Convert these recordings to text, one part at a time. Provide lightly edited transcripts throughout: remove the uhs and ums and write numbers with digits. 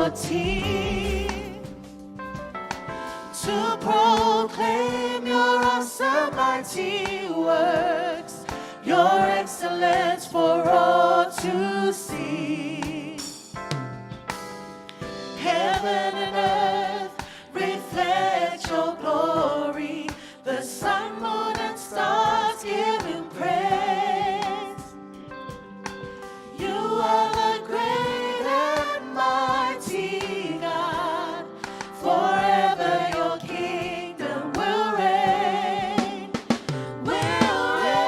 14. To proclaim your awesome mighty works, your excellence for all to see. Heaven and earth reflect your glory. The sun, moon, and stars give you praise. You are the great and mighty God. Forever your kingdom will reign, will reign.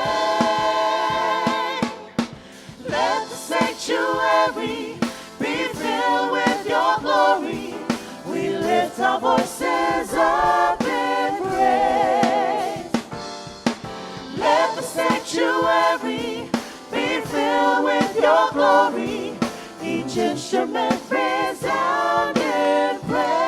Let the sanctuary be filled with your glory. We lift our voices up in praise. Let the sanctuary be filled with your glory. Each instrument resound in praise.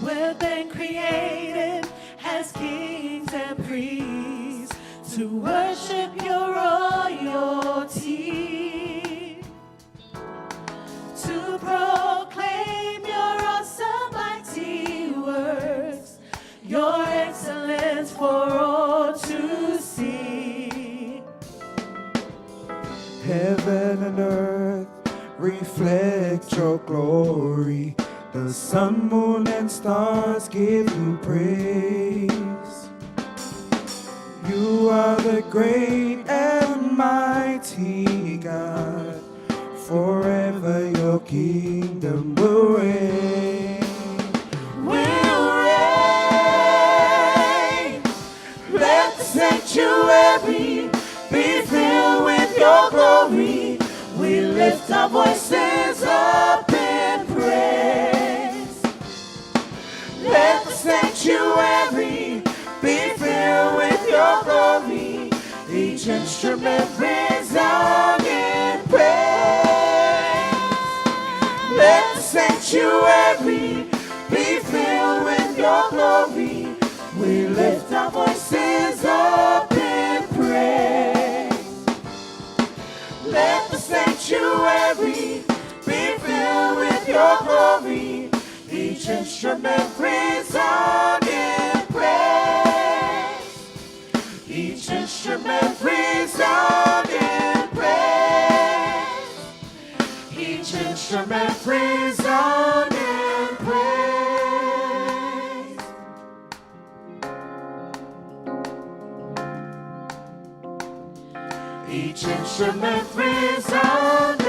We've been created as kings and priests to worship your royalty, to proclaim your awesome mighty works, your excellence for all to see. Heaven and earth reflect your glory. The sun, moon, and stars give you praise. You are the great and mighty God. Forever your kingdom will reign. Will reign. Let the sanctuary be filled with your glory. We lift our voices up in praise. Let the sanctuary be filled with your glory. Each instrument resound in praise. Let the sanctuary be filled with your glory. We lift our voices up in praise. Let the sanctuary be filled with your glory. Each instrument resound in praise. Each instrument resound in praise. Each instrument resound in praise. Each instrument resounding.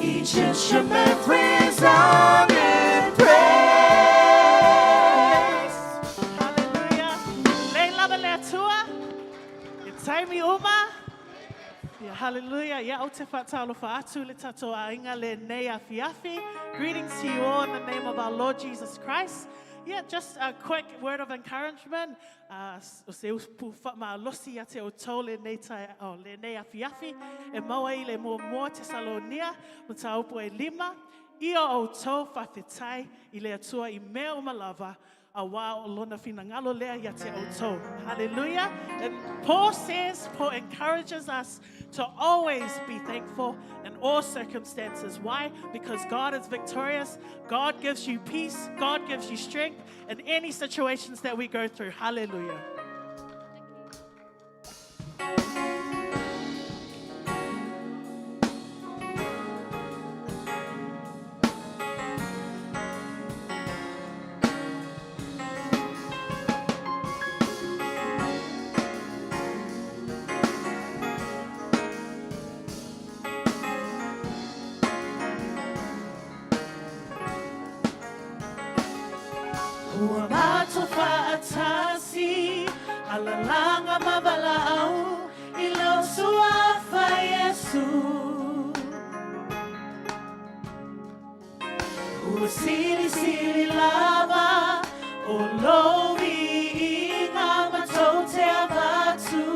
Each instrument resounding praise. Hallelujah. Lei lava le Atua. E taimi uma. Yeah, hallelujah. Yeah, o te whataalofa atu le tatou aiga lenei afiafi. Greetings to you all in the name of our Lord Jesus Christ. Yeah, just a quick word of encouragement. Uh, o se upu whamalosi ia te o tau lenei, tai, oh, lenei afiafi. E maua i le muamua Tesalonia, ma tāupu e lima. Ia o tau whawhetai i le Atua i mea uma lava, auā o lona finagalo lea ia te outou. Hallelujah. And Paul says, Paul encourages us to always be thankful in all circumstances. Why? Because God is victorious. God gives you peace. God gives you strength in any situations that we go through. Hallelujah. Ua matou faatasi alalaga ma valaau i lou suafa Iesu. Ua silisili lava o lou viiga matou te avatu.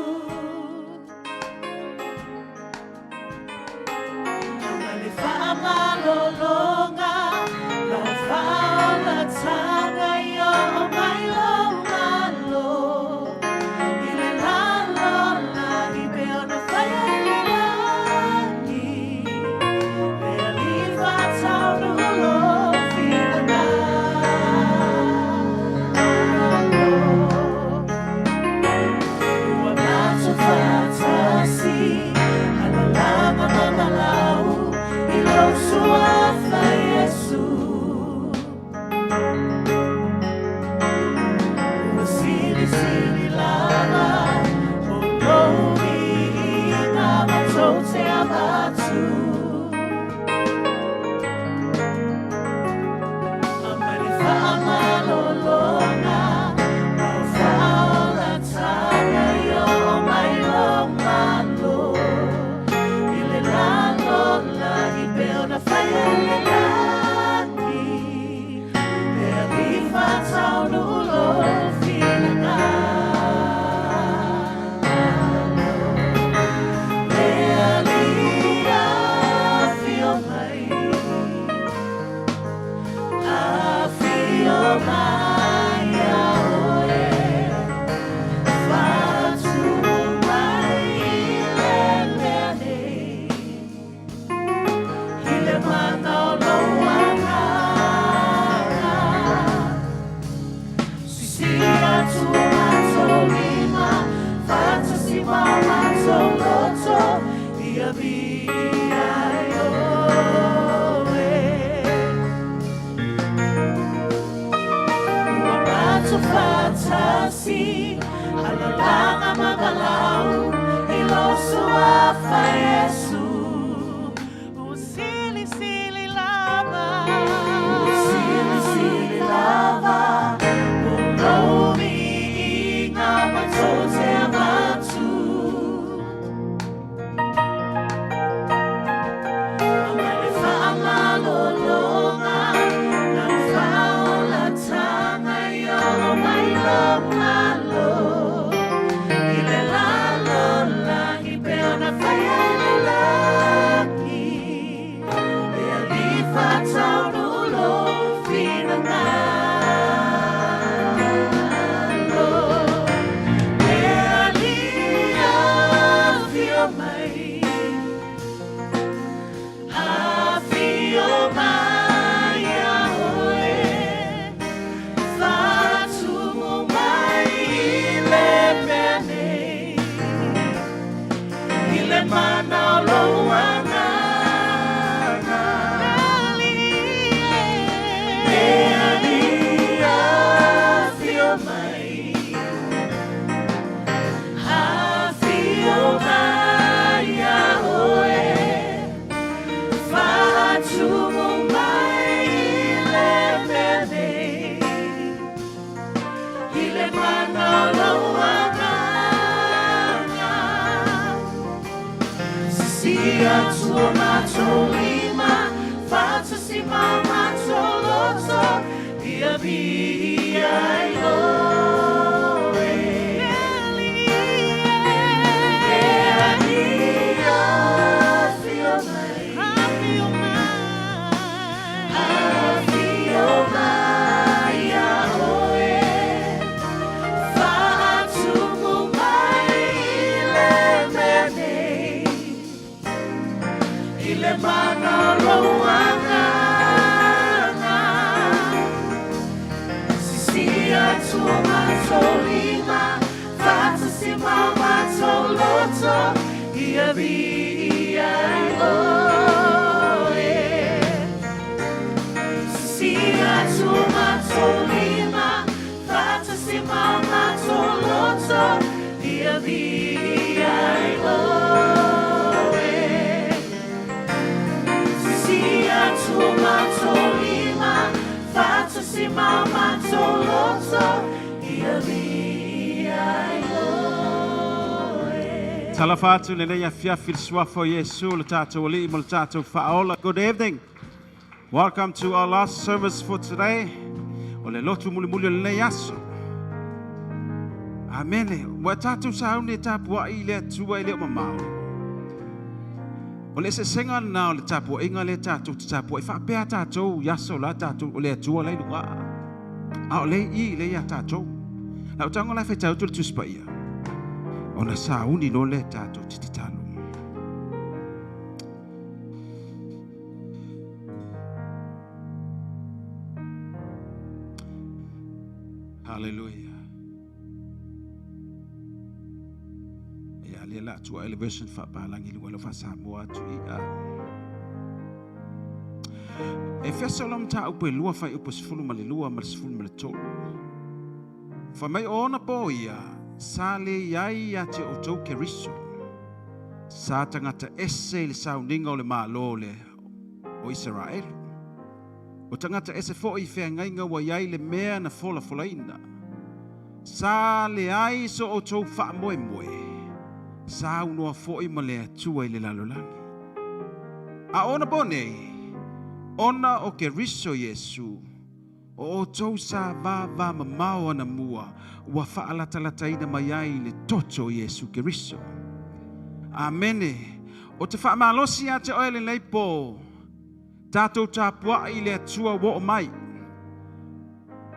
viia ai oe. Le Alii e. Le Alii afio mai. Afio mai. Afio mai ia oe. Faatumu mai i le mea nei. I le mana o lou agaga. Sisi atu o matou lima, faatasi ma o matou loto, ia viia ai oe. Sisi atu o matou lima, faatasi ma o matou loto, ia viia ai oe. Sisi atu o matou lima, faatasi ma o matou loto, ia viia ai oe. Talofa atu lenei afiafi i le suafa o Iesu le tatou Alii ma le tatou Faaola. Good evening. Welcome to our last service for today. O le lotu mulimuli o lenei aso. Amene. Ua tatou sauni e tapuai i le Atua e le o mamao. O le eseesega lena o le tapuaiga lea tatou te tapuai faapea tatou i aso la tatou o le Atua la i luga. A o lea i i lea ia tatou. Lau tago la e faitau atu le Tusi Paia. Ona sauni loa lea tatou te tatalo. Hallelujah. Ia lea la atu ai le version faapalangi luga lo faasamoa atu i a. Efeso la mataupu e 2 fuaiupu 12 ma le 13. Fai mai o ona pō ia, sa le i ai ia te outou Keriso. Sa tagata ese i le sauniga o le Malo le o Isaraelu. O tagata ese foi i feagaiga ua i ai le mea na folafolaina. Sa leai so outou faamoemoe, sa aunoa foi ma le Atua i le lalolagi. A o onapo nei, ona o Keriso Iesu, o outou sa vavamamao anamua ua faalatalataina mai ai i le toto o Iesu Keriso. Amene. Ou te faamalosi ia te oe lenei pō, tatou tapuai i le Atua ua oo mai.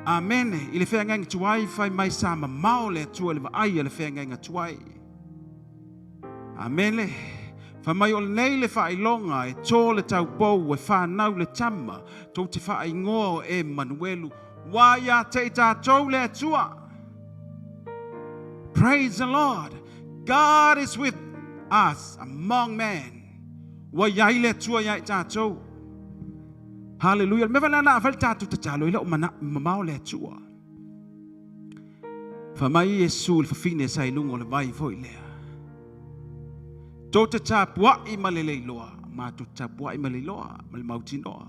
Amene. I le feagaiga tuai, fai mai sa mamao le Atua i le vaai a le feagaiga tuai. Amene. Fai mai o lenei le faailoga e tō le taupou e fanau le tama, tou te faaigoa o Emanuelu, ua ia te i tatou le Atua. Praise the Lord. God is with us among men. Ua i ai le Atua ia i tatou. Hallelujah. Le mea valea na afai le tatou tatalo, e le o mamao le Atua. Fai mai Iesu i le fafine sa i luga o le vai foi lea. Tou te tapuai ma le leiloa, matou te tapuai ma le iloa, ma le mautinoa.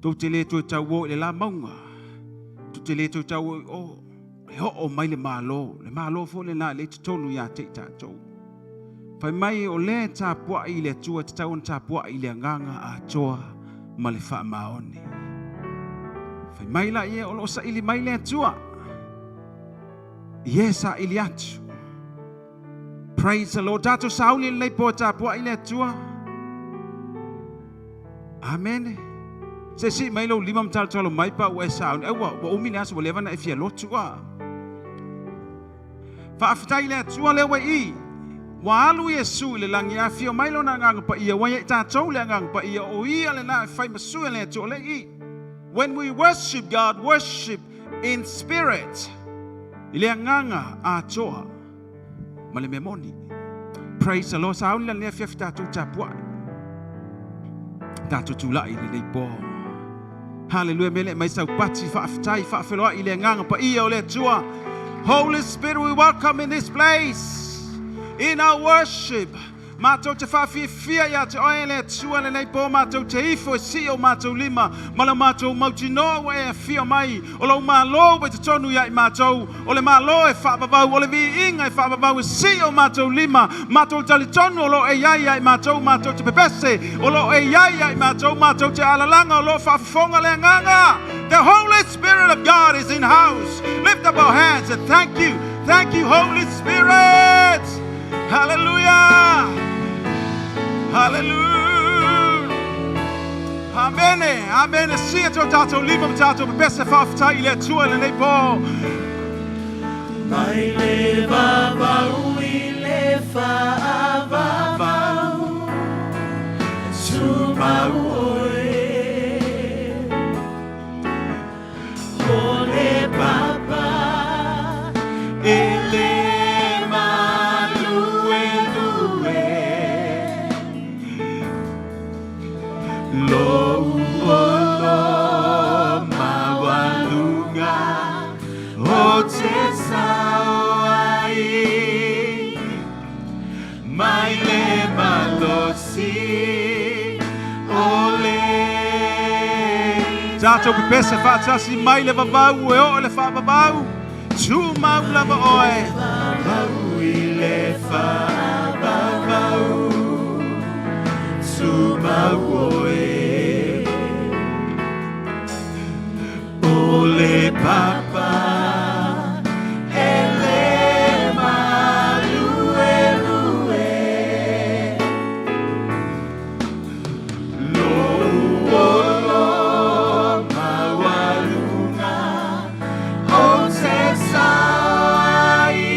Tou te le toe tauo i le la mauga, tou te le toe tauo i o, e oo mai le Malo, le Malo foi lena e le i totonu ia te i tatou. Fai mai o lea e tapuai i le Atua, e tatau ona tapuai i le agaga atoa ma le faamaoni. Fai mai la ia o lo o saili mai le Atua. Ie saili atu. Praise the Lord. Tatou sauni lenei po e tapuai le Atua. Amen. Se si mai lou lima ma talotalo mai pa ua e sauni. Ai ua, ua umi le aso ua leva na e fia lotu a. Faafetai i le Atua lea ua i. Ua alu Iesu i le lagi, afio mai lona agaga paia, ua ia i tatou le agaga paia, o ia lena e fai ma sui o le Atua o lea i. When we worship God, worship in spirit. I le agaga atoa ma le mea moni. Praise the Lord. Sauni la lenei afiafi tatou tapuai. Tatou tulai i lenei po. Hallelujah. Mele mai sau pati faafetai faafeloai i le agaga paia o le Atua. Holy Spirit, we welcome in this place. In our worship. Matou te faafiafia ia te oe e le Atua lenei po, matou te ifo e sii o matou lima ma lo matou mautinoa ua e afio mai, o lou Malo ua i totonu ia i matou, o le Malo e faavavau, o le viiga e faavavau e sii o matou lima, matou talitonu o lo o e i ai ia i matou, matou te pepese o lo o e i ai ia i matou, matou te alalaga o lo o faafofoga le agaga. The Holy Spirit of God is in house. Lift up our hands and thank you. Thank you, Holy Spirit. Hallelujah. Hallelujah. Amene, amene. Sia tō tātou lima ma tātou pepese whaafetai i le Atua i lenei pō. Mai le vavau i le faavavau, tumau oe. O le papa e le maluelue, lou olo maualuga o te sao ai. Mai le malosi o le Tātou pepese whaatasi mai le vavau e o le whaavavau. Tumau lava oe. Vavau i le faavavau, tumau oe. O le papa e le maluelue, lou olo maualuga o te sao ai.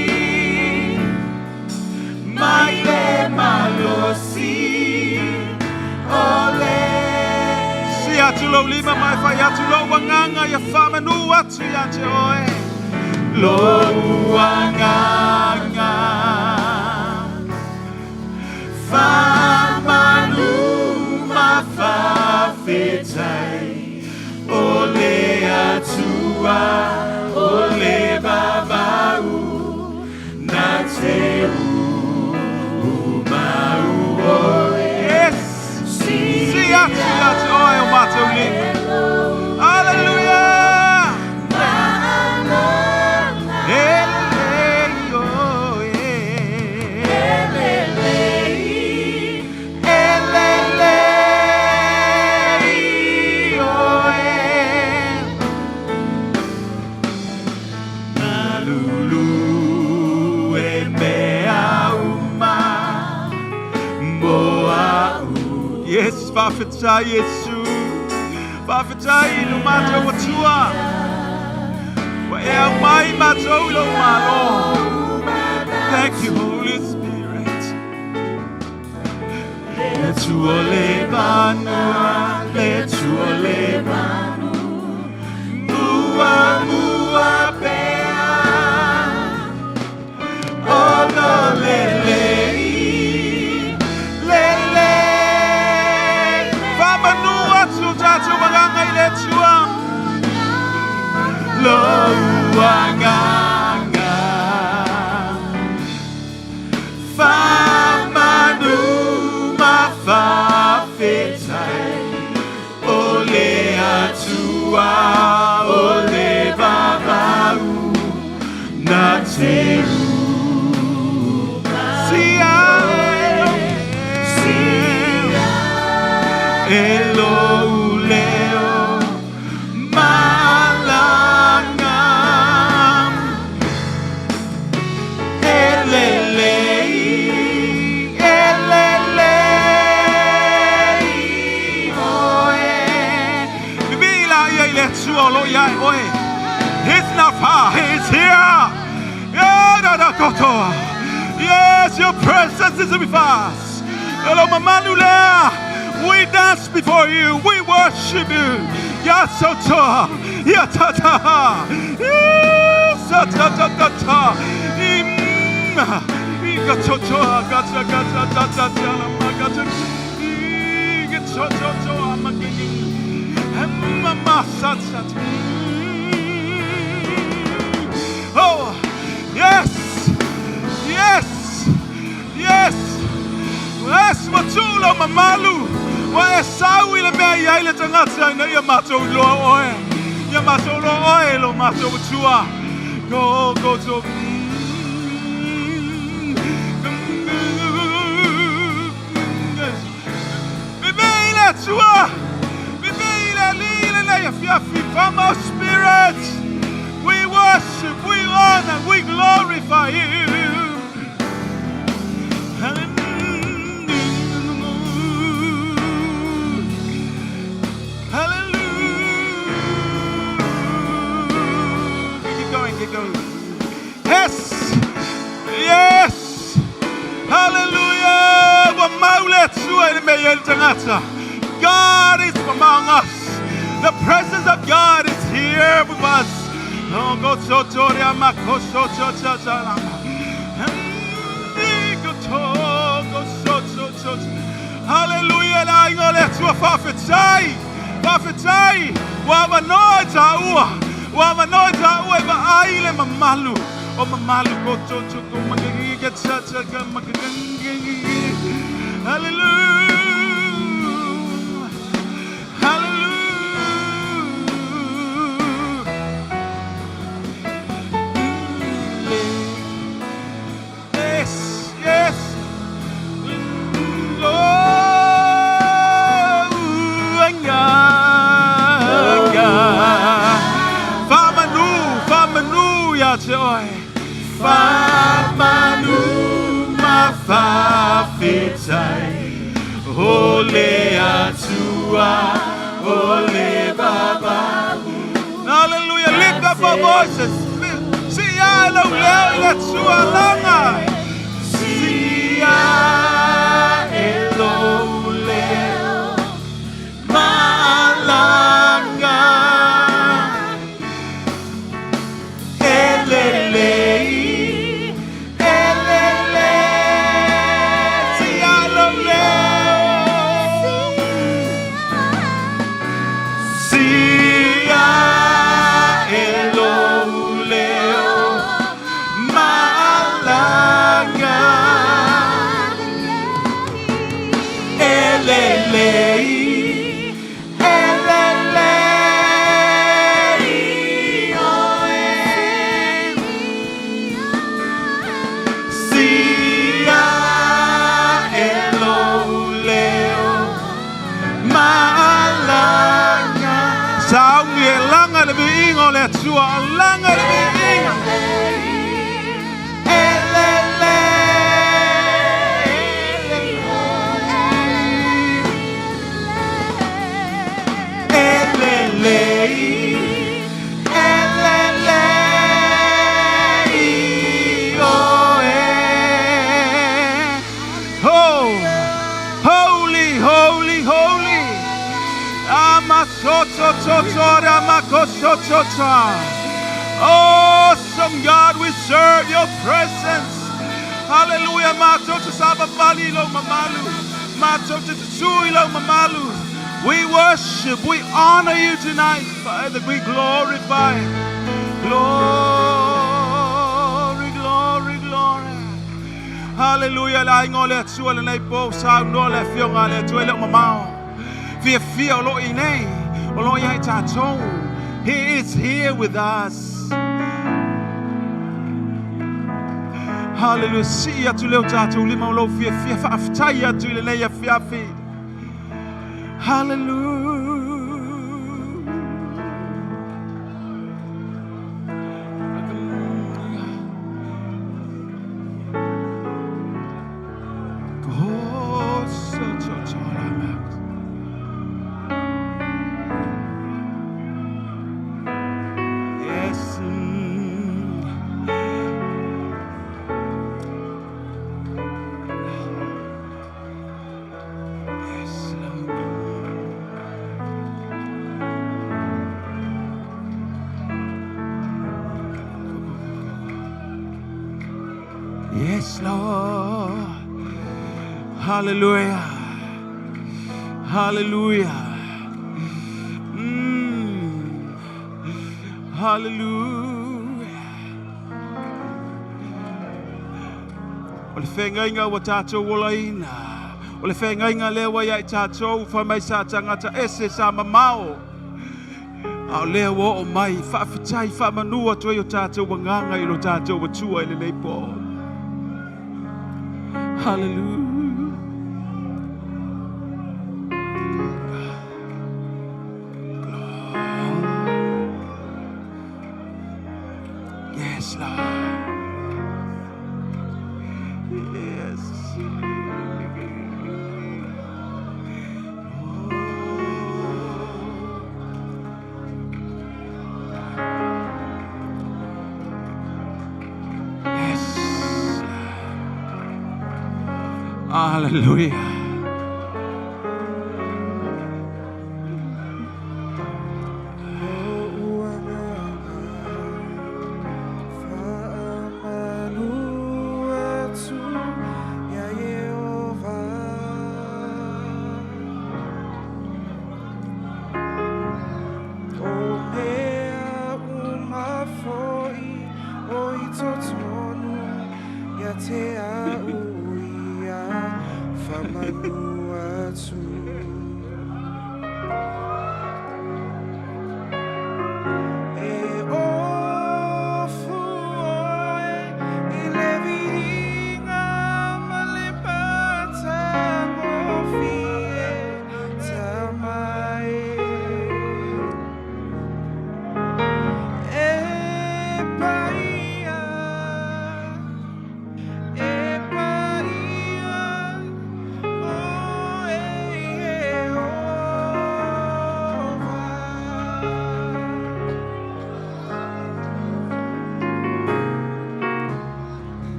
Mai le malosi o le Si atu lou lima mai whai atu lou wanganga ia whamanu atu ia te oe. Lou agaga faamanu ma faafetai o le Atua o le vavau na te umau oe. Yes. Si atu ia te oe o mātou lima. Hallelujah. Ele, oh, yeah. Elele, oh, yeah. Malulu e mea uma mo a'u. Yes, faafetai Iesu. Faafetai i lo matou Atua. Ua e aumai matou i lou Malo. Thank you, Holy Spirit. Le Atua le vanua, le Atua le manu, muamua pea. Ona le lei, le lei. Faamanu atu tatou agaga i le Atua. Lou agaga faamanu ma faafetai o le Atua o le vavau na te Sia e lou leo malaga. Elelei, elelei, oe. Pipii laia i le Atua o loo ia e oe. He's not far, he's here. Yeah, da, da, kotoa. Yes, your presence is with us. Elo mamalu lea. We dance before you. We worship you. Yasotoa. Yatata. Sa ta ta ta ta. Im. Ikatotoa. Gata gata ta ta ta la magata. Ikatotoa magigi. Mama sa sa. Oh, yes. Yes. Yes. Yes, ua tuu lou mamalu. Ua e sau i le mea i ai le tagata ina ia matou iloa oe. Ia matou iloa oe lo matou Atua. Go, go, go. Pipii le Atua. Pipii le Alii lenei afiafi. From our spirits, we worship, we honor, we glorify you. Hallelujah. Hallelujah. Keep going, keep going. Yes. Yes. Hallelujah. Wa maule atua i le mea i le tangata. God is among us. The presence of God is here with us. Oh, go so to ria ma ko so so so so la ma. Go to, go so so so. Hallelujah. La ingo le atua whawhetai. Whawhetai. Wa manoa i tā ua. Wa manoa i tā ua i ma ai le mamalu. O mamalu ko to to ko makakika cha cha ka makakanga. Hallelujah. Hallelujah. Yes, yes. Oh, anga, anga. Whamanu, whamanu ia te oe. Whamanu ma whawhetai. O le atua, o le baba. Hallelujah. Lift up our voices. Si ia lau leo i le tua langa. Si ia e lou leo malanga. Elelei, elele. Si ia lou leo. Si ia e lou leo malanga. Elelei, elelei, oe. Si ia e lou leo malanga. Saungi e langa le viiga o le Atua, langa le viiga. Elele, elelei, elelei, oe. Oh, holy, holy, holy. Amasotototoramakosototo. Awesome God, we serve your presence. Hallelujah. Matoto sabafali lo mamalu. Matoto tsui lo mamalu. We worship, we honor you tonight, Father. We glorify. Glory, glory, glory. Hallelujah. La ingo le atua le nei po sa no le fionga le atua le o mamao. Fia fia o lo i nei. O lo i ai tātou. He is here with us. Hallelujah. Si atu leo tātou lima o lo fia fia whaaftai atu i le nei a fiafi. Hallelujah. Ko so to to la ma. Yes. Yes, Lord. Yes, Lord. Hallelujah. Hallelujah. Hallelujah. O le whengainga wa tātou olaina. O le whengainga lea wa ia i tātou wha mai sa tangata ese sa mamao. A o lea wa o mai whaawhitai whamanua tua i o tātou wanganga i lo tātou watua i le leipo. Hallelujah. Yes, Lord. Yes. Yes. Hallelujah.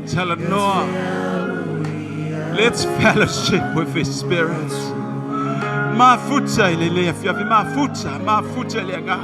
Tell Noah, let's fellowship with his spirit. Mafuta ile le fiafi mafuta, mafuta ile nga.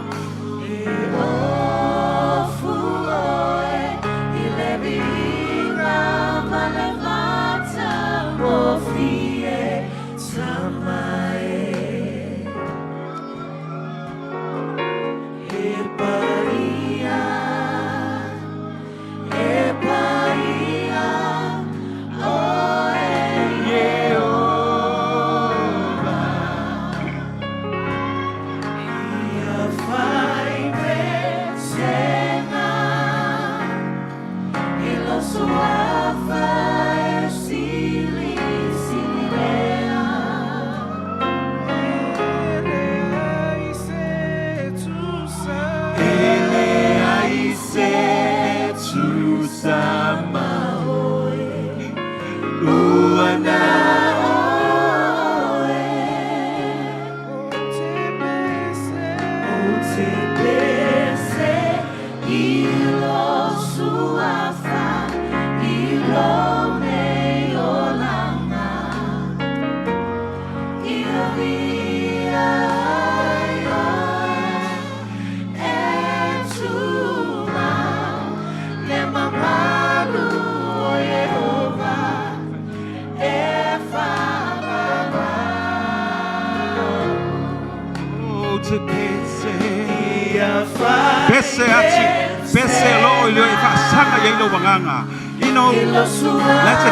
Pese ati, pese lo ilo e whaasanga ia ilo wanganga. You know, let's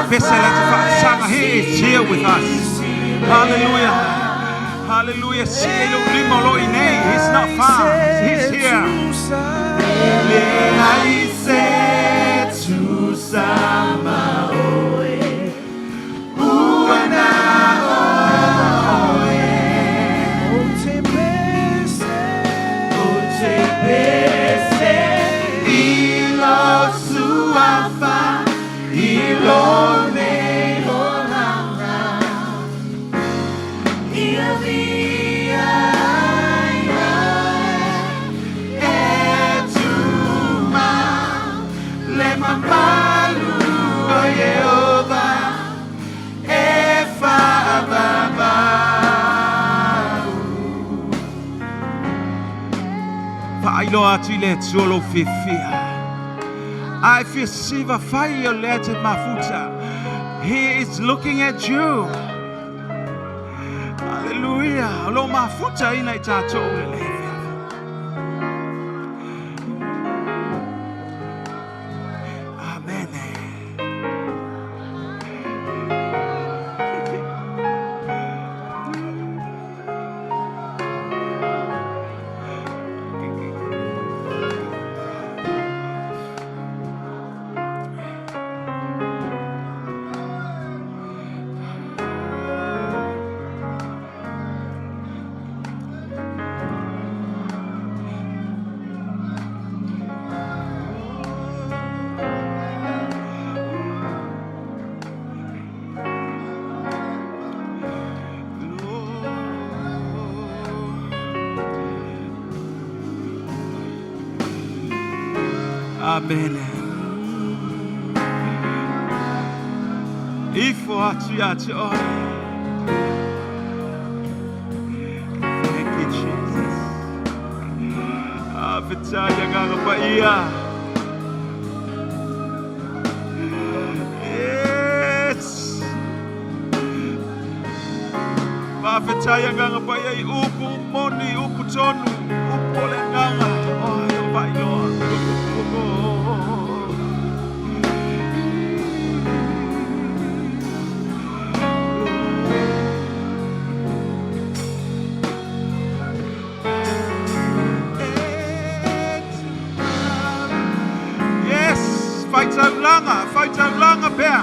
pese, let's whaasanga. He is here with us. Hallelujah. Hallelujah. Si ilo lima lo inei. He's not far. He's here. Le ai se tu sama oe. Uana oe. O te pese ilo suafa ilo ne olanga. E tuma le mamalu o Yehova e whaababa. Whaailoa atu i le Atua lou fiafia. Ai fia siva whai o le te mafuta. He is looking at you. Hallelujah. Lo mafuta ina i tātou le le fiafia. Amen. Amene. Ifo atu ia te oe. Thank you, Jesus. Faafetai Agaga Paia. Yes. Faafetai Agaga Paia i upu moni, upu tonu, upu o le agaga. Oi, o faailoa. Yes, faitaulaga, faitaulaga pea.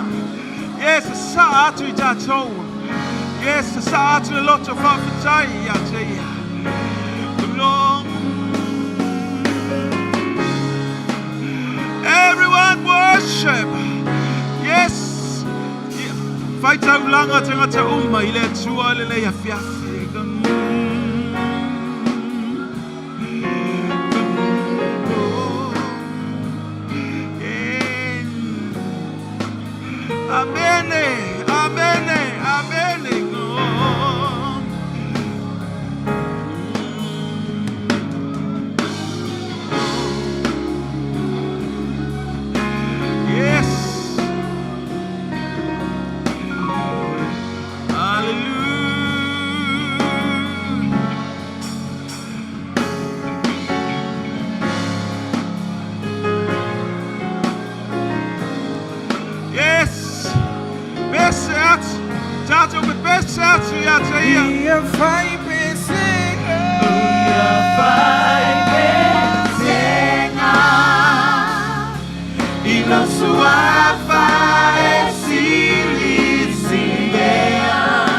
Yes, sa atu i tātou. Yes, sa atu le loto faafetai ia te ia. Long. Everyone worship. Yes. Faitaulaga tagata uma i le Atua le lei afiafi. Amene, amene, amene. Yes. Hallelujah. Yes. Pese atu. Tātou pe pese atu ia te ia. Ia fai pesega. Ia fai pesega. I lou suafa e silisilia.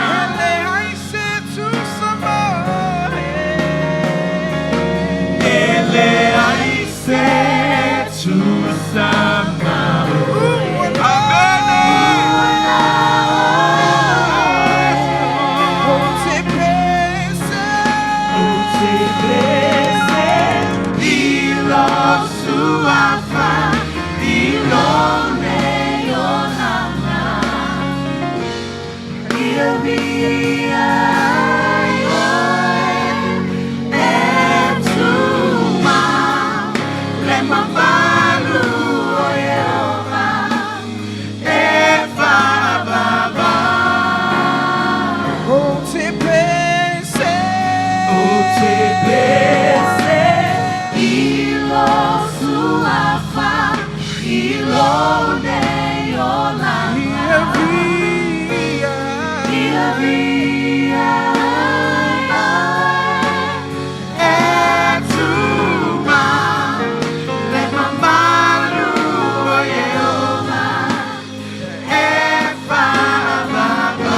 E leai se tusa ma oe. E leai se tusa ma oe. Amene. Ou te pese. Ou te pese i lou suafa i lou nei olaga. Ia viia ai oe e Atua le mamalu o Ieova e faavaava. Ou te pese. Ou te pese i lou suafa i lou nei olaga. Ia viia. Ia viia ai oe e Atua le mamalu o Ieova e faavaava.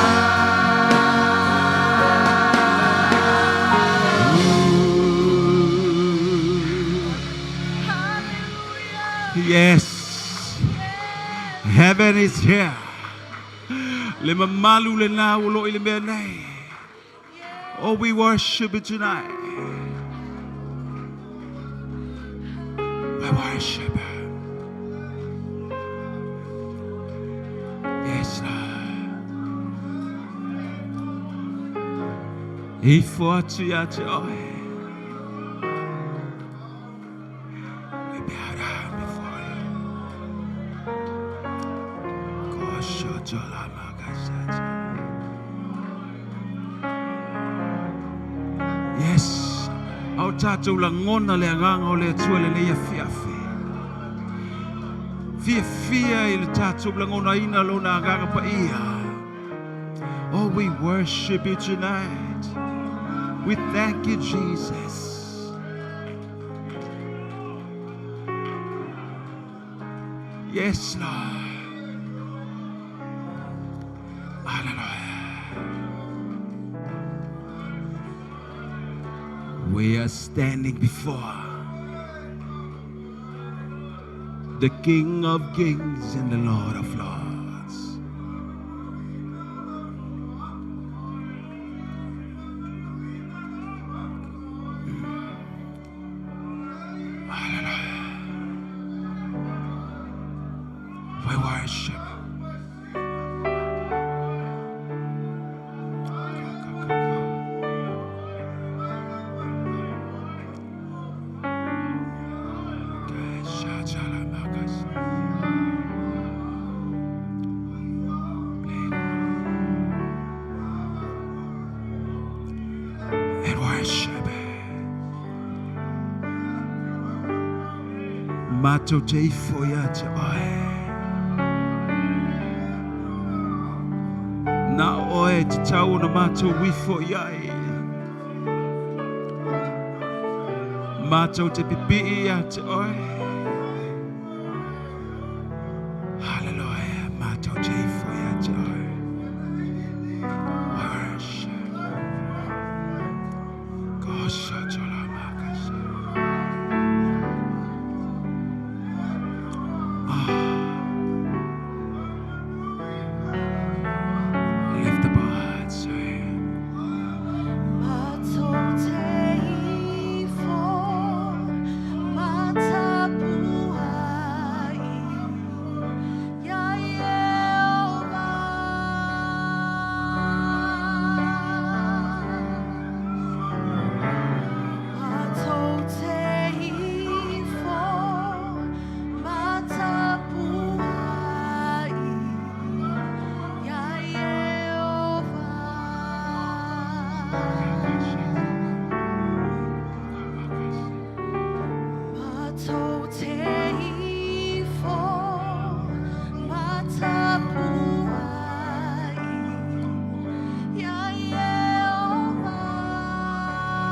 Yes. Heaven is here. Le mamalu lena o lo i le mea nei. Oh, we worship you tonight. We worship you. Yes, Lord. Ifo atu ia te oe. We bow down before you. Koshotolamakasato. Yes. Ao tātou lagona le agaga o le Atua le nei afiafi. Fiafia i le tātou lagonaina lona agaga paia. Oh, we worship you tonight. We thank you, Jesus. Yes, Lord. Hallelujah. We are standing before the King of Kings and the Lord of Lords. Hallelujah. Mātou te ifo ia te oe. Nā oe te tau ona mātou wifo iai. Mātou te pipii ia te oe. Hallelujah. Mātou te ifo ia te oe. Worship. Kosa tola makasa. Lift up our hearts to Him.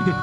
Yes.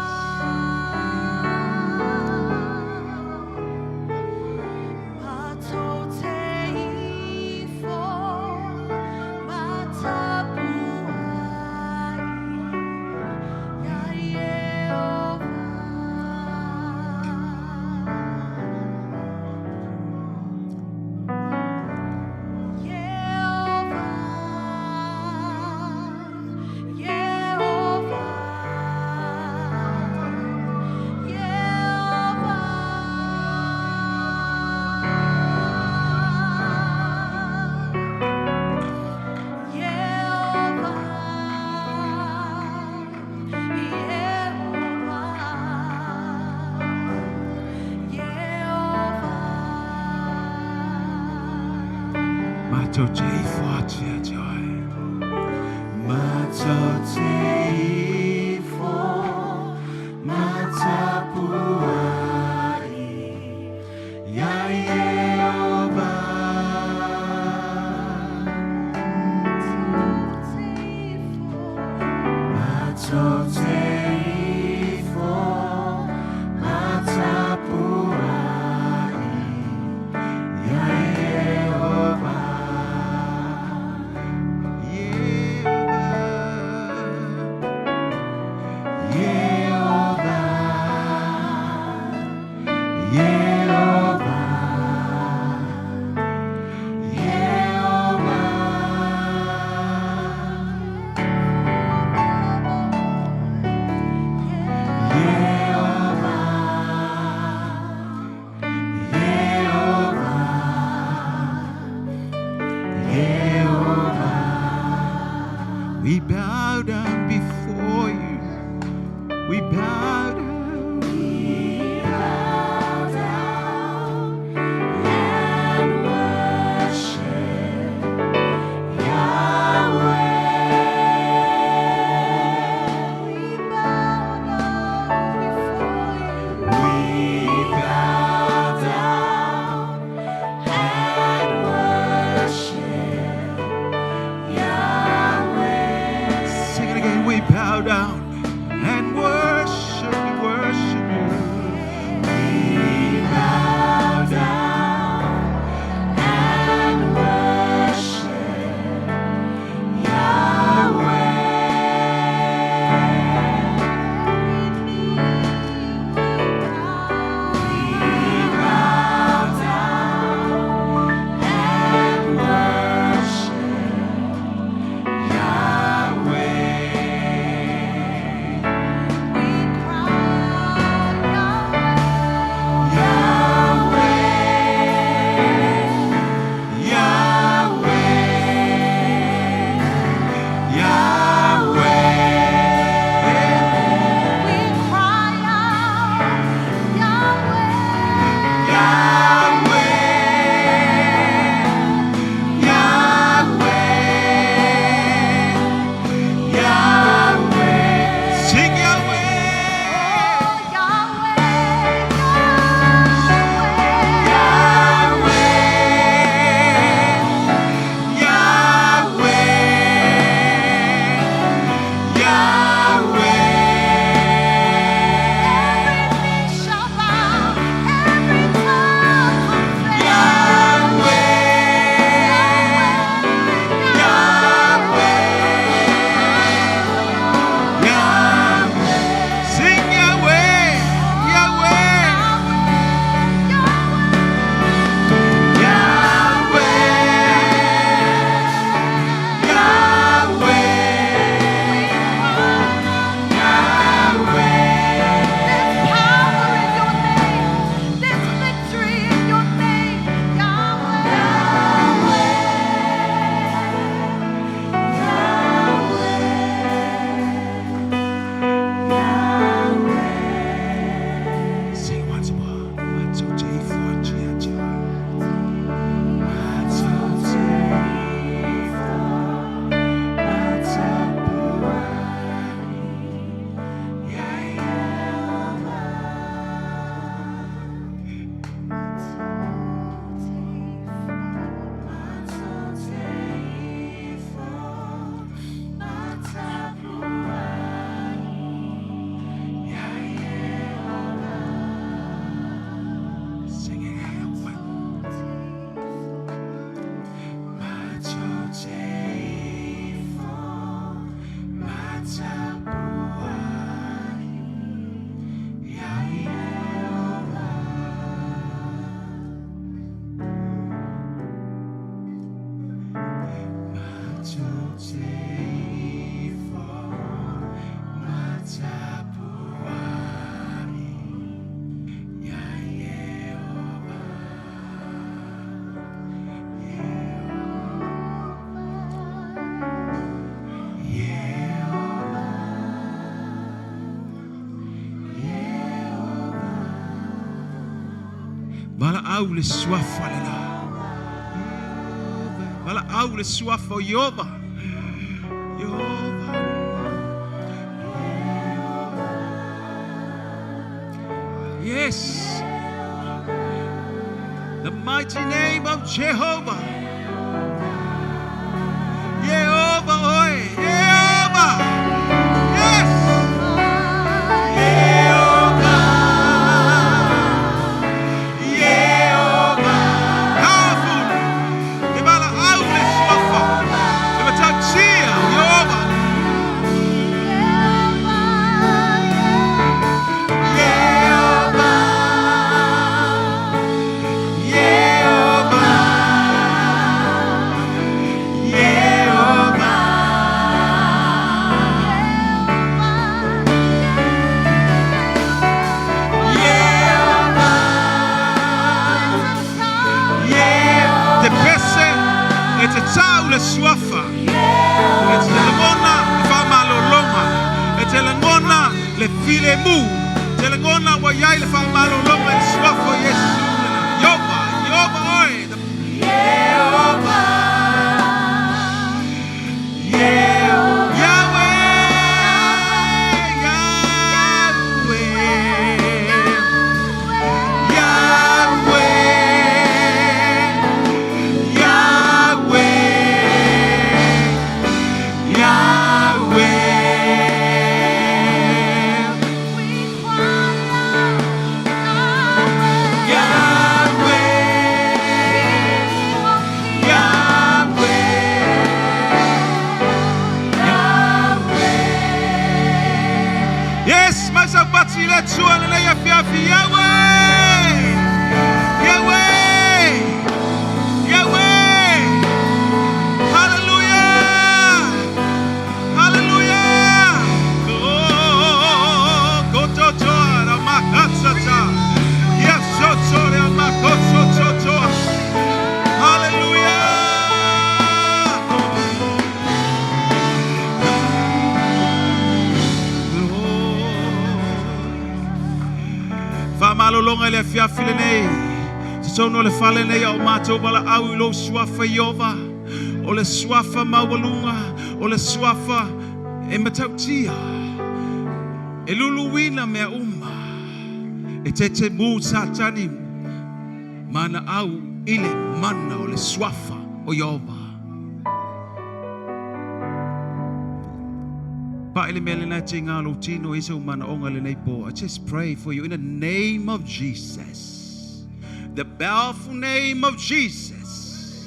Mātou te ifo atu ia te oe. Mātou te ifo, matapuai, ia Ieova. Mātou te ifo, matapuai, ia Ieova. Ieova. Ieova. Ieova. Ieova. Ieova. Ieova. Ieova. We bow down before you. We bow down. We bow down and worship Yahweh. We bow down before you. We bow down and worship Yahweh. Sing it again. We bow down and worship. We worship you. We bow down and worship Yahweh. We bow down and worship Yahweh. au le suafa lena. Vala au le suafa o Iova. Iova. Yes. The mighty name of Jehovah. Jehovah, oi. Jehovah. Yes. Jehovah. Jehovah. Powerful. Te vala au le suafa. Te matautia, Jehovah. Jehovah. Jehovah. Jehovah. Yeah. Te pese e te tau le suafa. E te langona le whamalolonga. E te langona le file mu. Te langona wa iai le whamalolonga e le suafa o Yesu. Iova, Iova oe. Jehovah. Yahweh, Yahweh, Yahweh, Yahweh, Yahweh. Yahweh, Yahweh, Yahweh. Yes, masapati le tua le ya fiafi Yahweh. Yahweh. Yahweh. Hallelujah. Hallelujah. Oh, go to to ra makatsa. Yes, so to ra makotso to to. Hallelujah. Whamalolonga le fiafi le nei. Te tono le fale nei au mātou wala au i lo suafa Iova. O le suafa maualunga. O le suafa e matautia. E luluina mea uma. E te te mū satani. Mana au i le mana o le suafa o Iova. Pa ele mea lena te ngā lo tino i sau mana onga le nei po. I just pray for you in the name of Jesus. The powerful name of Jesus.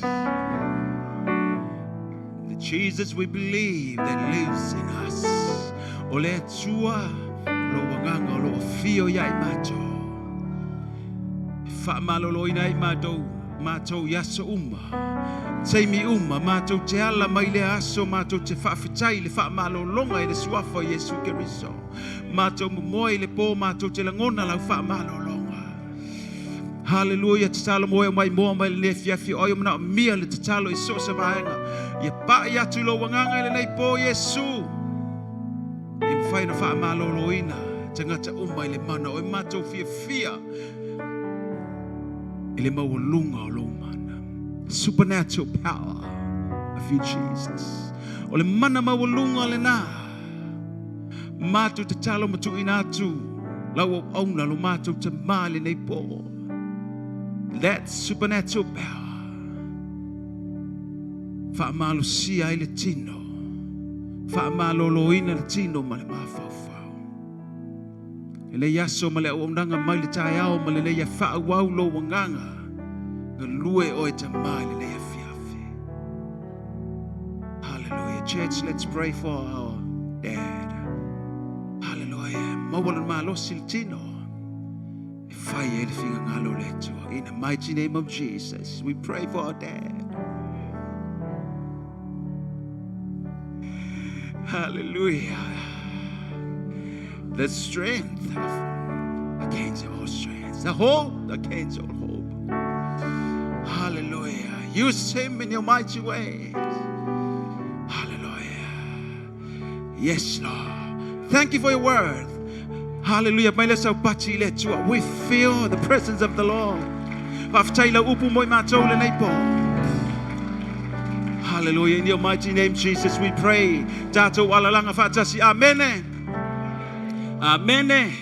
The Jesus we believe that lives in us. O le tua lo wanganga o lo fio ia i mātou. Wha malolo ina i mātou, mātou i aso uma. Teimi uma, mātou te ala mai le aso, mātou te whaafetai le whaamalolonga i le suafa o Yesu Keriso. Mātou momoe i le pō, mātou te langona lau whaamalolonga. Hallelujah, te talo moe o mai moa mai le fiafi oi o mana o mia le te talo i so sa vaenga. Ia pai atu lo wanganga i le nei pō Yesu. E mwhai na whaamaloloina, te ngata uma i le mana o e mātou fia fia. I le maualunga o lo mana. Supernatural power of you, Jesus. O le mana maualunga le nā. Mātou te talo matu ina atu. Lau o auna lo mātou te mā le nei pō. That supernatural power. Whaamalosia ai le tino. Whaamaloloina le tino ma le mafaufau. E le aso ma le au aunanga mai le tai ao ma le leia whaawau lo wanganga. Nga lue oe te mai le leia fiafi. Hallelujah. Church, let's pray for our dad. Hallelujah. Maua le malosi le tino. E whai e le finga ngalo le atua. In the mighty name of Jesus, we pray for our dad. Hallelujah. The strength of against all strength. The hope against all hope. Hallelujah. Use him in your mighty ways. Hallelujah. Yes, Lord. Thank you for your word. Hallelujah. We feel the presence of the Lord. Faafetai lau upu mo i matou lenei po. Hallelujah. In your mighty name, Jesus, we pray. Tātou alalaga faatasi. Amene. Amene.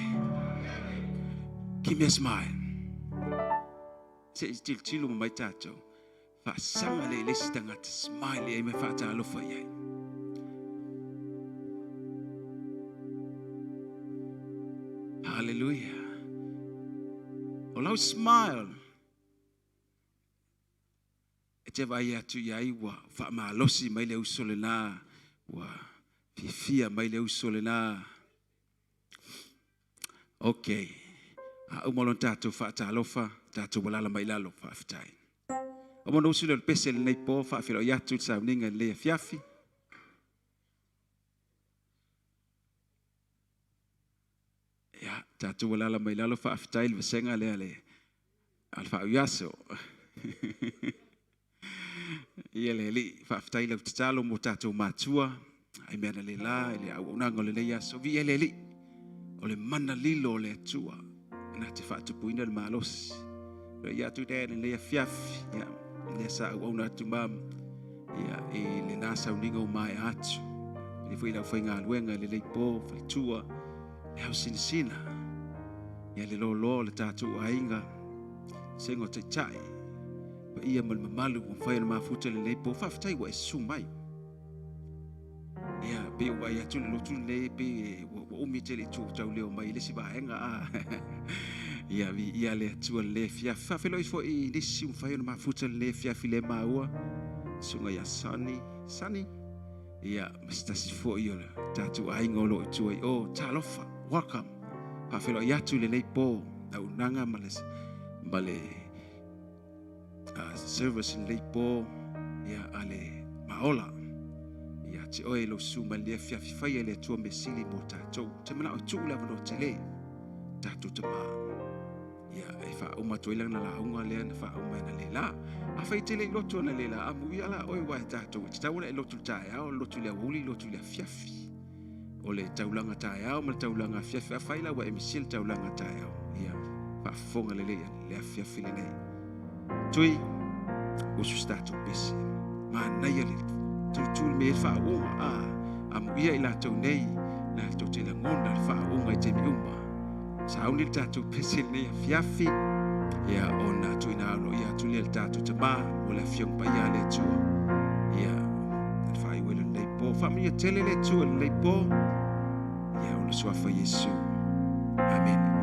Give me a smile. Se i tilotilo mai tātou. Faasaga le isi tagata smile e me faatalofa i ai. Hallelujah. O lau smile. E te vai atu i ai ua faamalosi mai le uso lena, ua fiafia mai le uso lena. Ok. A uma lona tatou faatalofa, tatou alala mai lalo, faafetai. O mono usu le pese lenei po, faafeiloai atu i le sauniga i lenei afiafi. Ia, tatou alala mai lalo, faafetai le vasega lea le a le faauiaso. Ia le alii, faafetai lau tatalo mo tatou matua, ai mea na le la i le auaunaga o lenei aso. Viia le Alii, o le mana lilo o le Atua, na te faatupuina le malosi. Ia atu le lenei afiafi, ia, lea sa auauna atu mam, ia, i lena sauniga o mae atu. Le foi lau faigaluega i lenei po, faletua, le ausinasina, ia le loloa o le tatou aiga, sega o taitai, paia ma le mamalu ua mafai ona mafuta lenei po, faafetai ua e susu mai. Ia, pe ua ai atu le lotu lenei, pe ua umi tele i tu tau leo mai le isi vaega. Ia, vi ia le Atua le afiafi. Faafeiloai foi i nisi ua mafai ona mafuta lenei afiafi le maua. Susuga ia Sani, Sani? Ia, ma se tasi foi o le tatou aiga o lo o i tua i o. Talofa, welcome. Faafeiloai atu i lenei po, auaunaga ma le service i lenei po, ia, a le Maola. Ia te oe lou susu mai le afiafi, faia le Atua measili mo tatou. Te manao e tuu le avanoa tele, tatou tamā. Ia, e faauma atu ai lana lauga lea na faauma e na le la. A fai tele i lotu ana le la, amu ia la oe wa e tatou. E tatau ona e lotu le taeao, lotu le aoauli, lotu le afiafi. O le taulaga taeao ma le taulaga afiafi. A fai la ua e misia le taulaga taeao. Ia, faafofoga lelei le afiafi lenei. Tui, usu se tatou pese. Manaia le tutu le mea e faauuga. Amu ia i latou nei, latou te lagona le faauuga i taimi uma. Sauni le tatou pese lenei afiafi. Ia, ona tuuina alo ia atu lea le tatou tamā mo le afioga paia a le Atua. Ia, le faaiu ai lenei po. Faamanuia tele le Atua i lenei po. Ia, ona suafa Iesu. Amene. Taimauga.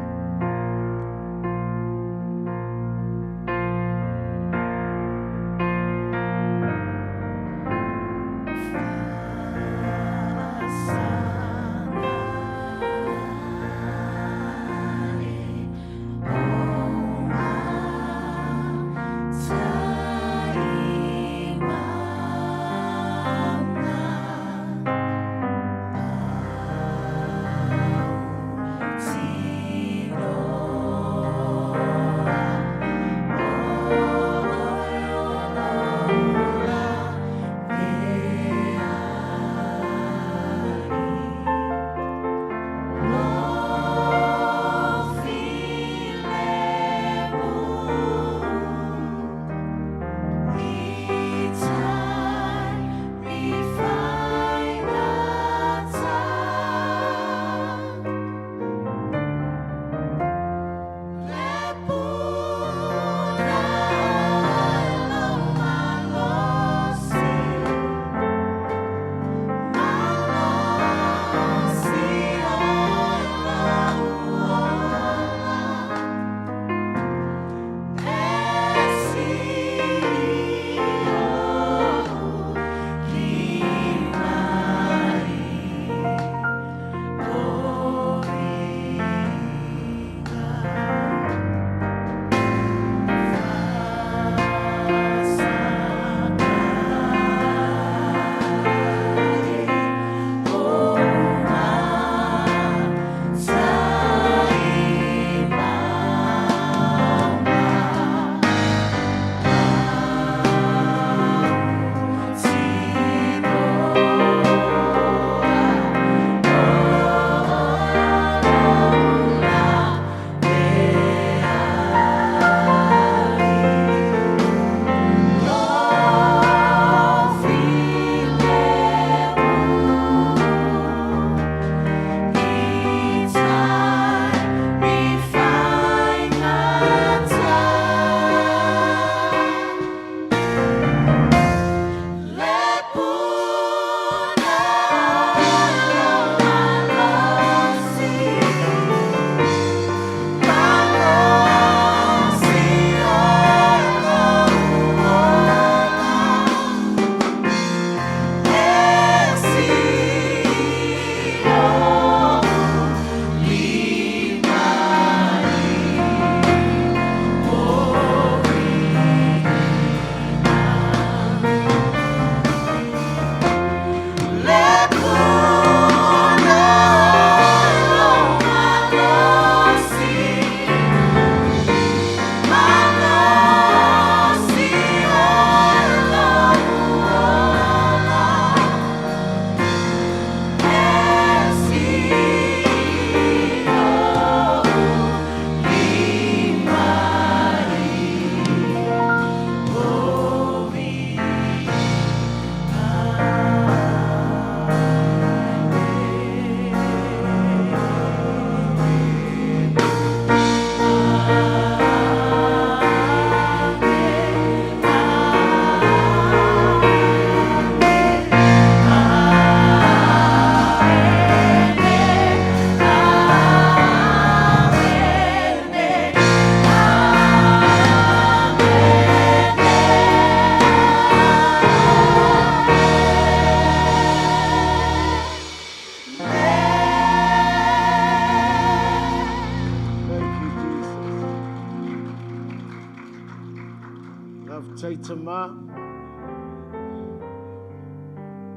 Faafetai Tamā.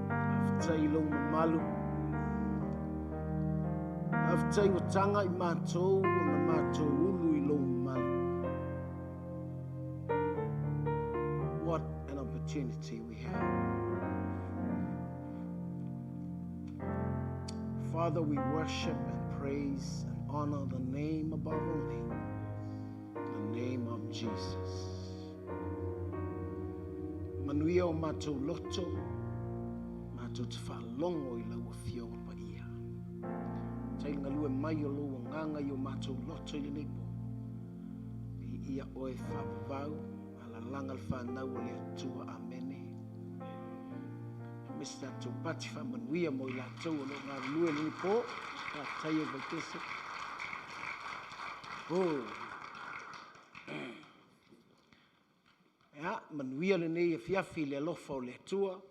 Faafetai i lou mamalu. Faafetai ua taga i matou ona matou ulu i lou mamalu. What an opportunity we have. Father, we worship and praise and honor the name above all names, the name of Jesus. Manuia o matou loto, matou te faalogo i lau Afioga Paia. Tai le galue mai o lou Agaga i o matou loto i lenei po. Viia oe faavavau, alalaga le fanau o le Atua. Amene. Aemaise tatou pati faamanuia mo i latou o lo o galulue i lenei po. Faafetai e Vaitese. Oh. Ia, manuia lenei afiafi i le alofa o le Atua.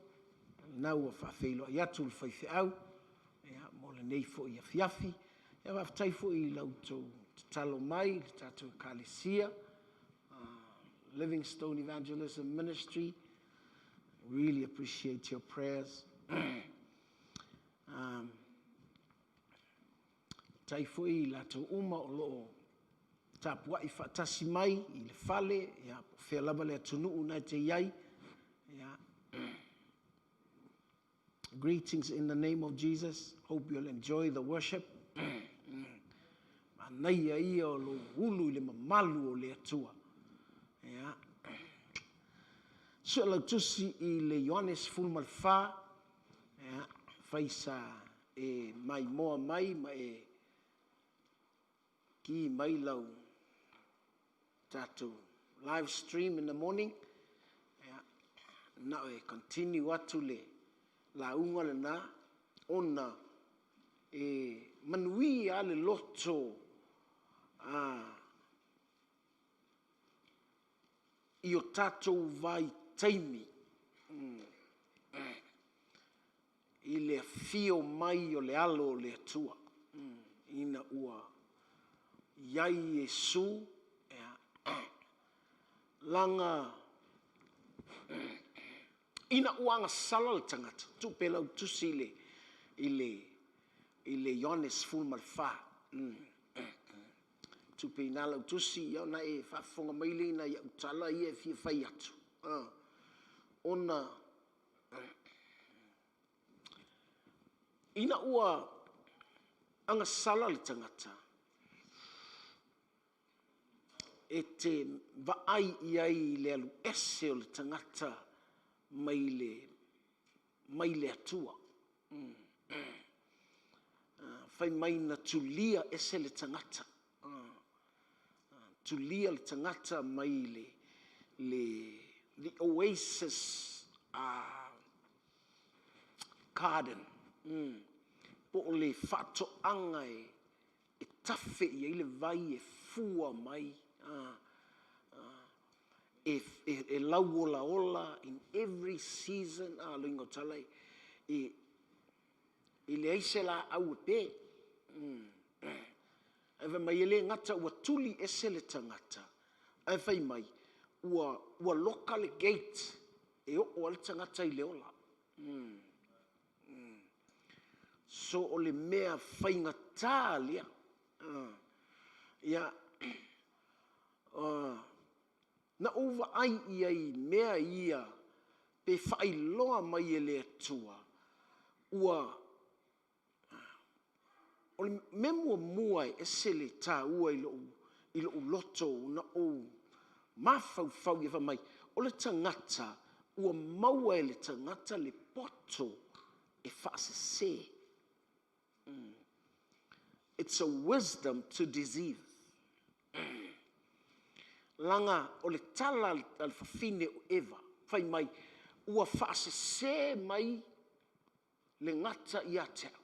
Lena ua faafeiloai atu le faifeau, ia, mo lenei foi afiafi. Ia, faafetai foi i la outou tatalo mai i le tatou Ekalesia, Livingstone Evangelism Ministry. Really appreciate your prayers. Tai foi i latou uma o lo o tapuai faatasi mai i le fale, ia, po o fea lava le atunuu na te i ai. Ia, greetings in the name of Jesus. Hope you'll enjoy the worship. Manaia ia o lou ulu i le mamalu o le Atua. Ia. Sue lau tusi i le Ioane 14, ia, fai sa e maimoa mai ma e ki mai lau tatou live stream in the morning. Ia, na o e continue atu le lauga lena, ona e manuia le loto i o tatou vaitaimi i le afio mai o le alo o le Atua, ina ua i ai Iesu, ia, laga ina ua agasala le tagata, tupe lau tusi i le Ioane 14. Tupe ina lau tusi, ia ona e faafofoga mai le ina ia'u tala ia e fia fai atu. Ona ina ua agasala le tagata, e te vaai i ai i le alu ese o le tagata mai le Atua. Fai mai na tulia ese le tagata. Tulia le tagata mai le oasis garden. Po o le faatoaga e tafe i ai le vai e fua mai, e lauolaola in every season. Loiga o tala e leai se laau e pe. Ae fai mai e le gata ua tuli ese le tagata, ae fai mai ua loka le gate e oo ai le tagata i le ola. So o le mea faigata lea. Ia, na ou vaai i ai mea ia pe faailoa mai e le Atua, ua o le mea muamua e ese le taua i lou loto na ou mafaufau ia fai mai, o le tagata ua maua e le tagata le poto e faasese. It's a wisdom to deceive. Laga o le tala a le fafine o Eva, fai mai, ua faasese mai le gata ia te au,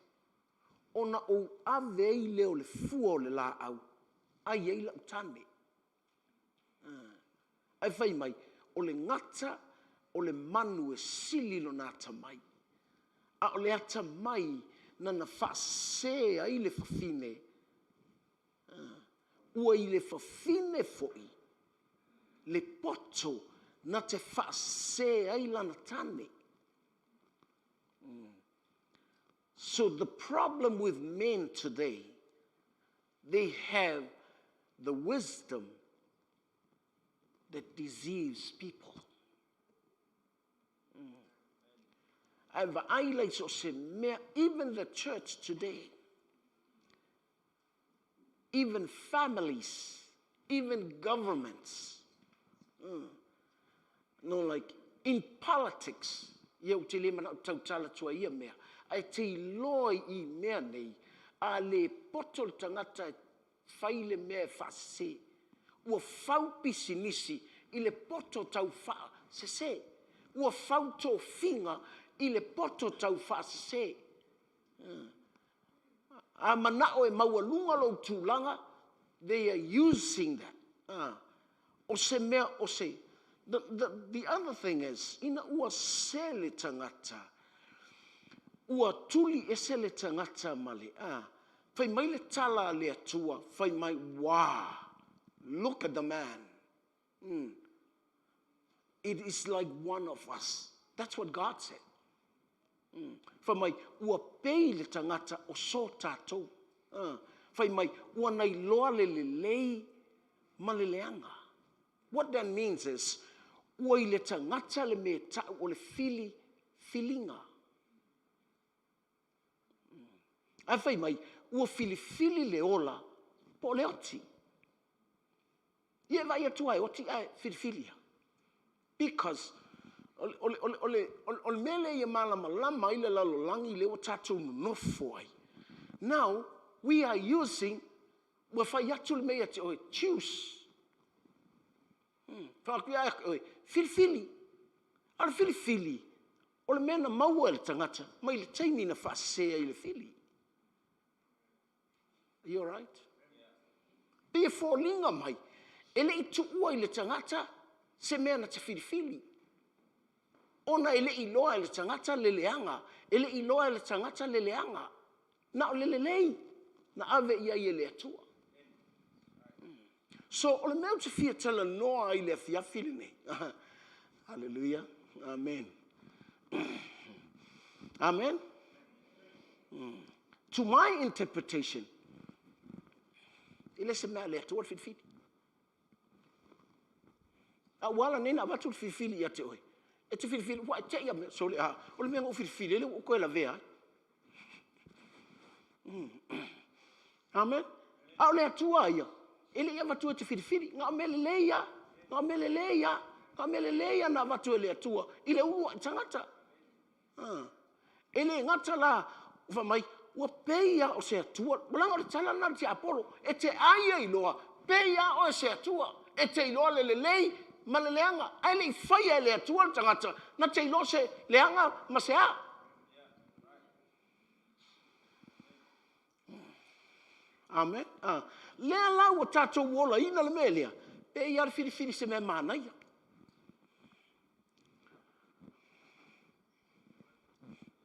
ona ou ave ai lea o le fua o le laau, ai ai lau tane. Ae fai mai, o le gata o le manu e sili lona atamai. A o le atamai nana faasese ai le fafine, ua i le fafine foi le poto na te faasese ai lana tane. So the problem with men today, they have the wisdom that deceives people. Ae vaai la i so o se mea, even the church today, even families, even governments, no like in politics, ia ou te le manao tautala atu ai ia mea, ae te iloa i i mea nei, a le poto le tagata e fai le mea e faasese, ua fau pisinisi i le poto tau faasese, ua fau tofiga i le poto tau faasese. A manao e maualuga lou tulaga, they are using that. O se mea o se... The other thing is, ina ua se le tagata, ua tuli ese le tagata ma le, fai mai le tala a le Atua, fai mai, wow, look at the man. It is like one of us. That's what God said. Fai mai, ua pei le tagata o so tatou. Fai mai, ua nailoa le lelei ma le leaga. What that means is, ua i le tagata le mea tau o le fili, filiga. Ae fai mai, ua filifili le ola po o le oti. Ia e vaai atu lava e oti ae filifilia. Because o le mea lea ia malamalama ai le lalolagi lea ua tatou nonofo ai. Now, we are using, ua fai atu le mea ia te oe, choose. Fai atu ia oe, filifili. A o le filifili, o le mea na maua e le tagata mai le taimi na faasese ai i le fili. Are you alright? Pei e foliga mai, e le i tuua i le tagata se mea na te filifili. Ona e le i iloa e le tagata le leaga, e le i iloa e le tagata le leaga. Na o le lelei na ave i ai e le Atua. So, o le mea ou te fia talanoa ai i le afiafi lenei. Hallelujah. Amen. Amen. To my interpretation, e le se mea a le Atua le filifili. A ua ala nei ona avatu le filifili ia te oe, e te filifili, ua e te i a mea, sole, a, o le mea na ou filifili ai lea ua ou toe lavea ai. Amen. A o le Atua ia, e le i avatua e te filifili, na o mea lelei lava, na o mea lelei lava, na o mea lelei lava na avatu e le Atua i le uluai tagata. E le gata la, fai mai, ua pei lava o se Atua, leaga o le tala lena a le tiapolo, e te ai ai loa, pei lava oe se Atua, e te iloa le lelei ma le leaga, ae le i faia e le Atua le tagata, na te iloa se leaga ma se a. Amen. Lea la ua tatou olaina le mea lea, pei lava le filifili se mea manaia.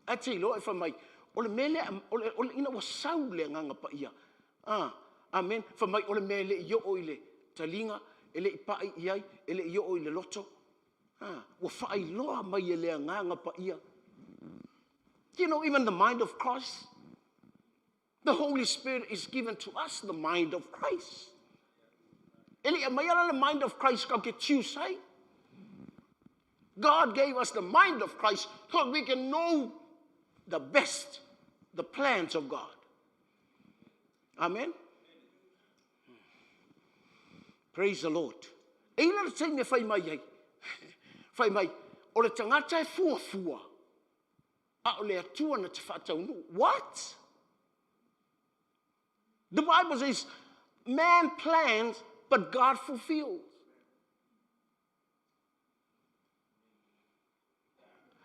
Ae te iloa e fai mai, o le mea lea, ina ua sau le Agaga Paia, amen, fai mai o le mea e le i oo i le taliga, e le i pai i ai, e le i oo i le loto, ua faailoa mai e le Agaga Paia. Do you know even the mind of Christ? The Holy Spirit is given to us the mind of Christ. E le i aumaia la le mind of Christ kau ke choose ai. God gave us the mind of Christ so we can know the best, the plans of God. Amen. Praise the Lord. E ila le taimi e fai mai ai. Fai mai, o le tagata e fuafua, a o le Atua na te faataunuu. What? The Bible says, man plans, but God fulfills.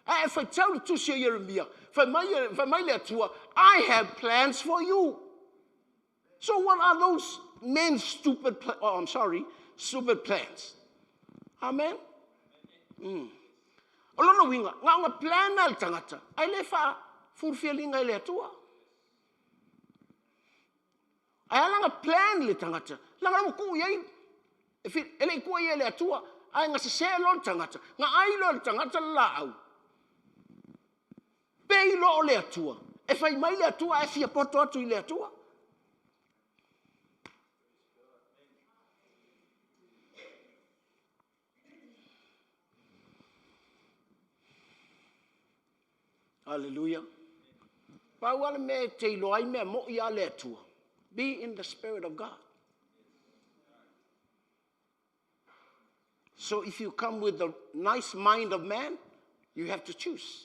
Ae faitau le tusi o Ieremia, fai mai le Atua, I have plans for you. So what are those men's stupid, oh, I'm sorry, stupid plans? Amen? O lona uiga, na ona plan a le tagata, ae le faa-fulfillinga e le Atua. Ae ala na plan le tagata, leaga ua tuu i ai, e le i tuu i ai e le Atua. Ae na sesē loa le tagata, na ai loa e le tagata le laau, pei loa o le Atua, e fai mai le Atua ae fia poto atu i le Atua. Hallelujah. Pau lava le mea e te iloa ai mea moi a le Atua, be in the spirit of God. So if you come with the nice mind of man, you have to choose.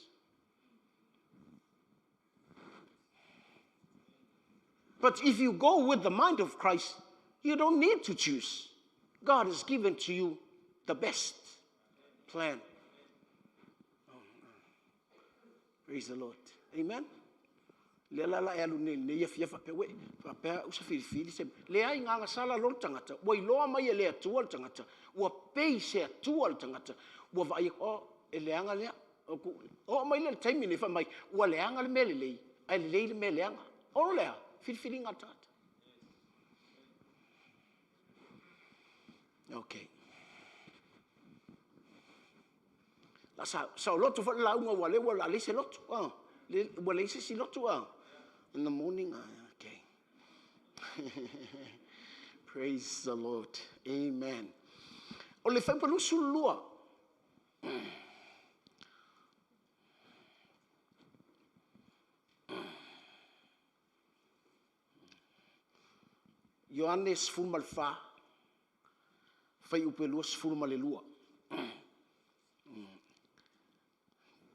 But if you go with the mind of Christ, you don't need to choose. God has given to you the best plan. Praise the Lord. Amen. Lea la la e alu nei nei afia faapea, uē, faapea au sa filifili se leai gagasala loa le tagata, ua iloa mai e le Atua le tagata, ua pei se Atua le tagata, ua vaai atu, oh, e leaga lea. Oo mai lea i le taimi nei fai mai, ua leaga le mea lelei, ae lelei le mea leaga. O le a? Filifiliga a le tagata. Okay. La sa, saoloto foi le lauga ua lea ua leai se loto. Ah, le, ua leai se isi loto. Ah. In the morning, ah, okay. Praise the Lord. Amen. O le fuaiupu 22. Ioane 14, fuaiupu e 22.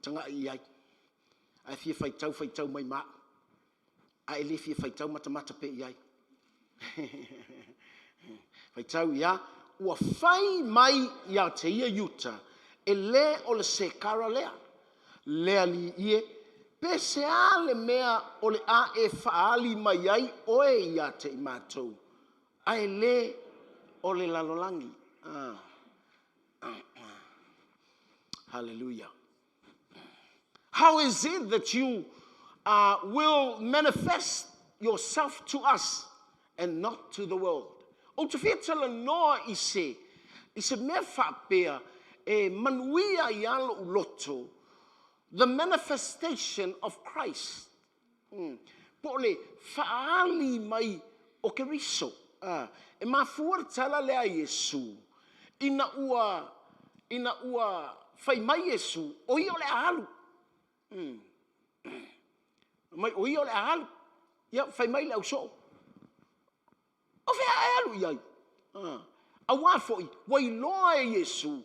Tagai i ai. A e fia faitau, faitau mai ma au. A e le fia faitau, matamata pea i ai. Faitau ia, ua fai mai ia te ia Iuta, e lē o le sekara lea, le Alii e, pe se a le mea o le a e faaali mai ai oe ia te i matou, ae lē o le lalolagi. Ah. Hallelujah. How is it that you uh, will manifest yourself to us and not to the world? Ou te fia talanoa i se, i se mea faapea e manuia ai lava lou loto, the manifestation of Christ. Mm. Po o le faaali mai o Keriso. Ah, e mafua le tala lea a Iesu, ina ua, ina ua fai mai Iesu, o ia o le a alu. Mm. Mai o ia o le a alu. Ia, fai mai le ausoo. O fea e alu i ai? Ah. Auā foi, ua iloa e Iesu,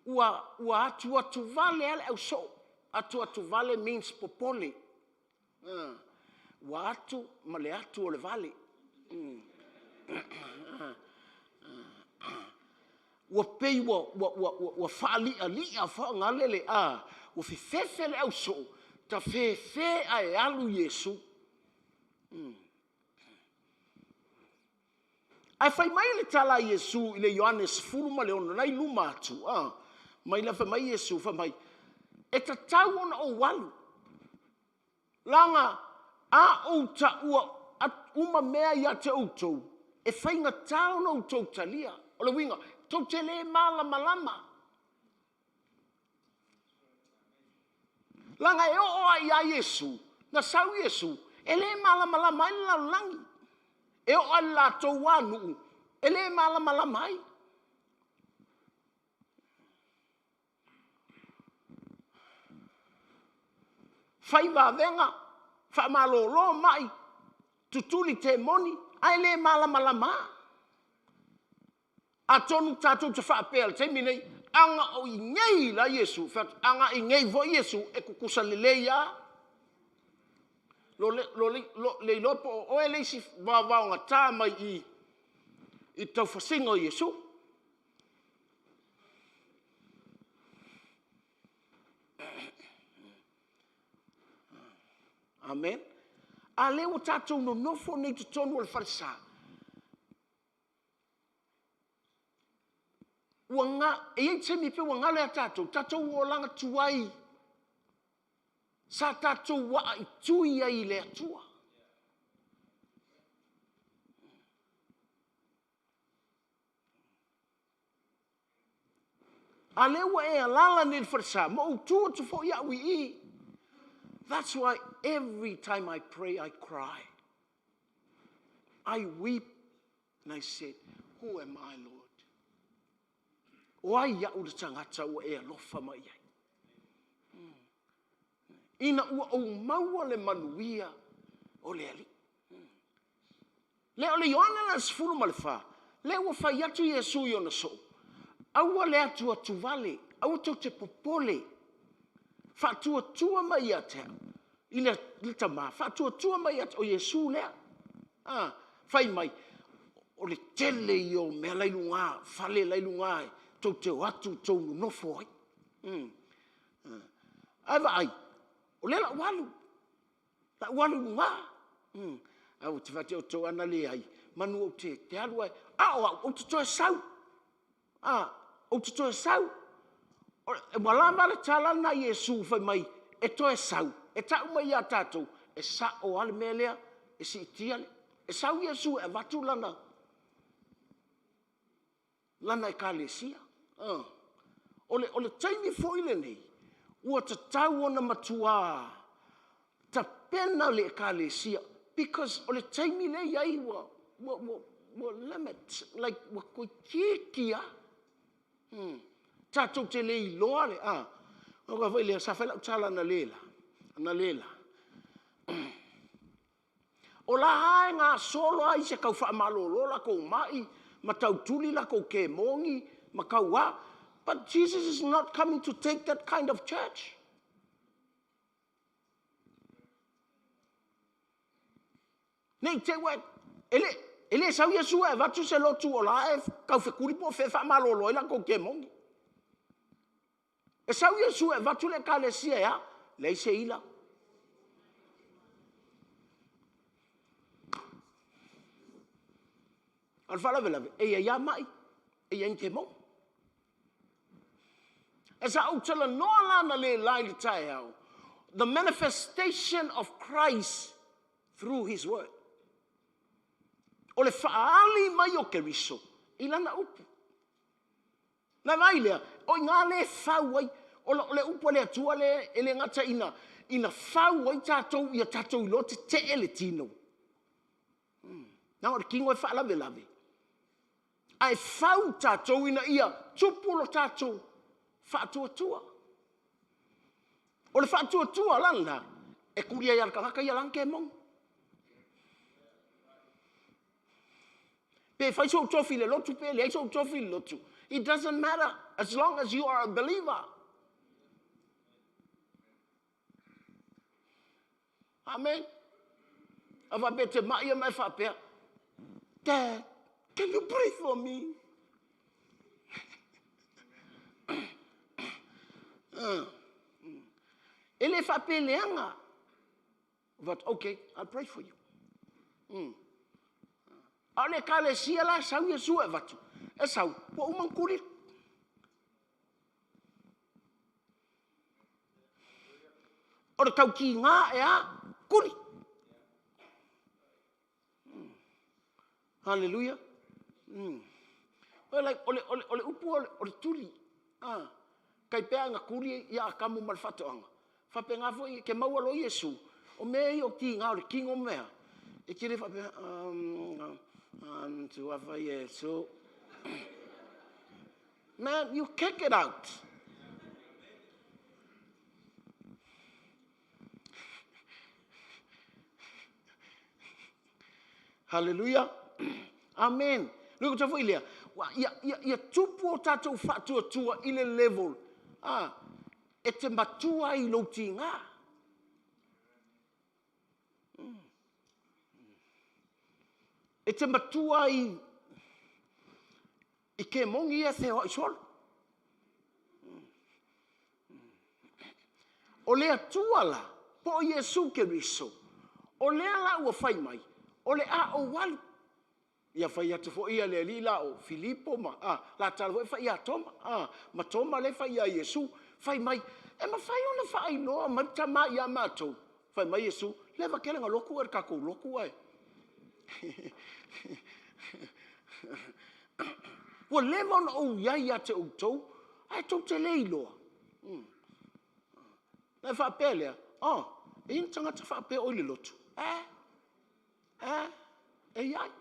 ua, ua atuatuvale lava le ausoo. Atuatuvale means popole. Ah. Ua atu ma le atu o le vale. Mm. Ua pei ua, ua, ua, ua, ua faaliʻaliʻa fagalele, a, ua fefefe le ausoo, ta fefe ae alu Iesu. Mm. Ae fai mai le tala a Iesu i le Ioane 16 la i luma atu, a, mai la fai mai Iesu, fai mai, e tatau ona ou alu, leaga a ou taua uma mea ia te outou, e faigata ona outou talia. O le uiga, tou te le malamalama. Leaga e oo lava ia Iesu, na sau Iesu, e le malamalama ai le lalolagi. E oo lava i le latou lava nuu, e le malamalama ai. Fai vavega, faamalolo mai, tutuli temoni, ae le malamalama lava. Atonu tatou te faapea i le taimi nei, ana o i nei la Iesu, fai atu, ana i nei foi Iesu, e tutusa lelei lava. Lo, le, lo, le, lo, le iloa po o oe le isi vaovaogata mai i i le taufasiga o Iesu. Amen. A lea ua tatou nonofo nei i totonu o le falesa, Ua ga, e i ai taimi pei ua galo ia tatou, tatou olaga tuai sa tatou waa i tui ai i le Atua. A lea ua e alaala nei i le falesa, ma ou tu atu foi au i i. That's why every time I pray, I cry. I weep and I said, Who am I, Lord? O ai au le tagata ua e alofa mai ai? Hmm. Ina ua ou maua le manuia o le Alii. Hmm. Lea o le Ioane la 14, lea ua fai atu Iesu i ona soo, aua le atuatu vale, aua tou te popole, faatuatua mai ia te au, i le, le tama, faatuatua mai ia te o Iesu lea. Ah, fai mai, o le tele ia o mea la i luga, fale la i luga e tou te o atu tou nonofo ai. Mm. Ah. Ae vaai, o lea la ua alu, la ua alu i luga. Mm. Ae ou te fai atu ana leai, manu ou te, te alu ai, a o au, ou te toe sau. A, ou te toe sau. Ua lava le tala lena a Iesu fai mai, e toe sau, e tau mai ia tatou, e sa'o lava le mea lea, e siitia le, e sau Iesu e avatu lana, lana ekalesia. O le, o le taimi foi lenei, ua tatau ona matuā tapena le ekalesia because o le taimi lea i ai ua, ua, ua, ua limit, like ua toeitiiti lava. Hmm. Tatou te le iloa le, ah, o foi lea, sa fai lau tala analeila, analeila. O la lava e gasolo lava isi e tau faamalolo latou mai ma tau tuli latou kemoni ma tau a. But Jesus is not coming to take that kind of church. Ne i te i ua e le, e le sau Iesu e avatu se lotu o la e taufetuli po o fea e faamalolo ai latou kemoni. E sau Iesu e avatu le ekalesia e a? Leai se ila. A o le faalavelave, e i ai lava mai, e i ai ni kemoni. E sa ou talanoa la analeila i le taeao, the manifestation of Christ through his word. O le faaali mai o Keriso i lana upu. Na vaai lea, o i ina lea e fau ai, o le upu a le Atua lea e le gata ina, ina fau ai tatou ia tatou iloa tetee le tino. Hmm. Na o le tino e faalavelave. Ae fau tatou ina ia tupu lo tatou faatuatua. O le faatuatua la lena, e tuli ai lava le tagata ia lana kemoni. Pe fai sou tofi i le lotu pe leai sou tofi i le lotu. It doesn't matter as long as you are a believer. Amen. A faapea te mai ia ma e faapea, Dad, can you pray for me? E le faapea leaga. But okay, I'll pray for you. Mm. A o le ekalesia la e sau Iesu e avatu, e sau, ua uma ona tuli. O le tautiga e a? Tuli. Mm. Hallelujah. Mm. Well, like, o, le, o, le, o le upu o le, o le tuli. Ah. Kai pea na tuli ia Atamu ma le faatoaga. Faapena foi ke maua loa Iesu, o mea ia o tiga o le tino ma mea, e te le faapea, um, um, tuafa Iesu. Man, you kick it out. Hallelujah. Amen. Lui ko foi lea, ia, ia, ia tupu o tātou faatuatua i le level. Ah, e te matua ai i lou tiga. E te matua ai i kemoni ia e feoai solo. O le Atua la, po o Iesu Keriso, o lea la ua fai mai, o le a ou alu. Ia fai atu foi ia le alii la o Filipo ma, a, la tala foi fai ia Toma, a, ma Toma lea fai ia Iesu, fai mai, e mafai ona faailoa mai le Tama ia matou. Fai mai Iesu, leva tele na lotu e le tatou lotu ae. Ua leva ona ou i ai ia te outou. Ae tou te le iloa. Mm. Na e faapea lea, oh, e i ai ni tagata faapea oe i le lotu? Eh, eh, e i ai.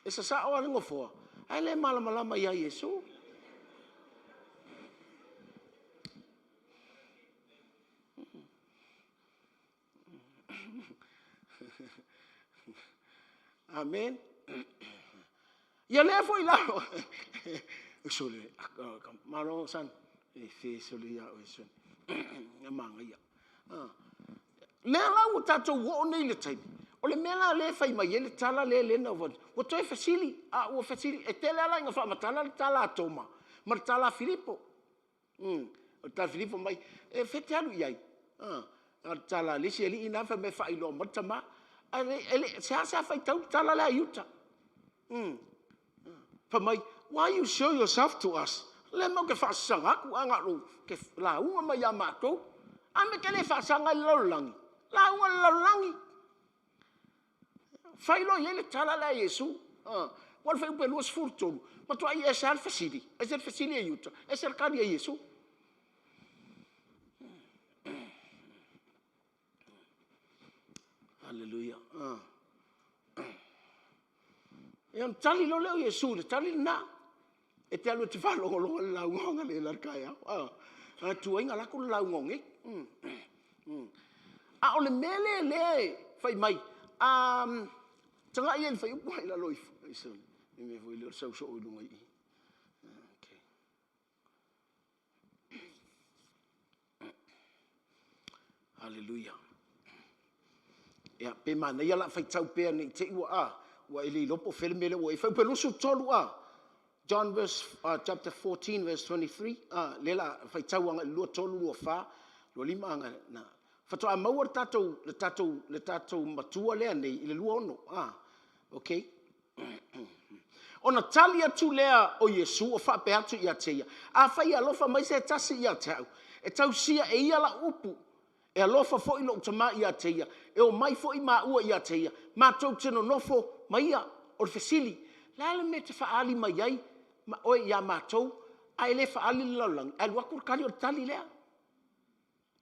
E sasao lava le nofoa, ae le malamalama ia Iesu. Amen. Ia lea foi la. Sole, malo son. E fe sole ia oe son. E magaia. Ah. Lea la ua tatou oo nei i le taimi, o le mea la lea e fai mai ai le tala lea lea na ua toe fesili, a ua fesili, e tele lava la ina faamatala le tala a Toma ma le tala a Filipo. Mm. O le tala a Filipo mai, e fea e te alu i ai? Ah. A o le tala a le isi alii na fai mai faailoa mai le tama. A le, e le, seasea faitau le tala lea a Iuta. Mm. Fai mai, why you show yourself to us? Le mea ou te faasaga atu, a na o lou ke lauga mai ia matou. A mea e te le faasaga ai i le lalolagi? Lauga i le lalolagi. Fai loa i ai le tala lea a Iesu. Ua le fuaiupu e 23, matuai ese lava le fesili, ese le fesili a Iuta, ese le tali a Iesu. Haleluia. Ia ona tali loa lea o Iesu i le tali lena. E te alu e te faalogologo i le lauga analeila i le taeao. A tuai ona alu atu le lauga o nei. A o le mea lea lea e fai mai, tagai i ai i le fuaiupu i lalo ifo. Le mea foi lea o le sau soo i luga i i. Okay. Haleluia. Ia, pe manaia la faitau pea nei te i ua a, ua e le iloa po o fea le mea lea ua i ai. Fuaiupu e 23 a, John verse, chapter 14 verse 23, a, lea la faitau agai i le 23, 24, 25 agai, na. Faatoa maua le tatou, le tatou, le tatou matua lea nei i le 26, a, okay. Ona tali atu lea o Iesu o faapea atu ia te ia, Afai e alofa mai se tasi ia te au, e tausia e ia lau upu, e alofa foi lou Tama ia te ia, e omai foi maua ia te ia, matou te nonofo ma ia. O le fesili, le a le mea e te faaali mai ai oe ia matou, ae le faaali i le lalolagi? Ae alu atu le tali, o le tali lea.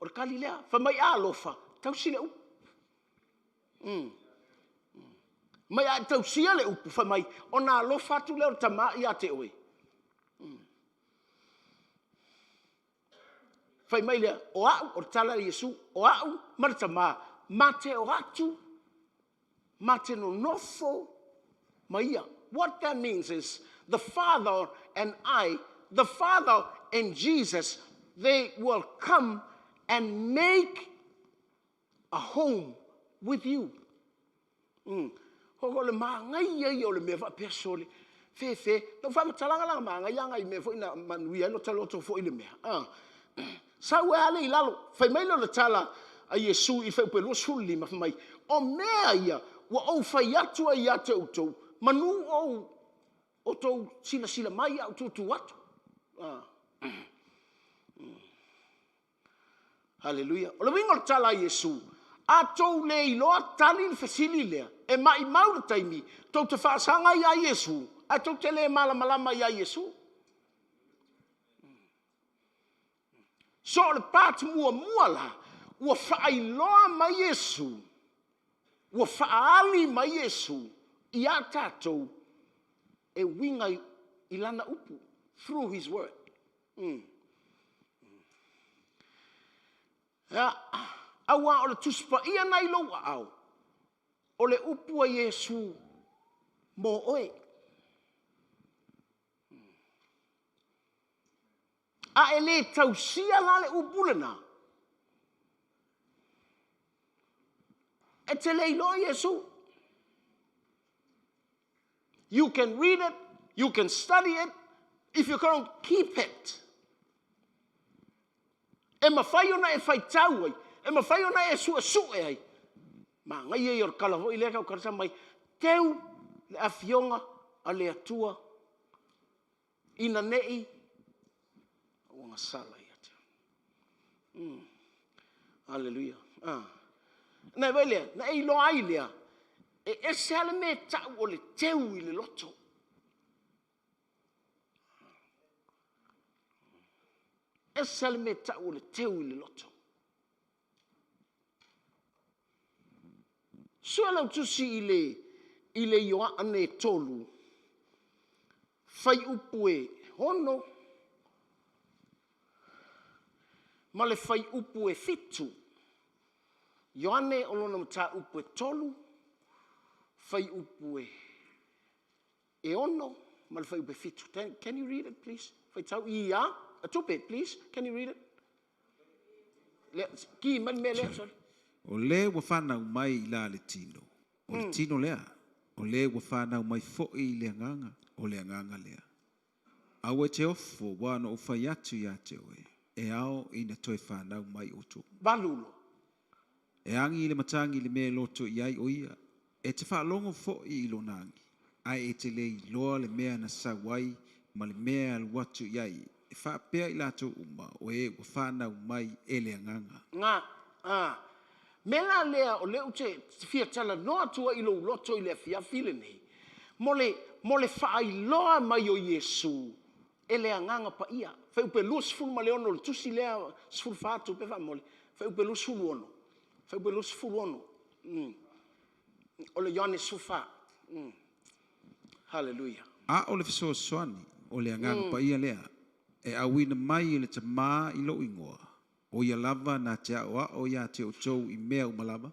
O le tali lea. Fai mai, a alofa, tausi le upu. Mm. Mai a e tausia le upu, fai mai, ona alofa atu lea o le Tama ia te oe. Mm. Fai mai lea, o au, o le tala a Iesu, o au ma le Tama, ma te o atu, ma te nonofo ma ia. What that means is, the Father and I, the Father and Jesus, they will come and make a home with you. Mm. Hoko le māngai ai o le mea faapea sole. Fefe, lau faamatalaga la māngai anga i mea foi na manuia ai lo taloto foi le mea. Ah. Sau e ale i lalo, fai mai lea o le tala a Iesu i fuaiupu e 25, fai mai, o mea ia ua ou fai atu ai ia te outou, manu ou o tou silasila mai a ou tutu atu. Ah. Haleluia. O le uiga o le tala a Iesu, a tou le iloa tali le fesili lea, e maimau le taimi tou te faasaga ai ia Iesu, ae tou te le malamalama iā Iesu. So o le part muamua la, ua faailoa mai Iesu, ua faaali mai Iesu iā tatou e uiga i lana upu, through his word. Mm. Ia, auā o le Tusi Paia na i lou aao, o le upu a Iesu mō oe. A e le tausia la le upu lena, e te le iloa Iesu. You can read it, you can study it, if you can't keep it. E mafai ona e faitau ai, e mafai ona e suesue ai. Manaia ia o le tala foi lea tau talasa mai, teu le afioga a le Atua ina ne i ua gasala ia te au. Aleluia. Ah. Na e lea, na e iloa ai lea, e ese lava le mea e tau o le teu i le loto. Ese le mea tau o le teu i le loto. Sue lau tusi i le, i le Ioane 3, fuaiupu e 6 ma le fuaiupu e 7. Ioane o lona mataupu e 3, fuaiupu e e 6 ma le fuaiupu e 7. Can you read it, please? Faitau i a. A tupe, please. Can you read it? Le, ki mai le mea lea, sorry. O le ua whanau mai i la le tino. O le tino lea. O le ua whanau mai fo'i i le anganga. O le anganga lea. Aua e te ofo ua na o whai atu ia te oe. E ao ina toe whanau mai o tō. Valulo. E angi i le matangi le mea loto i ai o ia. E te whaalongo fo'i i lona angi. Ai e te le iloa le mea na sau ai ma le mea alu atu i ai. E whaapea i lātou uma o e ua whanau mai e le anganga. Ngā, ā. Me la lea o lea ou te fia talanoa atu ai i lou loto i le afiafi lenei, mo le, mo le faailoa mai o Iesu e le Agaga Paia. Fuaiupu e 26 o le tusi lea, 14 tupe faamomoli, fuaiupu e 26, fuaiupu e 26. O le Ioane 14. Hallelujah. A o le fesoasoani o le agaga paia lea, e auina mai e le Tamā i lou igoa, o ia lava na te aʻoaʻo iā te outou i mea uma lava,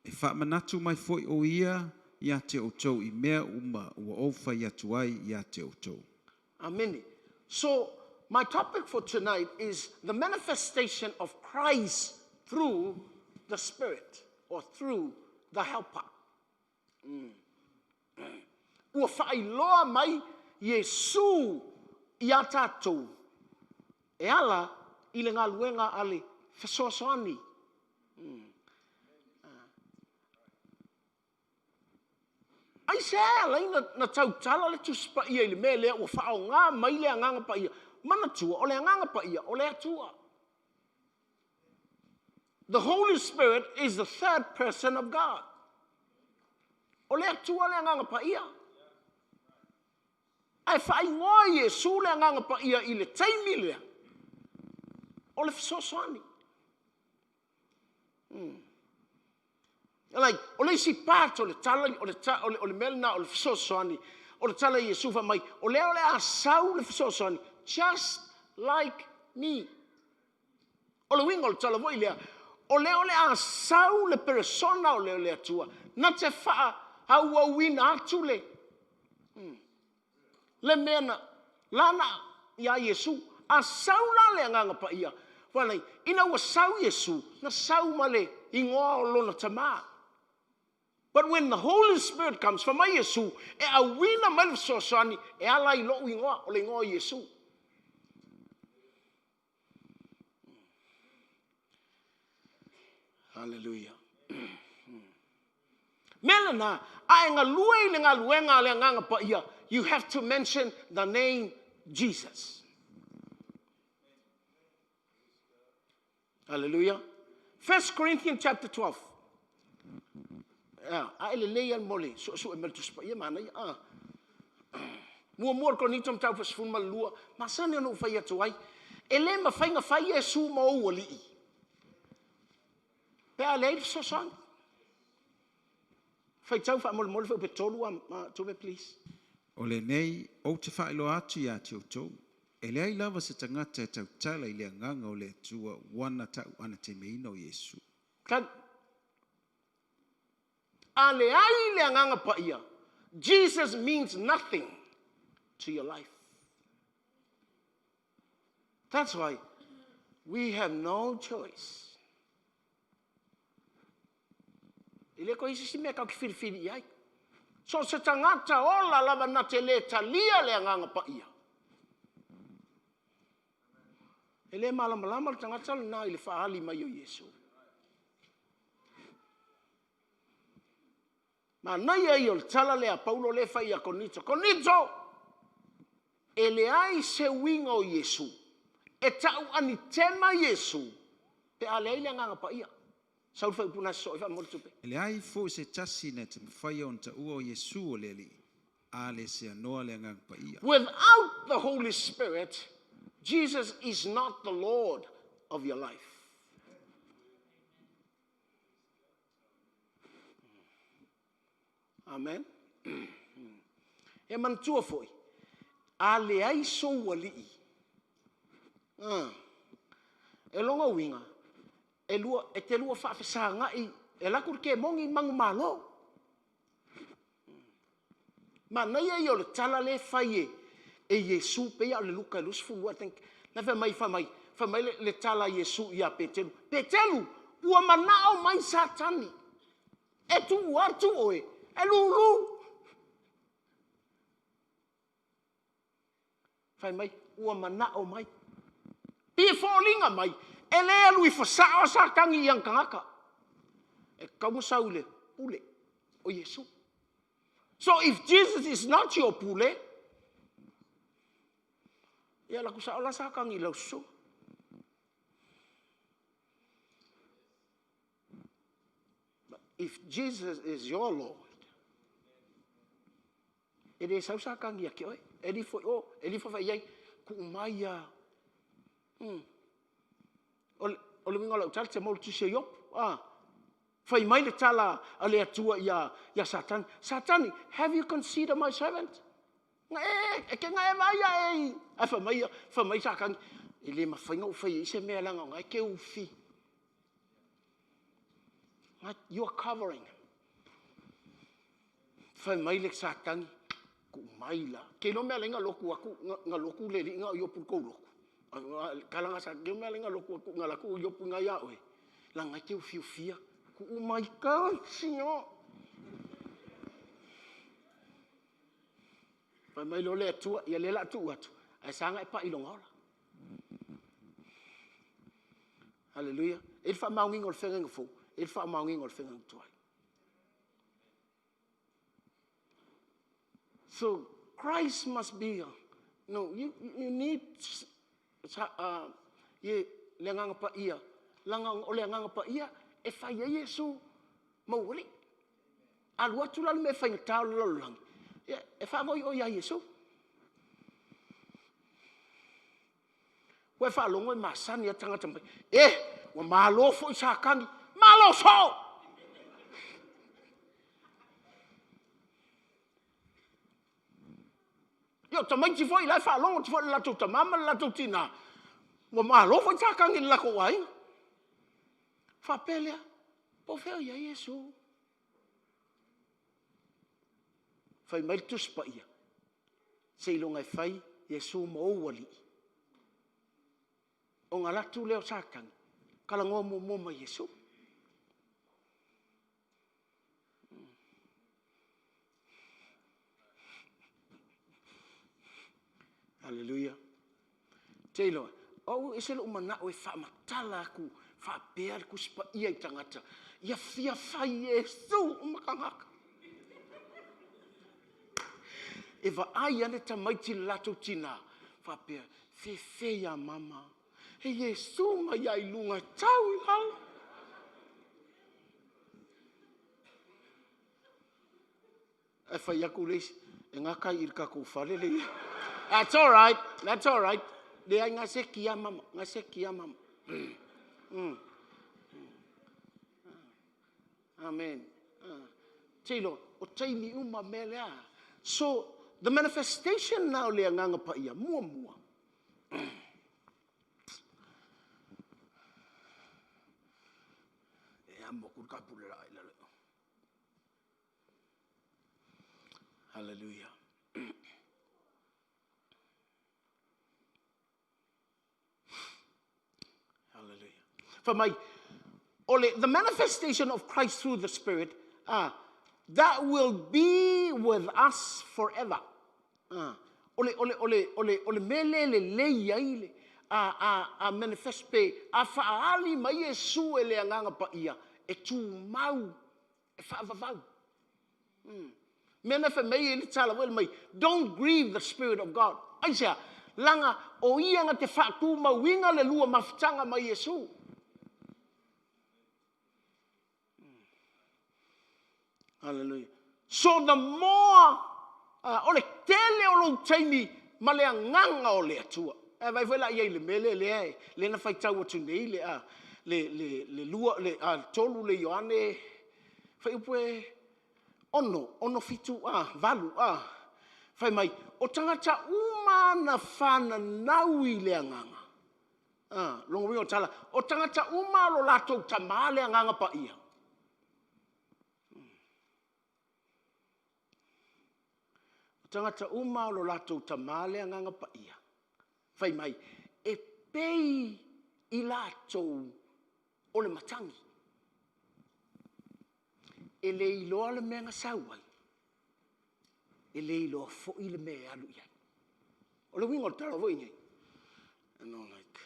e faamanatu mai foʻi o ia iā te outou i mea uma ua ou fai atu ai iā te outou. Amene. So, my topic for tonight is the manifestation of Christ through the Spirit or through the Helper. Ua faailoa mai Iesu iā tātou e ala i le galuega a le fesoasoani. Aisea e ala ai na tautala le Tusi Paia i le mea lea ua faaaoga mai le Agaga Paia? Manatua, o le Agaga Paia o le Atua. The Holy Spirit is the third person of God. O le Atua le Agaga Paia. Ae faaigoa Iesu le Agaga Paia i le taimi lea, o le fesoasoani. Like, o le isi part o le tala, o le, ta, o le, o le mea lena o le fesoasoani, o le tala i Iesu fai mai, o lea o le a sau le fesoasoani, just like me. O le uiga o le tala foi lea, o lea o le a sau le persona o le, le Atua, na te faaauauina atu le, le mea na lana iā Iesu. A sau la le Agaga Paia, whanau, ina ua sau Iesu, na sau ma le igoa o lona Tamā. But when the Holy Spirit comes, fai mai Iesu, e auina mai le fesoasoani e ala i lou igoa, o le igoa o Iesu. Hallelujah. Mea lena, a e galue i le galuega a le Agaga Paia, you have to mention the name Jesus. Hallelujah. 1 Corinthians chapter 12. Yeah, a e lelei al mole, suesue mai le Tusi Paia, manaia. Ah. Muamua o le Korinito mataupu e 12, masani ona ou fai atu ai, e le mafai ona fai Iesu ma ou alii, pe a leai le fesoasoani. Faitau faamolemole fuaiupu e 3 a, ma tupe please. O lenei, ou te faailoa atu iā te outou, e leai lava se tagata e tautala i le agaga o le Atua ua na ta'u anatemeina o Iesu. Kan, a leai le Agaga Paia, Jesus means nothing to your life. That's why we have no choice. E le koe isi si mea kau ki whiriwhiri i ai. So se tagata ola lava na te le talia le Agaga Paia. E le malamalama le tagata lena i le faaali mai o Iesu. Manaia ia o le tala lea a Paulo lea e fai ia Korinito. Korinito! E leai se uiga o Iesu. E ta'u anitema Iesu pe a leai le Agaga Paia. Sau le fuaiupu na sosoo ai faamolemole tupe. E leai fo'i se tasi na te mafaia ona ta'ua o Iesu o le Alii, a le seanoa le Agaga Paia. Without the Holy Spirit, Jesus is not the Lord of your life. Amen. E manatua foi, a leai sou alii, e lona uiga, e, lua, e te lua faafesagai, e alu atu le kemoni manumalo. Manaia ia o le tala lea e fai e, e Iesu, pei lava o le Luka 22, I think. Na fai mai, fai mai, fai mai le, le tala a Iesu ia Peteru, Peteru, ua manao mai Satani e tuu atu oe, e lulu. Fai mai, ua manao mai. Pei e foliga mai, e le alu ifo sao Satani i ana tagata. E tatau ona sau i le pule o Iesu. So if Jesus is not your pule, ia alu atu sao la Satani i lau susuga. But if Jesus is your Lord, e le sau Satani ia te oe. E lifo i o, e lifo fai i ai, tuu mai a. O le, o le uiga o lau tala, te maua le tusi a Iopo. Ah. Fai mai le tala a le Atua ia, ia Satani. Satani, have you considered my servant? Na e, e ke na e vai a e. Ai fai mai, fai mai Satani, e le mafai na ou fai i se mea langa o ngai ke ufi. You are covering him. Fai mai le Satani, ku mai la. Ke lo mea lenga loku aku, nga loku le li nga o iopu kou loku. Kala nga sa, ke mea lenga loku aku, nga laku iopu nga ia oe. La ngai te ufiufia. Ku mai ka, Senhor. Fai mai lo le Atua, ia le la tu atu. Ai sanga e pa ilonga ola. Hallelujah. E le faamaoniga o le feagaiga fou, e le faamaoniga o le feagaiga tuai. So Christ must be, no, you, you need ye, le agaga paia, langa o le agaga paia e fai ai Iesu maualii. Alu atu la le mea faigata o le lalolagi, ia, e faavaoioi ia Iesu. Ua e faalogo e masani a tagata mai, e, ua malo foi Satani, malo soo! Ia o tamaiti foi la e faalogo atu foi i le latou tama ma le latou tinā, ua malo foi Satani i le latou aiga. Faapea lea, po o fea o i ai Iesu? Fai mai le Tusi Paia, seiloga e fai Iesu ma ou alii. Ona alu atu lea o Satani, talanoa muamua ma Iesu. Haleluia. Te iloa, o au e ese lou manao e faamatala atu faapea le Tusi Paia i tagata, ia fia fai Iesu ma tagata. E vaai ane tamaiti i le latou tinā, faapea, fefe ia mama, e Iesu mai lava i luga e tau i lalo. Ae fai atu le isi, e gata i le tatou fale le ia. That's all right, that's all right. Leai, na se kia mama, na se kia mama. Amen. Te iloa, o taimi uma mea lea. So, the manifestation now le agaga paia, muamua. E amo aku le kapula la i lalo. Hallelujah. Hallelujah. Fai mai, o le, the manifestation of Christ through the Spirit, that will be with us forever. O le, o le, o le, o le, o le mea lea e lelei ai le, a, a, a manifest pe, a faaali mai Iesu e le Agaga Paia, e tumau, e faavavau. Mea na fai mai e le tala foi mai, don't grieve the Spirit of God. Aisea? Laga o ia na te faatumauina le lua mafutaga ma Iesu. Hallelujah. So the more o le tele o lou taimi ma le agaga o le Atua. Ae vaai foi la i ai i le mea lea, lea, lea na faitau atu nei le, a, le, le, le lua, le, a, le tolu le Ioane, fuaiupu e ono, ono fitu, a, valu, a, fai mai, o tagata uma na fananau i le Agaga, a, lona uiga o le tala, o tagata uma o lo latou Tama le Agaga Paia. O tagata uma o lo latou Tama le Agaga Paia, fai mai, e pei i latou o le matagi. E le iloa le mea na sau ai, e le iloa foi le mea e alu i ai. O le uiga o le tala foi nei, you know, like,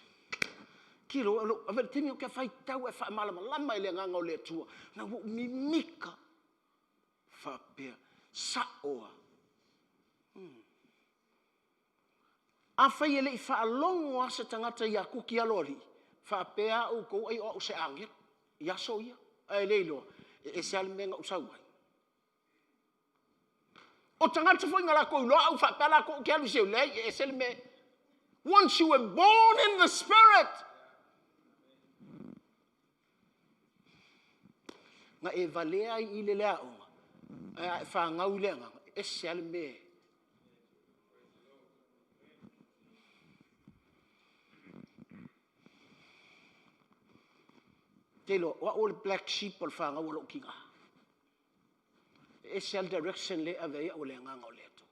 tilo, ave le taimi ou te faitau e faamalamalama e le Agaga o le Atua, na ua ou mimita faapea, sa'o lava. Afai e le i faalogo lava se tagata ia Kuki Aloalii, faapea lava outou ai o au o se agelu i aso ia, ae le iloa, e ese lava le mea na ou sau ai. O tagata foi na latou iloa au faapea latou ou te alu i se, leai, e ese le mea. Once you were born in the Spirit, na e valea ai i le aoga, ae a e fanau i le agaga, e ese lava le mea. Te iloa, o au o le black sheep o le fanau a lou tina. E ese lava le direction lea e ave ai au e le Agaga o le Atua.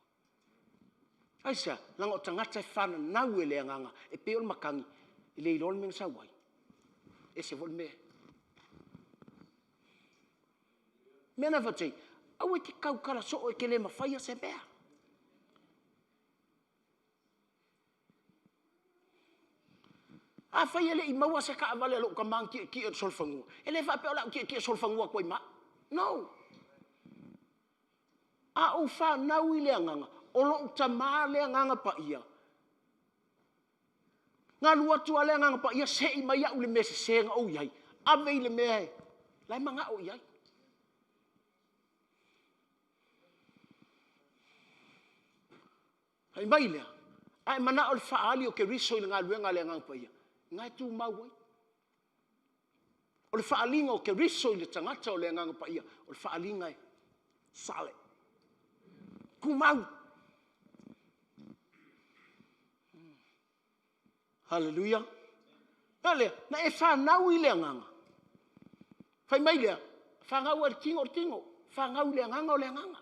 Aisea? Leaga o tagata e fananau e le Agaga, e pei o le matagi, e le iloa le mea na sau ai. E ese foi le mea. Mea na fai atu aua e te tautala soo e te le mafaia se mea. Afai e le i maua se taavale a lou tama na tietie i le solofanua, e le faapea o le a ou tietie solofanua atu ai ma au. No! A ou fanau i le Agaga, o lou Tama le Agaga Paia, na alu atu lava le Agaga Paia sei mai au i le mea sese na ou i ai, ave i le mea la e manao i ai. Fai mai lea, a e manao i le faaali o Keriso i le galuega a le Agaga Paia, na e tumau ai. O le faaaliga o Keriso i le tagata o le Agaga Paia, o le faaaliga e solid, tumau. Haleluia. A lea, na e fanau i le Agaga. Fai mai lea, fanau i le tino o le tino, fanau i le Agaga o le Agaga.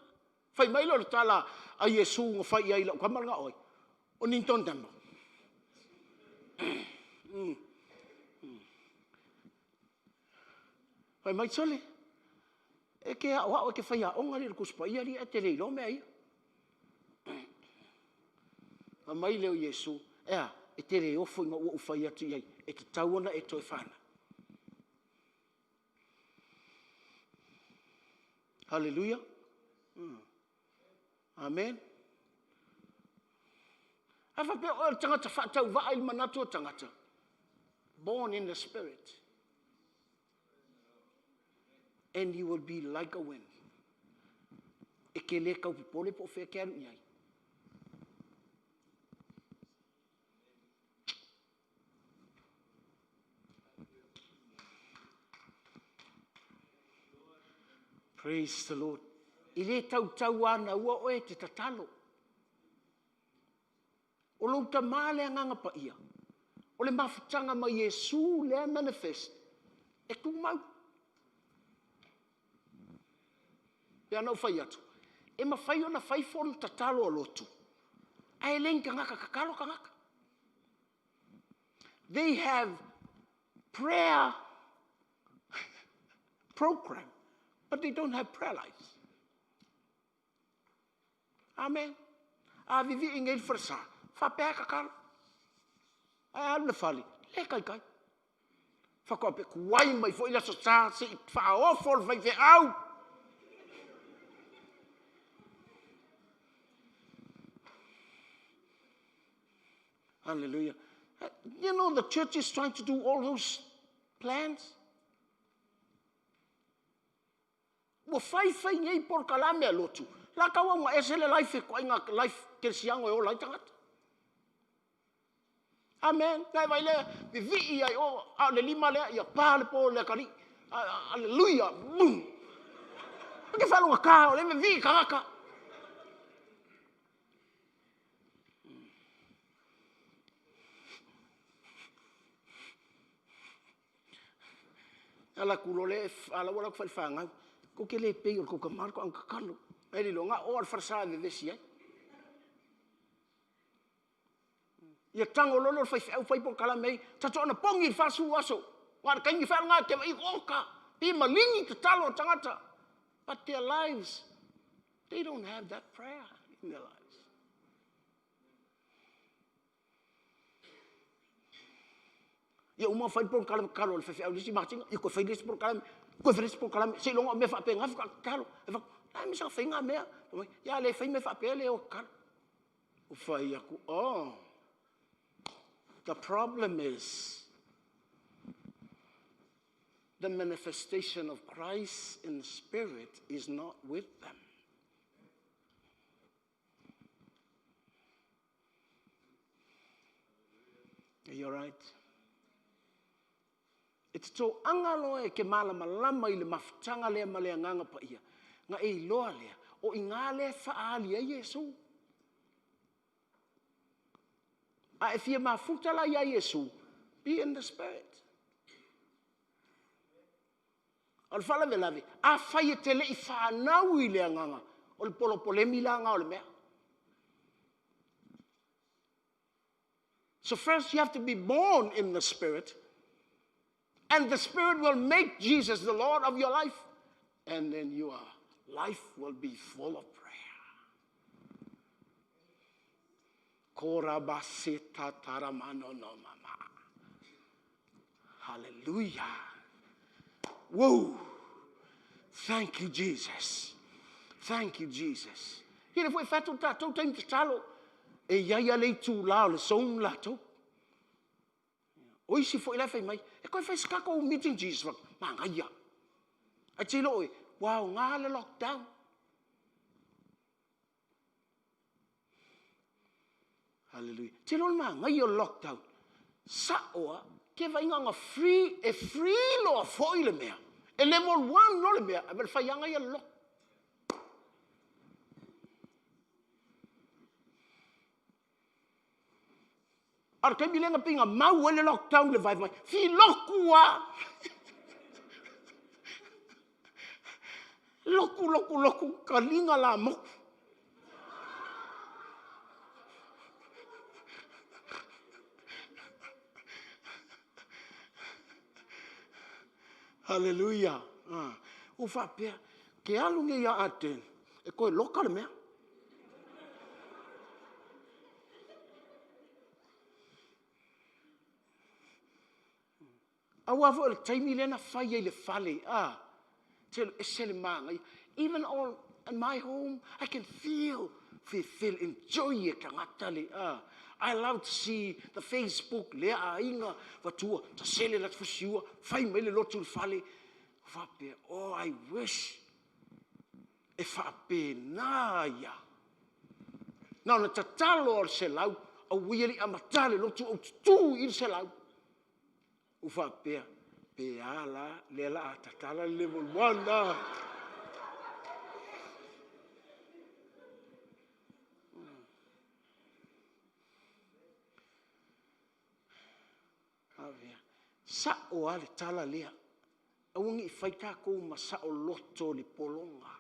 Fai mai lea o le tala a Iesu na fai i ai i lau tama lena oe, o Nintendo. Fai mai, sole, e te aoao, e te faiaoga alii o le Tusi Paia alii ae te le iloa mea ia. Fai mai lea o Iesu, e a, e te le ofo ina ua ou fai atu i ai, e tatau ona e toe fanau. Haleluia. Amen. A faapea oe o le tagata faatauvaa i le manatu o tagata, born in the spirit. And you will be like a wind. E te le taupopole po o fea e te alu i ai. Praise the Lord. I le tautauanaua oe e te tatalo. O lou tama le Agaga Paia, o le mafutaga ma Iesu lea manifest, e tumau. Pei ona ou fai atu, e mafai ona fai fono tatalo a lotu, ae le ni tagata tatalo tagata. They have prayer program, but they don't have prayer lives. Amen. A vivii nei le falesa, faapea e tatalo. Ae alu le fale, le taitai. Faatoa pe tuai mai foi le Aso Sa se i faaofo le faifeau. Hallelujah. You know the church is trying to do all those plans. Ua fai fai nei polokalame a lotu, la tau au na ese le life e toaiga life kerisiano e ola ai tagata. Amen. Ngai vai lea, vivii ai o, a o le lima lea, ia pa le po le akalii. Aleluia. Bum. Ke whalonga ka, o le vivii kagaka. Ala ku lo le ala wala ku whalwhangau. Ko ke le pei o le kouka marko ang kakalo. Ai le longa o al farsa ve vesi ai. Ia tango lolo le faifeau fai polokalame ai, tatou ona pogi i le 40 aso. Aua o le taimi fai lena te vaai oka, pe maligi tatalo a tagata. But their lives, they don't have that prayer in their lives. Ia uma fai le polokalame tatalo a le faifeau i le isi masina, ia toe fai le isi polokalame, toe fai le isi polokalame, seiloga o mea faapena faatoa tatalo. Ai fai atu, o le a le mea sa fai na mea? Fai mai, ia a le fai mea faapea e le o e tatalo. Ou fai atu, oh, the problem is the manifestation of Christ in the spirit is not with them. Are you all right? E te toaga loa e ke malamalama i le mafutaga lea ma le Agaga Paia, na e iloa lea, o i ina lea e faaali ai Iesu. A e fia mafuta la iā Iesu, be in the Spirit. O le faalavelave, afai e te le i fanau i le Agaga, o le polopolemi la lena o le mea. So first you have to be born in the Spirit, and the Spirit will make Jesus the Lord of your life, and then your life will be full of prayer. Hallelujah. Whoa. Thank you, Jesus. Thank you, Jesus. Ia le foi fatu tatou taimi tatalo. E iai a le itulā o le zone latou. O isi foi la e fai mai, e koe fai se tatou meeting Jesus fai, manaia. Ae tilo oe, ua aoga le lockdown. Hallelujah. Tilo le manaia o le lockdown. Sa'o a, ke vaaiga ona free, e free loa foi le mea. E level 1 loa le mea, ae ma le faiaga ia le lock. A o le taimi lea na pei na mau ai le lockdown le vaivai. Filoku a! Loku, loku, loku, kaliga la moku. Hallelujah. Ah. Ua faapea, ke alu nei ia Aden, e koe loka le mea. Aua foi o le taimi lea na fai ai le fale, ah, te ese le māngaia. Even all in my home, I can feel, feel, feel enjoy e tagata le, ah. I love to see the Facebook lea aiga, fatua, tasele la fusiua, fai mai le lotu le fale. Faapea, oh, I wish e faapena ia. Na ona tatalo o le selau, aua le amata le lotu ou tutu i le selau. Ua faapea, pe a la, lea la a tatala le level 1 a. Avea. Sa'o a le tala lea. Aua ne i fai tatou ma saoloto i le pologa.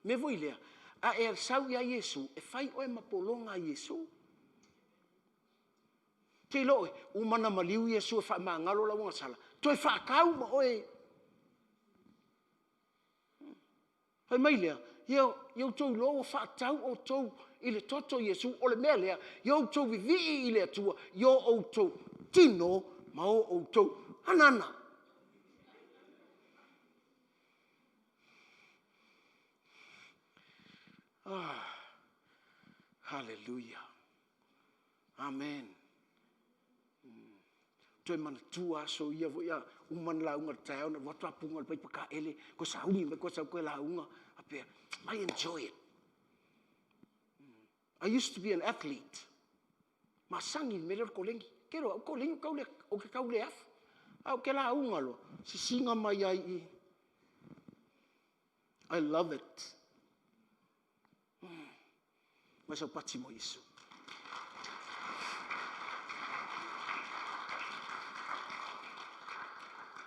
Mea foi lea, a e sau ia Iesu, e fai oe ma pologa a Iesu. Te iloa oe, uma na maliu Iesu e faamagalo lau agasala, toe faatau ma oe. Fai mai lea, ia, ia outou iloa ua faatau outou i le toto o Iesu, o le mea lea, ia outou vivii i le Atua, i o outou tino ma o outou agaga. Ah, hallelujah. Amen. Toe manatua aso ia foi a uma na lauga le taeao na alu atu a puga le paipa taele koe sauni mai koe sau koe lauga faapea I enjoy it. I used to be an athlete. Masani i le mea lea o le koleni. Tele o au koleni ou te tau le afu. Ae ou te lauga loa, sisina mai lava i i. I love it. Mai sau pati mo Iesu.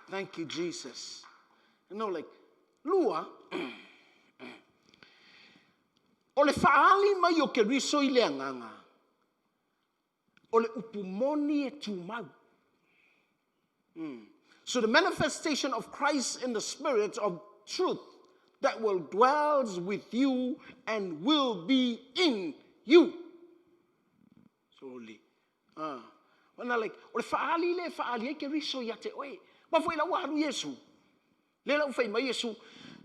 Thank you, Jesus. You know, like, lua, o le faaali mai o Keriso i le agaga, o le upu moni e tumau. So the manifestation of Christ in the spirit of truth that will dwells with you and will be in you. Soli. Ah. Ona like, o le faaali le faaali ai Keriso ia te oe. Ma foi la ua alu Iesu. Le la ua fai mai Iesu,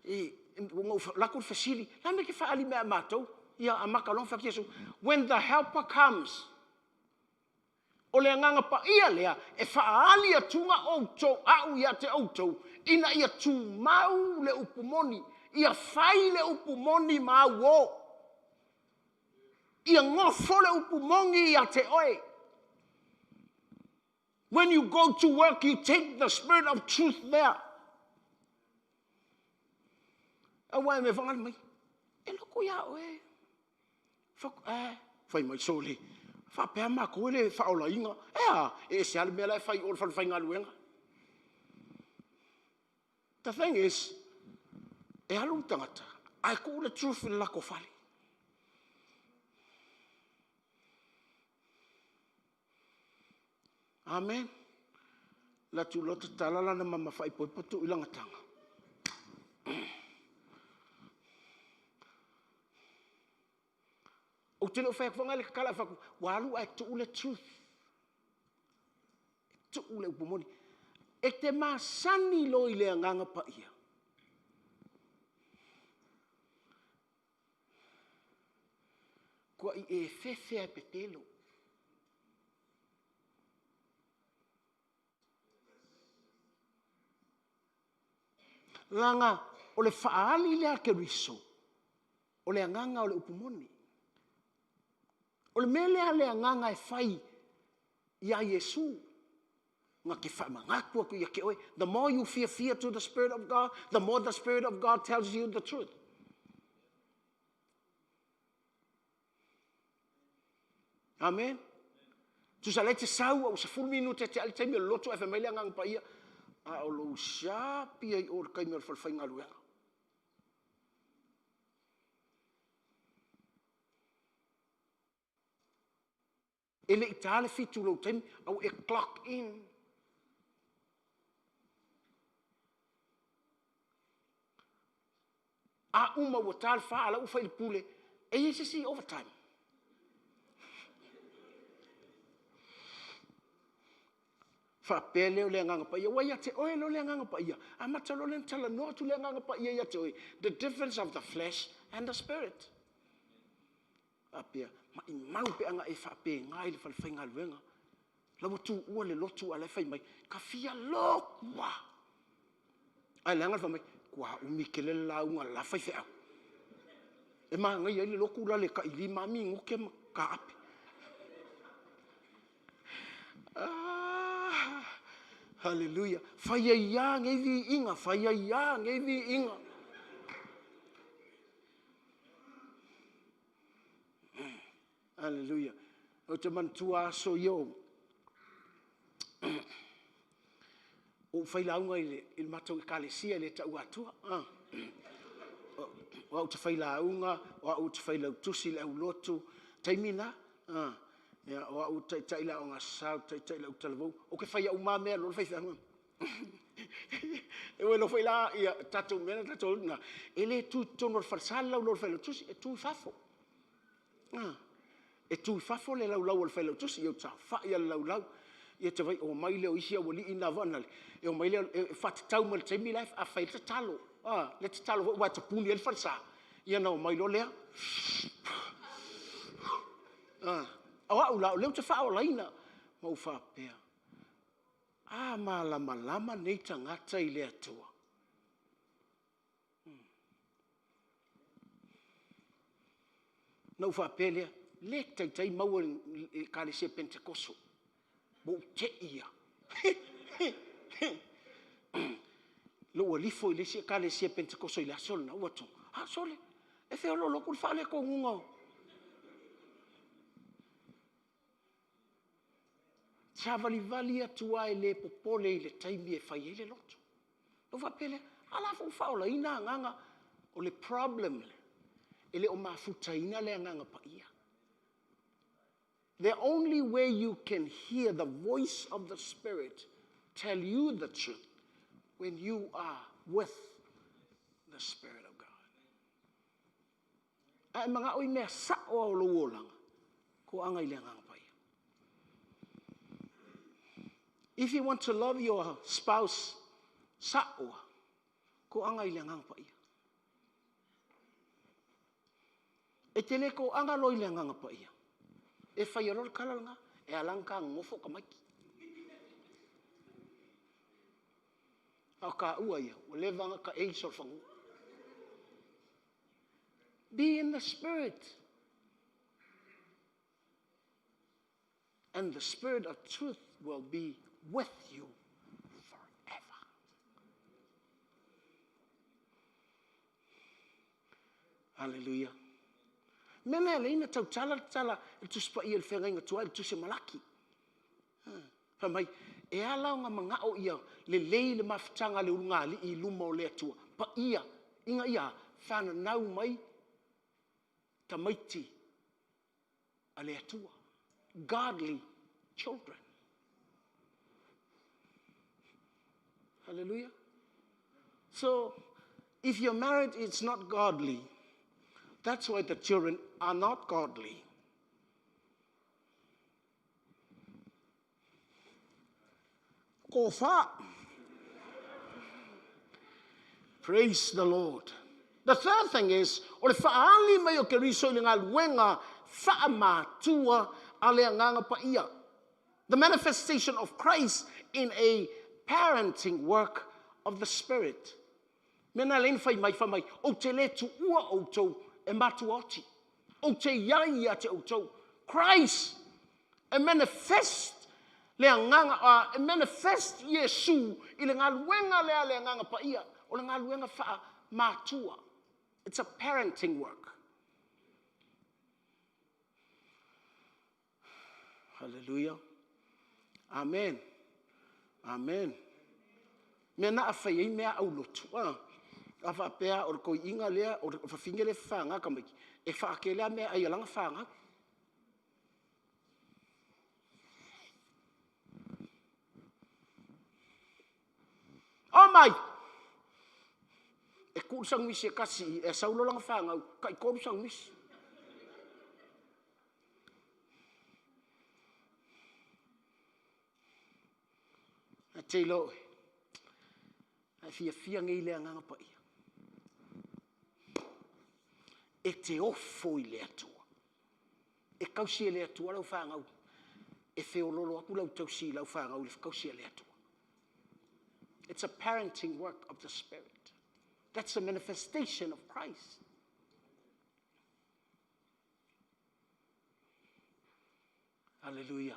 i, ua lako le fesili, la me ke faaali mea matou, ia amata loa fai atu Iesu, when the helper comes, O le Agaga Paia lea e faaali atuga outou a'u ia te outou, ina ia tumau le upu moni, ia fai le upu moni ma auō. Ia nofo le upu moni ia te oe. When you go to work, you take the spirit of truth there. Aua e mea whangal mai. E loko ia oe. Fai mai sole, faapea matou e le faaolaina. E a, e ese lava le mea la e fai i o i le falefaigaluega. The thing is, e alu le tagata, ae tuu le truth i le latou fale. Amen. La tu loa tatala lana mama faaipoipo tuu i lana taga. Ou te le o fai atu foi na le tatala, fai atu, ua alu ae tuu le truth. Tuu le upu moni. E te masani loa i le Agaga Paia. Kua i e fefe a e pepelo. Leaga o le faaali lea a Keriso, o le agaga o le upu moni. O le mea lea a le agaga e fai iā Iesu, na te faamanatu atu ia te oe. The more you fear, fear to the Spirit of God, the more the Spirit of God tells you the truth. Amen. Tusa lea e te sau a ua 10 minute te ali taimi o le lotu ae fai mai le Agaga Paia, a o lou siapi ai o le taimi o le falefaigaluega. E le i ta le 7 lou taimi, a ua e clock in. A uma ua ta le 4, a la ua fai le pule, e i ai se isi overtime. Faapea lea o le Agaga Paia, ua ia te oe loa le Agaga Paia, amata loa lea ona talanoa atu le Agaga Paia ia te oe, the difference of the flesh and the spirit. Faapea, maimau pe ana e faapena i le falefaigaluega. La ua tuua le lotu a la e fai mai, ka fia lotu a. Ae leaga le fai mai, kua umi tele le lauga a le la faifeau. E manaia ai le lotu la le tai 5 minute ma taape. Ah, hallelujah. Fai ai lava nei viiga, fai ai lava nei viiga. Hallelujah. Ou te manatua aso ia o ou failauga i le matou ekalesia i le tau atua. Ah. O au te failauga, o au te failautusi i le aulotu. Taimi na, ah. Ia, o au taitai le aoga sau, taitai le autalavou. Ou te fai au mea loa le faifeau. E ua foi la ia tatou mea na tatou na. E le tu i totonu o le falesa le laulau o le failautusi, e tu i fafo. Ah. E tu i fafo le laulau o le failautusi, ia saofai a le laulau. Ia te vai o mai lea o isi aualii na vaanale, e o mai lea e faatatau mai le taimi la a fai le tatalo. Ah, le tatalo foi ua tapuni ai le falesa. Ia na o mai loa lea. Ah, o au la, o lea ou te faaolaina. Ma ou faapea, a malamalama nei tagata i le Atua. Na ou faapea lea, Le taitai maua i le Ekalesia Penetekoso. Ua ou te i lava. Ina ua alifo i le isi Ekalesia Penetekoso i le aso lena, ou alu atu, a sole, e feoloolo atu le faaletonuga o… Savalivali atu lava e le popole i le taimi e fai ai le lotu. Ona ou faapea lea, a la foi ua faaolaina agaga. O le problem, e le o mafutaina le Agaga Paia. The only way you can hear the voice of the Spirit tell you the truth when you are with the Spirit of God. A e manao i mea sao o lou olaga, toaga i le Agaga Paia. If you want to love your spouse sao, toaga i le Agaga Paia. E te le toaga loa i le Agaga Paia, e faia loa le tala lena, e ala ona ta nonofo o tamaiti. A o taua ia, ua leva ona ta age solofanua. Be in the Spirit. And the Spirit of truth will be with you forever. Hallelujah. Mea lea leina tautala le tala le Tusi Paia i le Feagaiga Tuai le Tusi a Malaki. Fai mai, e ala ona manao ia lelei le mafutaga a le ulugalii i luma o le Atua, paia, ina ia fananau mai tamaiti a le Atua. Godly children. Hallelujah. So, if your marriage is not godly, that's why the children are not godly. Kofa. Praise the Lord. The third thing is, o le fa'aali mai o Keriso i le galuega fa'amatua a le Agaga Paia. The manifestation of Christ in a parenting work of the Spirit. Mea na le fai mai, fai mai, ou te le tuua outou e matuaoti. Ou te iai ia te outou. Christ e manifest le agaga, e manifest Iesu i le galuega lea a le Agaga Paia, o le galuega faamatua. It's a parenting work. Hallelujah. Amen. Amen. Mea na a fai ai mea aulotu. A faapea o le toiina lea, o le fafine lea e fafaga tamaiti, e faatele lava meaai a lana fanau. Omai! E tuu le sanuisi e tasi i i, e sau loa lana fanau, tai 3 sanuisi. Ae te iloa oe, a e fiafia nei i le Agaga Paia, e te ofo i le Atua. E tausi e le Atua lau fanau. E feololo atu lau tausi i lau fanau i le tausi a le Atua. It's a parenting work of the Spirit. That's a manifestation of Christ. Hallelujah.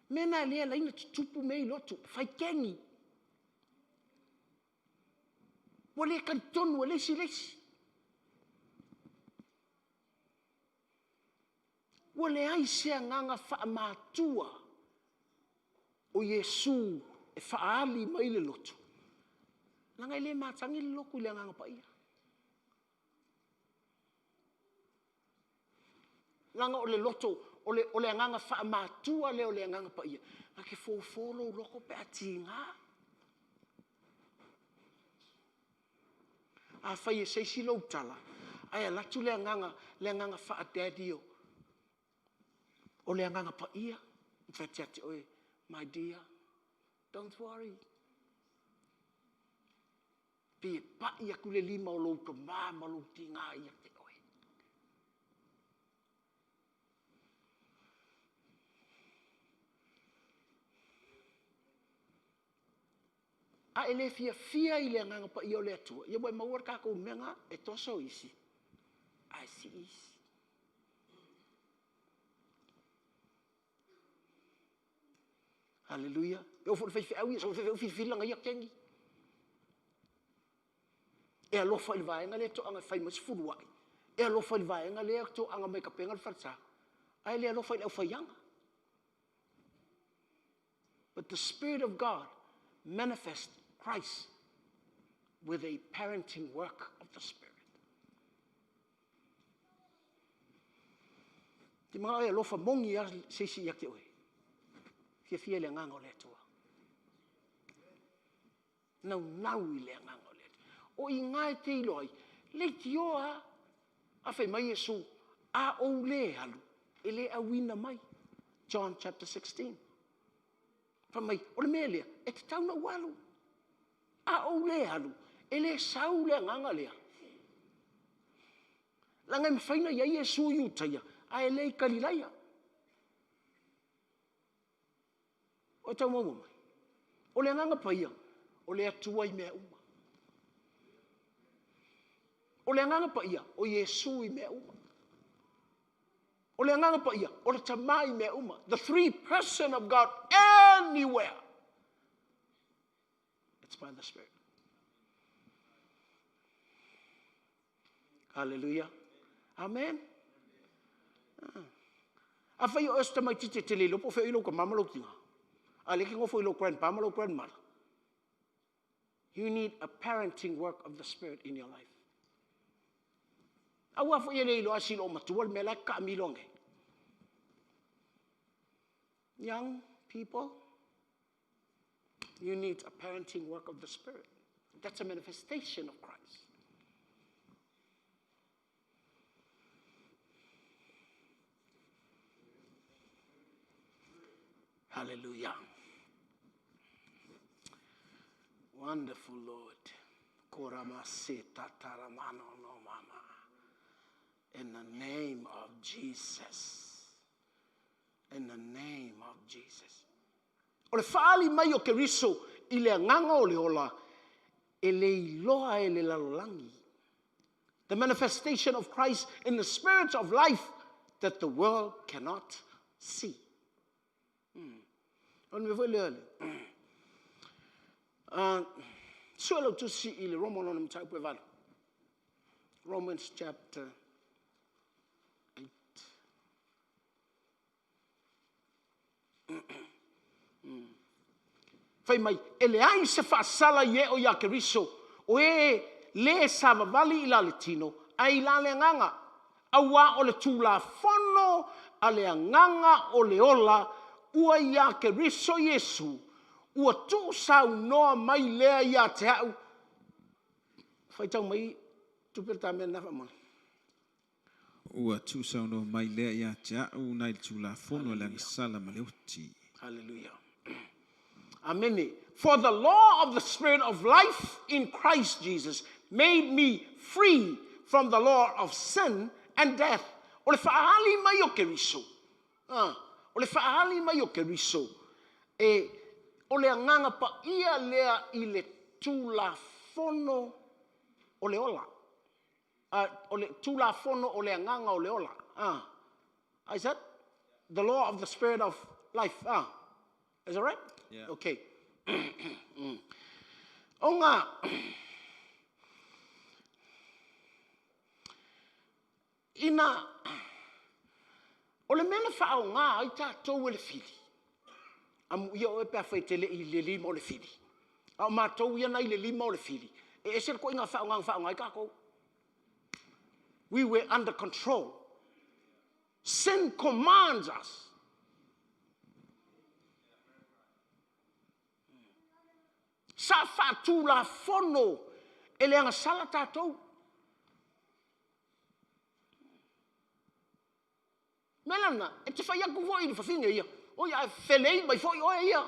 Mea na lea laina tutupu mea i lotu, fai keni. Ua le talitonu e le isi i le isi. Ua leai se agaga faamatua o Iesu e faaali mai le lotu, leaga e le matagi le lotu i le Agaga Paia. Leaga o le loto, o le, o le agaga faamatua lea o le Agaga Paia, na te fofo lou loto pe a tiga. Afai e se isi lou tala, ae alu atu le agaga, le agaga faa-daddy o, o le Agaga Paia, e fai atu ia te oe, my dear, don't worry. Pei e pai atu le lima o lou tama ma lou tiga ia te oe. A e le fiafia i le Agaga Paia o le Atua, ia ua e maua le tatou mea lena, e toso isi, ae sii isi. Hallelujah. E oo foi i le faifeau ia, sau le faifeau filifili lana ia kegi. E alofa i le vaega lea e toaga e fai mai sefuluai, e alofa i le vaega lea e toaga mai e tapena le falesa, ae le alofa i le aufaiaga. But the Spirit of God manifests Christ with a parenting work of the Spirit. Te manao e alofa moni lava se isi ia te oe. Fiafia i le agaga o le Atua. Naunau i le agaga o le Atua. O i ina e te iloa ai, leitioa lava. A fai mai Iesu, a ou le alu, e le auina mai. John chapter 16. Fai mai, o le mea lea, e tatau ona ou alu. A ou le alu, e le sau le agaga lea. Leaga e mafai ona i ai Iesu i Iutaia, ae le i Kalilaia. O e tau maua mai? O le agaga paia, o le Atua i mea uma. O le agaga paia, o Iesu i mea uma. O le agaga paia, o le Tama i mea uma. The three person of God anywhere. It's by the Spirit. Hallelujah. Amen. Ah. Afai o oe o se tamaitiiti e te le iloa po o fea o i ai lou tama ma lou tina, a o lea e te nofo i lou grandpa ma lou grandmother, you need a parenting work of the Spirit in your life. Aua foi e le iloa e si loomatua le mea la e taamilo nei. Young people, you need a parenting work of the Spirit. That's a manifestation of Christ. Hallelujah. Wonderful Lord. In the name of Jesus. In the name of Jesus. O le faaali mai o Keriso i le agaga o le ola, e le iloa e le lalolagi. The manifestation of Christ in the spirit of life that the world cannot see. Hmm. O le mea foi lea, sue lau tusi i le Roma lona mataupu e 8. Romans chapter 8. Fai mai, e leai se faasala i e o iā Keriso, o e lē savavali i la le tino, ae i la le agaga. Auā o le Tulafono a le agaga o le ola ua iā Keriso Iesu, ua tuusaunoa mai lea ia te au. Faitau mai tupe le ta mea lena faamona. Ua tuusaunoa mai lea ia te au nai le Tulafono a le agasala ma le oti. Hallelujah. Amene. For the law of the Spirit of life in Christ Jesus made me free from the law of sin and death. O le faaali mai o Keriso. Ah, o le faaali mai o Keriso. E, o le agaga paia lea i le Tulafono o le ola. O le Tulafono o le agaga o le ola. Ah. Is that the law of the spirit of life? Ah. Is that right? Yeah. Okay. Ona ina o le mea na faaaoga ai tatou e le fili, amuia oe pe afai e te le i le lima o le fili. A o matou ia na i le lima o le fili, e ese le ituaiga faaaoga na faaaoga ai tatou. We were under control. Sin commands us. Sa faatulafono e le agasala tatou. Mea lena, e te fai atu foi i le fafine ia, oi ae felei mai foi oe ia.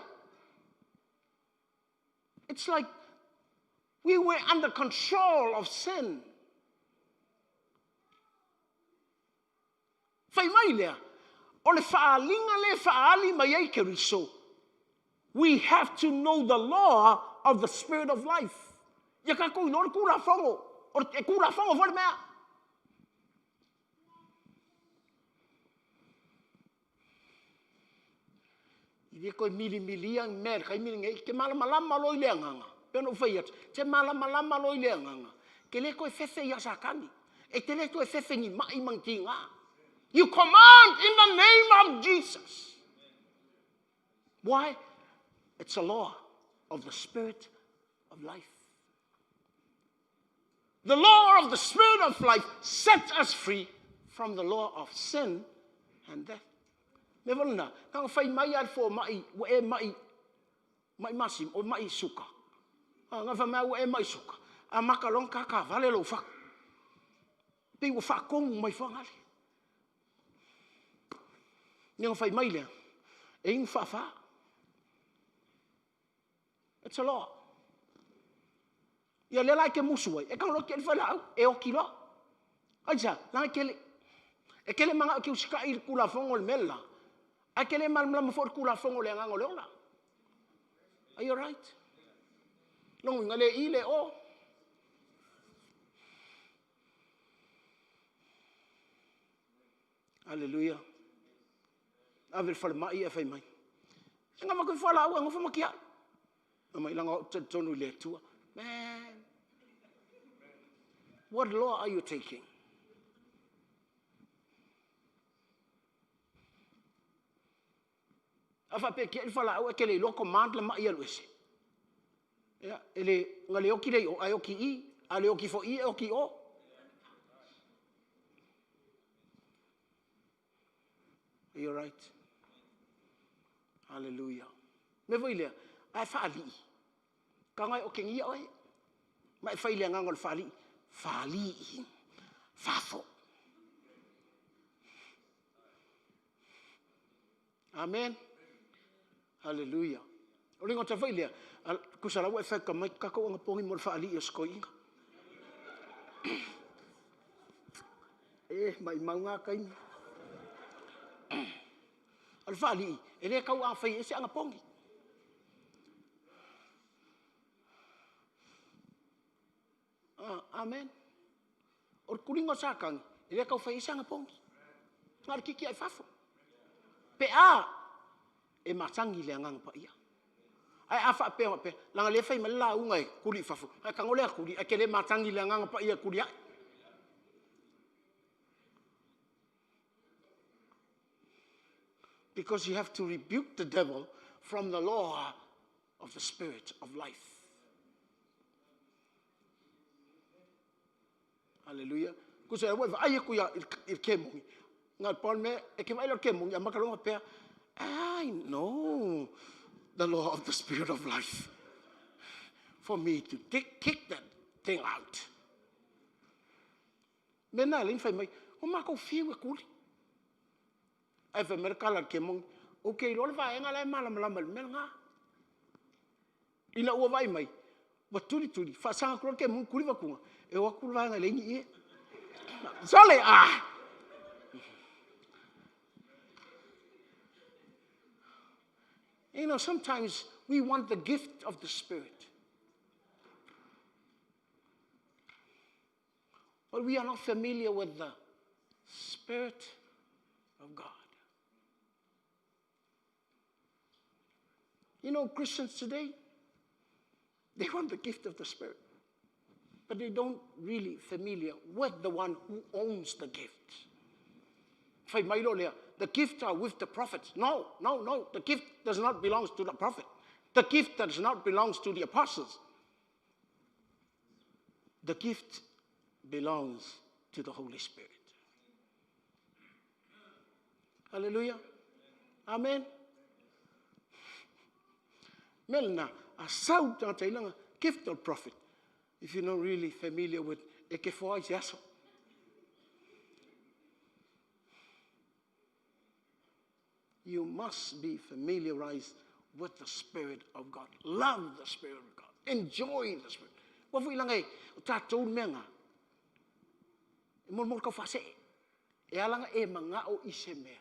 It's like we were under control of sin. Fai mai lea, o le faaaliga lea e faaali mai ai Keriso, we have to know the law of the spirit of life. Ia tatou iloa le Tulafono, e Tulafono foi le mea. I le koe milimilia ni mea i le taimi lenei, e te malamalama loa i le agaga, pei ona ou fai atu, e te malamalama loa i le agaga, e te le toe fefe ia Satani, e te le toe fefe i ni mai ma ni tiga. You command in the name of Jesus. Why? It's a law of the spirit of life. The law of the spirit of life sets us free from the law of sin and death. Me wala na, ka whai mai al fo mai, ua e mai, mai masim, o mai suka. A nga wha mea ua e mai suka. A maka long ka ka vale lo wha. Pe ua wha kongu mai whangale. Ni nga whai mai lea, e ingu wha wha. It's a law. Ia le la ke musu ai, e kanga loa ke whai lau, e oki loa. Ai sa, langa kele. E kele manga ke usika i le kulafongo le mela. Ai kele malamalama fo le kulafongo le angango le ola. Are you right? Longo inga le i le o. Hallelujah. Ave le whale mai e whai mai. E ngā maku whala au e ngofa makia. A mai langa o tonu i le atua. Man, what law are you taking? A wha pe kia i whala au e ke le iloa command la mai alu ese. Ia, e le, nga le oki le o, ai oki i, a le oki fo i, e oki o. Are you right? Hallelujah. Me voi lea, ai whaali. Ka ngai o kengia oe. Ma e whai lea nganga o le whaali. Whaali. Whafo. Amen. Hallelujah. O le ngota whai lea, kusa lawa e whai ka mai kako anga pongi mo le whaali i o skoinga. E, mai maunga kaimi. O le whaali, e le kau a whai e se anga pongi. Amen. O le kulinga o sākangi, e le kau whai e se anga pongi. Ngā le kiki ai whafo. Pe a, e matangi le anganga pa ia. Ai a wha pea pea, langa le whai ma le la unga e kuli whafo. Ai kango lea kuli, ai ke le matangi le anganga pa ia kuli ai. Because you have to rebuke the devil from the law of the spirit of life. Hallelujah. Kusa e wai ai ku ia i ke mongi. Ngā paul me e ke vai lo ke mongi a makalonga pea. I know the law of the spirit of life. For me to kick that thing out. Me nā le whai mai, o mako whiu e kuli. Ai whai mere kala ke mongi. O ke ilo le vaenga la e malamalama le mea ngā. Ina ua vai mai, ua tuli tuli, whaasanga kura ke mongi kuli wakunga. E o aku le vaenga le ingi ie. Sole, ah! You know, sometimes we want the gift of the Spirit. But we are not familiar with the Spirit of God. You know, Christians today, they want the gift of the Spirit. But they don't really familiar with the one who owns the gift. Fai mai lo lea, the gifts are with the prophets. No, no, no. The gift does not belong to the prophet. The gift does not belong to the apostles. The gift belongs to the Holy Spirit. Hallelujah. Amen. Melna, a sau tangata ilanga, gift of prophet. If you're not really familiar with e ke foa i se aso. You must be familiarized with the Spirit of God. Love the Spirit of God. Enjoy the Spirit. Wa fui langa e, o tātou mea ngā. E mol mol kau whase e. E alanga e manga o i se mea.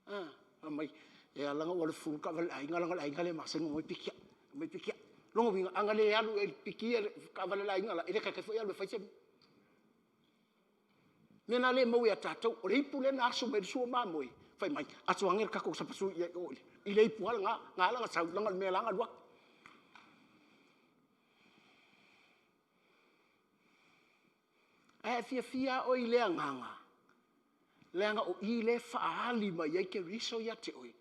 Ah, mai, e alanga o le fulu ka wale ai, ngala ngala ai ngale masenga moi pikia. Moi pikia. Longo winga, anga le alu e pikia ka wale ai ngala, e le kai kai alu e whai se. Mena le mau ia tātou, o le ipu le na aso mai sua mamoi. Whai mai, aso angel kako sa pasu ia o ile. I le ipu lava lena, na ala ona sau, leaga o le mea la na alu atu. Ae a e fiafia lava oe i lea agaga, leaga o i lea e faaali mai ai Keriso ia te oe,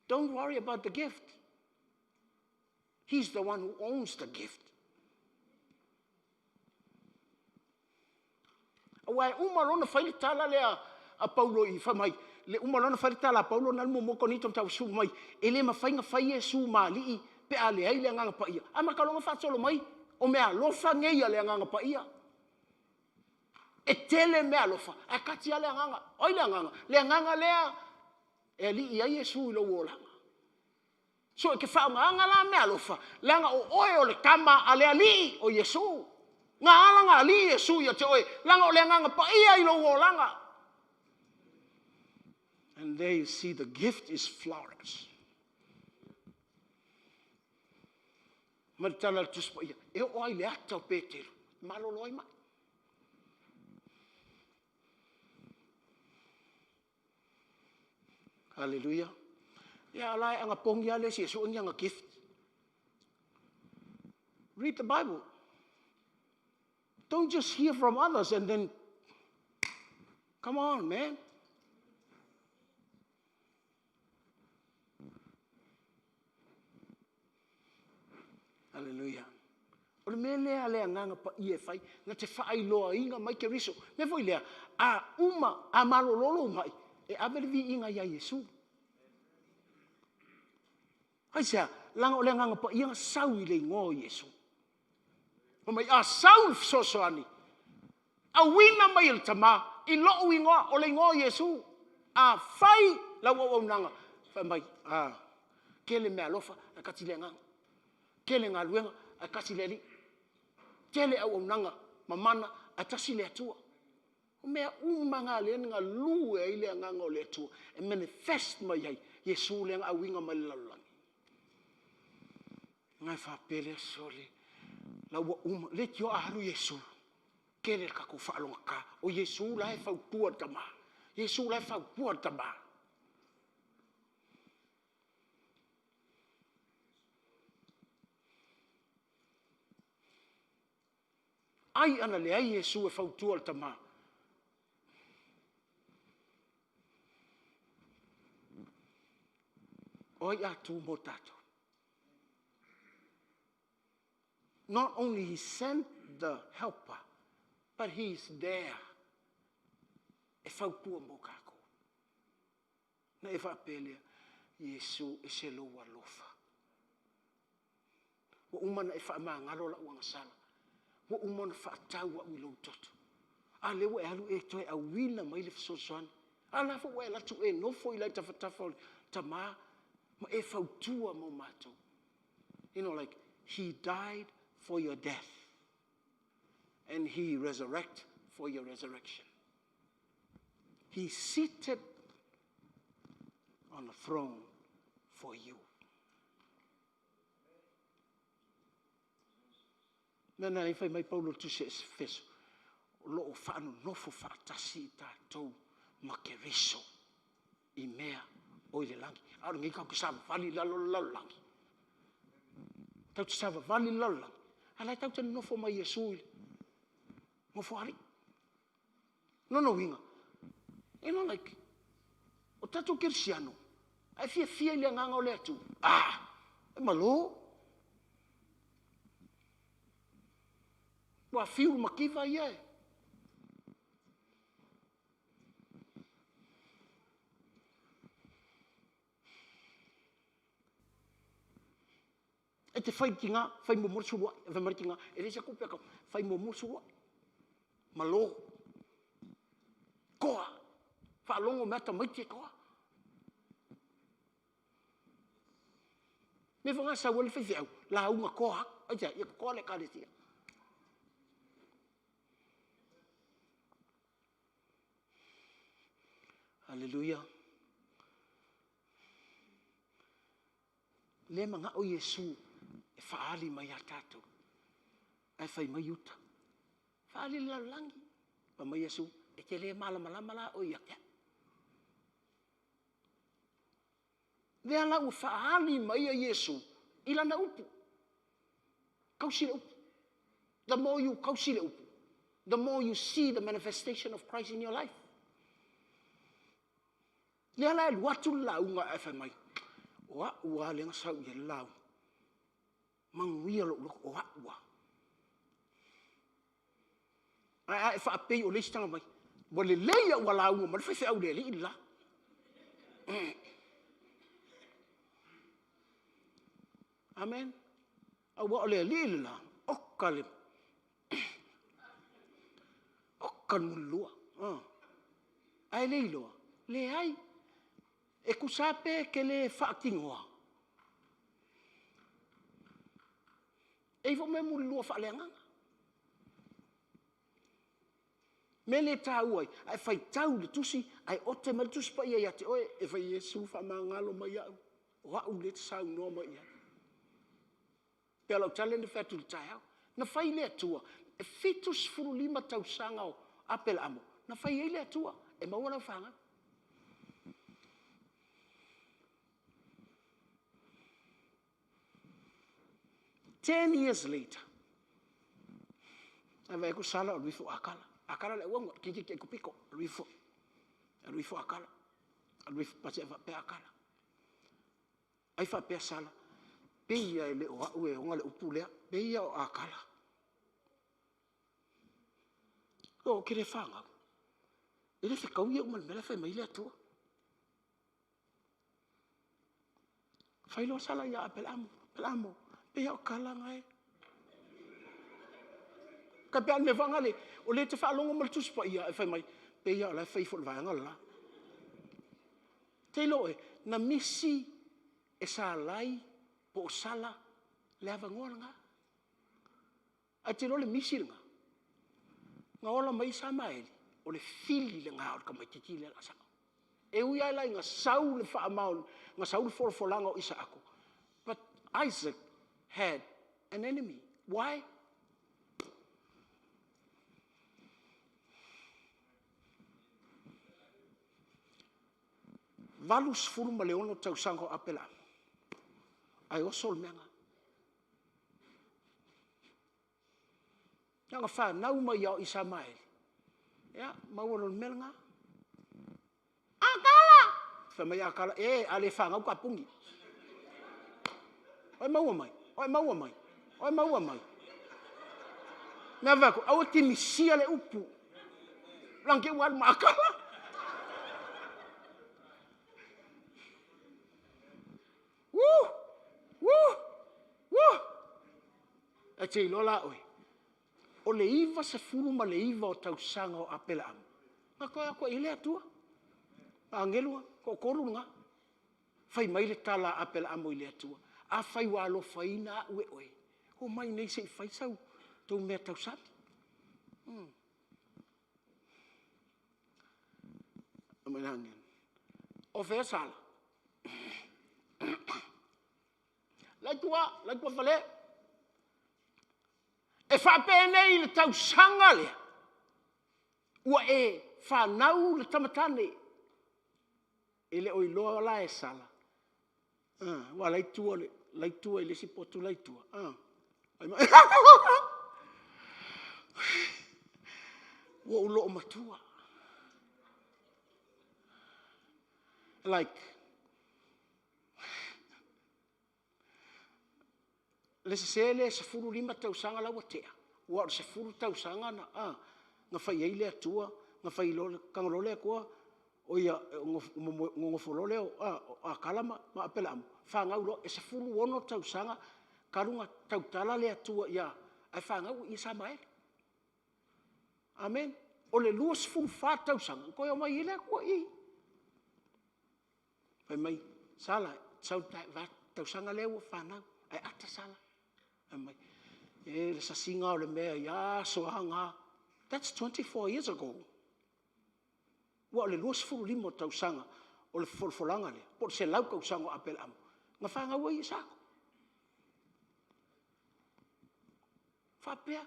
don't worry about the gift. He's the one who owns the gift. Aua e uma loa ona fai le tala lea a Paulo i fai mai, le uma loa ona fai le tala a Paulo na le muamua Korinito mataupu 10 mai, e le mafai ona fai Iesu ma alii pe a leai le Agaga Paia. Amata loa ona faasolo mai, o meaalofa nei a le Agaga Paia. E tele meaalofa ae tasi lava le Agaga. O ai le Agaga? Le Agaga lea e alii ai Iesu i lou olaga. So e te faaaogaina la meaalofa, leaga o oe o le tama a le Alii o Iesu. Na ala ona alii Iesu ia te oe, leaga o le Agaga Paia i lou olaga. And there you see the gift is flourish. Ma le tala a le Tusi Paia, e oo lava i le ata o Petelo, e malolo ai mai. Haleluia. Ia a o la e anapogi lava le isi e sue ni ana gift. Read the Bible. Don't just hear from others and then, come on, man. Haleluia. O le mea lea a le Agaga Paia e fai, na te faailoaina mai Keriso. Mea foi lea, a uma, a malolo lou mai, e ave le viiga ia Iesu. Aisea? Leaga o le Agaga Paia na sau i le igoa o Iesu. Fai mai, a sau le fesoasoani, auina mai e le Tama i lou igoa, o le igoa o Iesu. A fai lau auaunaga, fai mai, a, tele meaalofa ae tasi le agaga. Tele galuega ae tasi le Alii. Tele auaunaga mamana ae tasi le Atua. O mea uma na lea na galue ai le agaga o le Atua e manifest mai ai Iesu lea na auina mai le lalolagi. Na e faapea lea, sole, la ua uma, leitioa a alu Iesu, tele le tatou faalogogata. O Iesu la e fautua i le Tama. Iesu la e fautua i le Tama. Ai ana leai Iesu e fautua i le Tama. O ai a tu mo tatou? Not only he sent the helper, but he is there e fautua mo tatou. Na e faapea lea, Iesu, ese lou alofa. Ua uma ona e faamagalo la'u agasala. Ua uma ona faatau a'u i lou toto. A lea ua e alu e toe auina mai le fesoasoani. A la foi ua e alu atu e nofo i tafatafa o le Tama ma e fautua mo matou. You know, like, he died for your death. And he resurrect for your resurrection. He seated on the throne for you. Mea na i fai mai Paulo i le tusi a Efeso, o lo o faanonofo faatasi i tatou ma Keriso i mea o i le lagi. A o lenei tatou te savavali i lalo o le lalolagi. Tatou te savavali i le lalolagi, a o la e tatou te nonofo ma Iesu i le Nofoalii. Lona uiga, you know like, o tatou kerisiano, a e fiafia i le agaga o le Atua, ah, e malo. Ua fiu le mativa ia e. E te fai i le tina, fai muamua le suluai. Fai mai le tina, e leai se tupe, fai muamua le suluai. Malo. Toa. Faalogo mai lava tamaiti e toa. Mea foi na sau ai le faifeau, lauga toa atu. Aisea? Ia toa le ekalesia. Haleluia. Lea e manao Iesu e faaali mai ia tatou. Ae fai mai Iuta, faaali i le lalolagi. Fai mai Iesu, e te le malamalama la oe ia te au. Lea la ua faaali mai ai Iesu i lana upu. Tausi le upu. The more you tausi le upu, the more you see the manifestation of Christ in your life. Lea la e alu atu le lauga ae fai mai, o au lava lea na sau i ai le lauga. Manuia lou loto, o au lava. Ae a e faapei o le isi taga mai, ua lelei lava ua lauga mai le faifeau i le alii le la. Amen. Aua o le alii le la, oka le, oka le mulilua. Ae le iloa, leai. E tusa lava pe e te le faatinoa, e i ai foi mea mulilua faaleagaga. Mea lea e taua ai, a e faitau i le tusi ae ote mai le Tusi Paia ia te oe, e fai, Iesu faamagalo mai au, o au lea e te saunoa mai i ai. Pei o lau tala lea na fai atu i le taeao. Na fai le Atua, e 75 tausaga o Aperaamo, na fai ai le Atua e maua lau fanau. 10 years later, ae vaai atu Sala o alu ifo Akala. Akala le auauna, toeitiiti Aikupito, alu ifo, alu ifo Akala, alu ifo pasea faapea Akala. Ai faapea Sala, pei lava e le o au e ona le upu lea, pei lava o Akala. Ou te le fanau. E le fetaui au ma le mea la e fai mai ai le Atua. Fai loa sala ia Aperaamo, Aperaamo, pei lava o Akala na e. Tai pei lava o le mea foi lena o lea e te faalogo mai le Tusi Paia ae fai mai, pei lava o la e fai ifo i le vaega le la. Te iloa oe, na misi e Salai po o Sala le avanoa lena. Ae te iloa le misi lena, na ola mai Isamaeli, o le fili lena o le tamaitiiti lea o le a sao. E ui lava la ina sau le faamaoniga, na sau le folafolaga o Isaako, but Isaac had an enemy. Why? 86 tausaga o Aperaamo, ae oso le mea lena. Na ona fanau mai lava o Isamaeli, ia maua loa i le mea lena. Akala! Fai mai Akala, e a le fanau ta puni. O e maua mai? O e maua mai? O e maua mai? Mea fai atu, aua e te misia le upu. Leaga te i ua alu ma Akala. Woo! Woo! Woo! E te iloa la oe, o le 99 o tausaga o Aperaamo, na toe o atu ai le Atua. Agelu toatolu lena. Fai mai le tala a Aperaamo i le Atua, afai ua alofaina au e oe, omai nei se i fai sau tou mea tausami. O fea Sala? La i tua, la i tua fale. E faapenei le tausaga lea, ua e fanau le tamatane. E le o iloa la e Sala. Ua la i tua, la i tua i le isi potu la i tua. Ua ou loo matua. Like, le sese le 15 tausaga la ua tea, ua o le 10 tausaga na, a, na fai ai le Atua, na fai loa, tago loa le Atua, o ia, nonofo loa lea o Akala ma Aperaamo, fanau loa, e 16 tausaga talu ona tautala le Atua ia, ae fanau ia Samaeli. Amen. O le 24 tausaga, na toe omai ai le Atua i i. Fai mai, Sala, sau le tausaga lea ua fanau, ae ata Sala. Fai mai, e le sasiga o le mea i aso a na. That's 24 years ago. Ua o le 25 o tausaga o le folafolaga lea, po o le 100 tausaga o Aperaamo, na fanau ai Isaako. Faapea,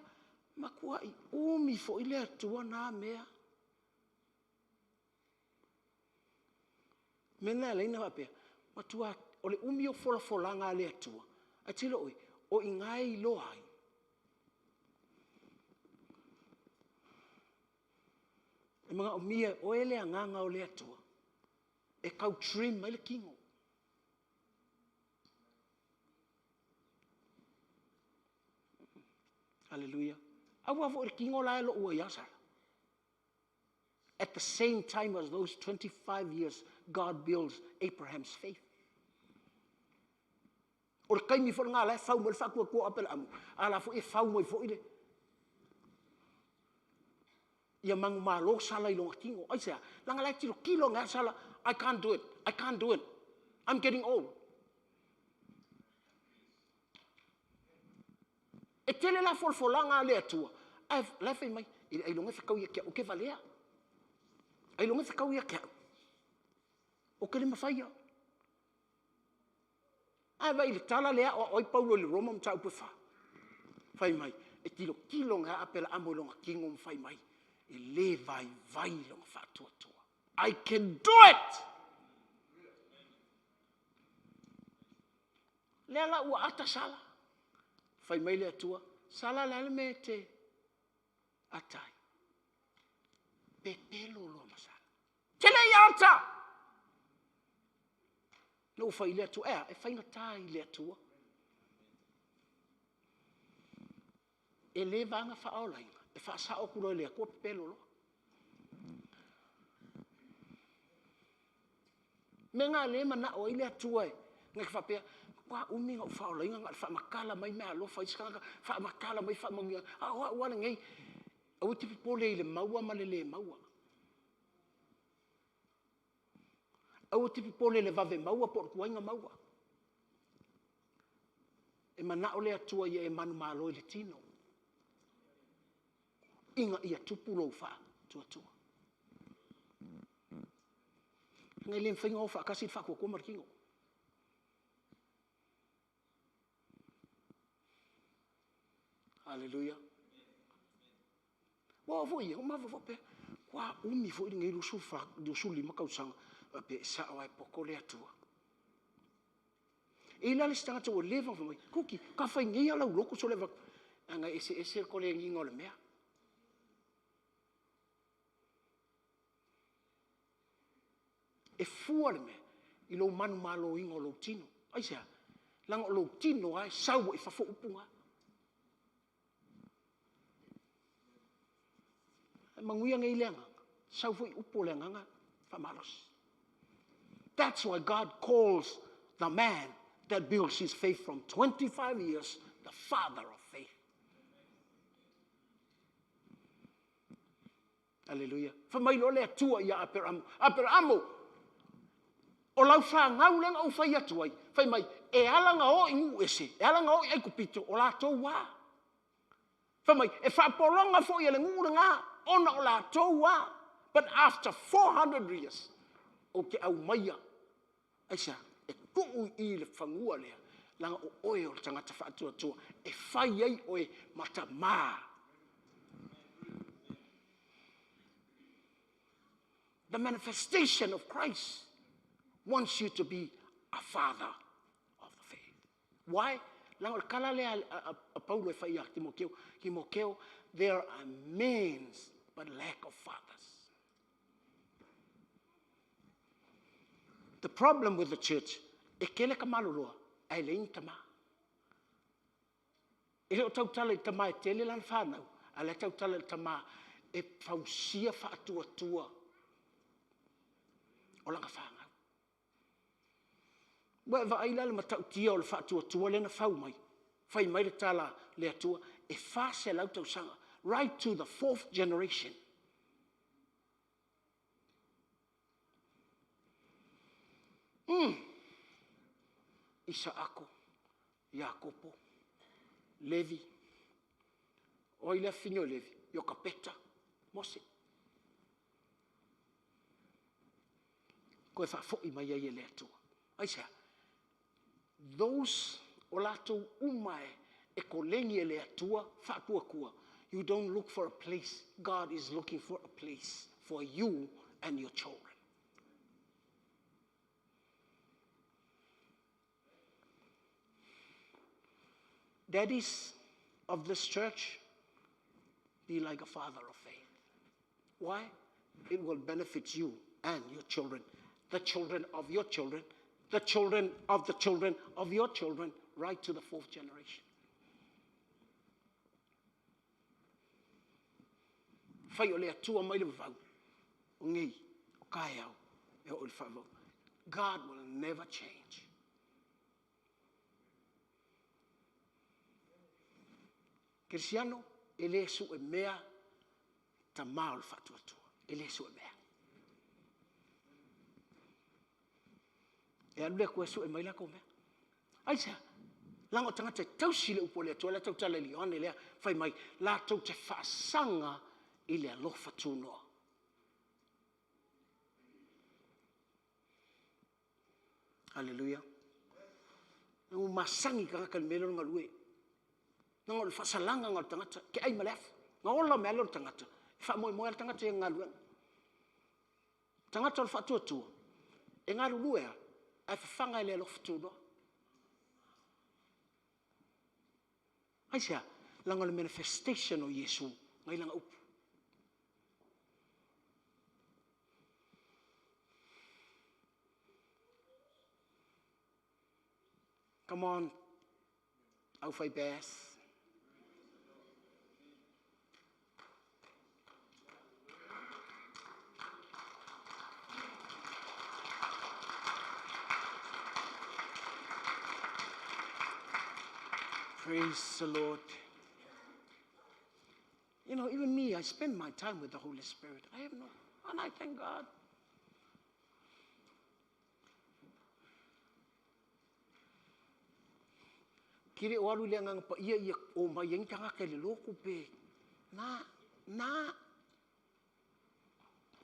matuai umi foi le Atua na mea. Mea na e ala ai ona faapea, matua O le umi o folafolaga a le Atua, ae tilo oe, o i ina e iloa ai. E manaomia e oe le agaga o le Atua e tau trim ai le tino. Hallelujah. Aua foi le tino la e lou ai Sara. At the same time as those 25 years, God builds Abraham's faith. O le taimi foi lena la e fau mai le faatuatua o Aperaamo, a la foi e fau mai foi le ia manumalo Sala i lona tino. Aisea? Leaga la e tilotilo ane lava Sala, I can't do it, I can't do it, I'm getting old. E tele la folafolaga a le Atua, ae la e fai mai, i le ailoga e fetau ia te au, ou te valea. Ailoga e fetau ia te au. Ou te le mafaia. Ae vaai i le tala lea e aoao ai Paulo i le Roma mataupu e 4. Fai mai, e tilotilo ane lava Aperaamo i lona tino ma fai mai, e le vaivai lona faatuatua. I can do it! Lea la ua ata Sala. Fai mai le Atua, Sala o le a le mea e te ata ai? Pepelo loa ma Sala. Te le i ata! Na ua fai i le Atua, ea, e faigata i le Atua. E le vaga faaolaina, e faasao atu loa e le Atua pepelo loa. Mea na lea e manao ai le Atua e na te faapea, matua umi ona ou faaolaina na o le faamatala mai meaalofa a isi tagata, faamatala mai faamanuiaga, a o au lava lenei, aua e te popole i le maua ma le le maua. Aua e te popole i le vave maua po o le tuai ona maua. E manao le Atua ia e manumalo i le tino, ina ia tupu lou faatuatua. Leaga e le mafai ona o faatasi le faatuatua ma le tino. Haleluia. Ua oo foi ia, ua mafaufau pea, ua umi foi lenei 25 tausaga, faapea e sao lava e poto le Atua. E i ai la le isi tagata ua leva ona fai mai, Kuki, ka fai nei lava lau lotu sole avatu. Leaga e eseese le koleniga o le mea. E fua le mea i lou manumaloina o lou tino. Aisea? Leaga o lou tino lava e sau ai i fafo upu na. E manuia nei le agaga, sau foi upu o le agaga faamalosi. That's why God calls the man that builds his faith from 25 years the father of faith. Aleluia. Fai mai loa le Atua ia Aperamo, Aperamo, o lau fanau lea na ou fai atu ai, fai mai, e ala na o i nuu ese, e ala na o i Aikupito, o latou a. Fai mai, e faapologa foi e le nuu lena, ona o latou a. But after 400 years, ou te aumaia, aisea, e tuu i i le fanua lea, leaga o oe o le tagata faatuatua, e fai ai oe ma tamā. The manifestation of Christ wants you to be a father of the faith. Why? Leaga o le tala lea a Paulo e fai ia Timoteo, Timoteo, there are men but lack of fathers. The problem with the church, e tele ka maloloa, ae leai ni tama. E le o tautala i tama e tele lana whanau, a le tautala i tama e fausia faatuatua o lana whanau. Ua e vaai la i le matautia o le faatuatua lea na fau mai, fai mai le tala a le Atua, e 400 tausaga, right to the fourth generation. Isaako, Iakopo, Levi, o ai le afafine o Levi? Iokapeta, Mose. Toe faafoi mai ai e le Atua. Aisea? Those o latou uma e koleni e le Atua faatuatua. You don't look for a place. God is looking for a place for you and your children. Daddies of this church, be like a father of faith. Why? It will benefit you and your children, the children of your children, the children of the children of your children, right to the fourth generation. Fai o le atua mai le vavau, o ngei, o kaeau, e o le whaavau. God will never change. Kerisiano, e le su e mea ta ma o le whaatuatua. E le su e mea. E alu lea koe su e mai la kou mea. Ai sea, langa o tangata e tausi le upu a le Atua, la tau tala i le Ioane lea, fai mai, latou te faasaga i le alofa tunoa. Hallelujah. Ua masangi tagata i le mea lea o le galue. Leaga o le faasalaga o le tagata, ke ai ma le afu. Na ola mea lea o le tagata, e faamoemoe lava le tagata i ana galuega. Tagata o le faatuatua, e galulue lava, ae fafaga e le alofa tunoa. Aisea? Leaga o le manifestation o Iesu mai lana upu. Come on, au fai bas. Praise the Lord. You know, even me, I spend my time with the Holy Spirit. I have no, and I thank God. Kiri o alu le anganga pa ia ia o mai ai tagata i le loku pe. Na, na.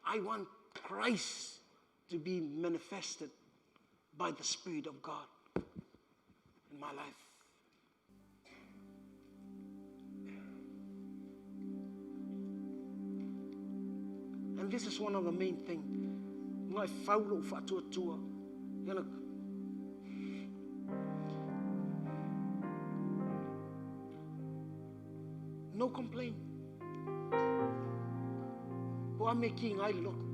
I want Christ to be manifested by the Spirit of God in my life. And this is one of the main things. Ngai whaulo o whaatuatua. Yana, no complaint. Po a me ki ngai le loko.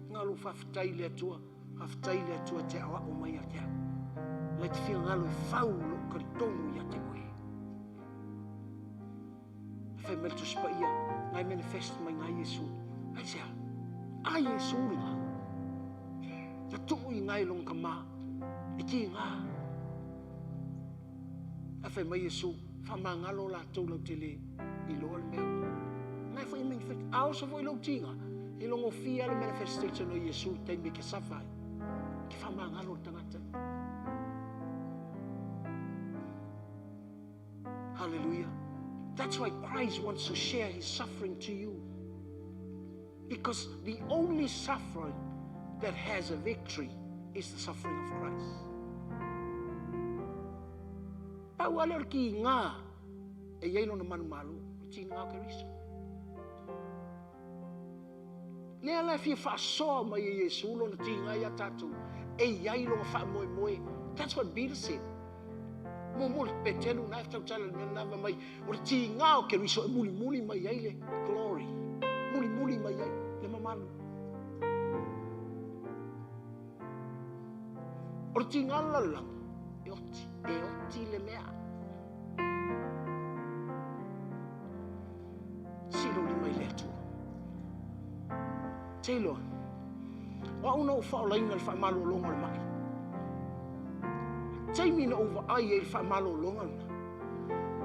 Ngā lo whawhitai le atua, whawhitai le atua te awa o mai a te au. Lai te whia ngalo e whau lo karitongu ia te oe. Whai mele tusipa ia, ngai manifest mai ngai Yesu. Ai sea, ai Yesu nga. Na tuu i ngai long ka ma, e ki ngā. A whai mai Yesu, wha mangalo la tau lau te le i loa le mea. Ngai whai manifest, a osa foi lau tinga, i longo fia le manifestation o Yesu i taimi ke sawhai. Ke wha mangalo le tangata. Hallelujah. That's why Christ wants to share his suffering to you. Because the only suffering that has a victory is the suffering of Christ. Pau ale o le ki ngā e iai lona manu malo, o ti ngā o Keriso. Lea la e fia whaasoa mai e Iesu lona ti ngā ia tātou, e iai longa whaamoemoe. That's what Peter said. Mo mo le petelu nā e tautala le mea nava mai, o le ti ngā o Keriso e muli muli mai ai le glory. Muli muli mai ai le mamalu. O le ti ngā lalangi, e oti le mea. Silo li mai le atua. Taylor, o au na o whaolaina le whaamalolonga le mai. Taimi na uva ai e le whaamalolonga na.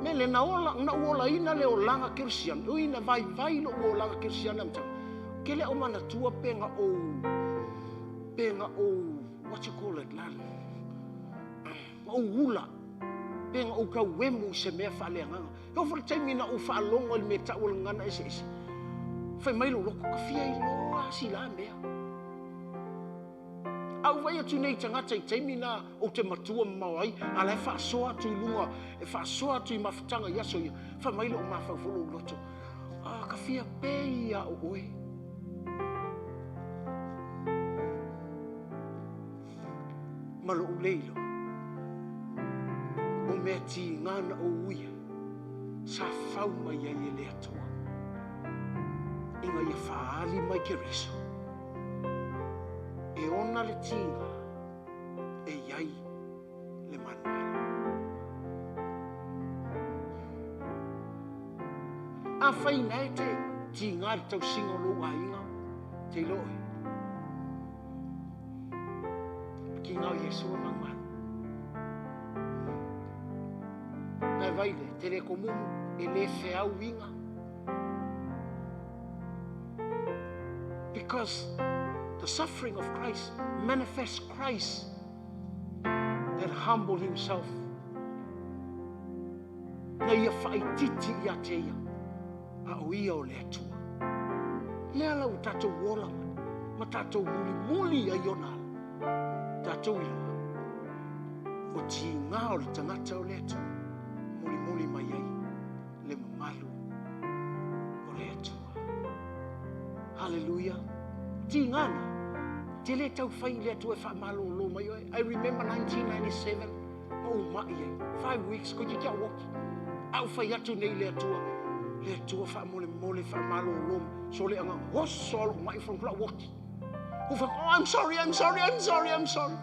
Me le na ola, na uola ina le olanga kerisiana. Ui na vai vai lo uolanga kerisiana mtanga. Ke le o manatua penga o, what you call it, lal? O ula. Penga o kau wemu se mea whaaleanganga. Eo fo le taimi na o whaalongo le mea tau o le ngana ese ese. Whai mai lo loko, ka fia i loa si la mea. Au vai atu nei tangata i taimi na o te matua mamao ai, a lai whaasoa atu i lunga, e whaasoa atu i mawhitanga i aso ia, whai mai lo o mawhaufolo o loto. Ah, ka fia pē ia o oe. Ma lo uleilo. mea tigā na ou uia, sa fau mai ai e le Atua, ina ia faaali mai Keriso, e ona le tiga e i ai le malumalu. Afai na e te tigā i le tausiga o lou aiga, te iloa oe, le tiga o Iesu e malumalu. Na e vai le, te le komumu, e le feau iga. Because the suffering of Christ manifests Christ that humbled himself. Na ia faaitiiti ia te ia, a o ia o le Atua. Lea la ua tatou ola mai, ma tatou mulimuli ai ona ala. Tatou iloa, o tigā o le tagata o le Atua, mulimuli mai ai le mamalu o le Atua. Hallelujah. Tigā na, te le taufai i le Atua e faamalōlō mai oe. I remember 1997, ma ou mai ai, 5 weeks, ko te au oki. A ou fai atu nei le Atua, le Atua faamolemole faamalōlō, so le agaga, oso alo mai from kula woki. Ou fai, oh, I'm sorry, I'm sorry, I'm sorry, I'm sorry.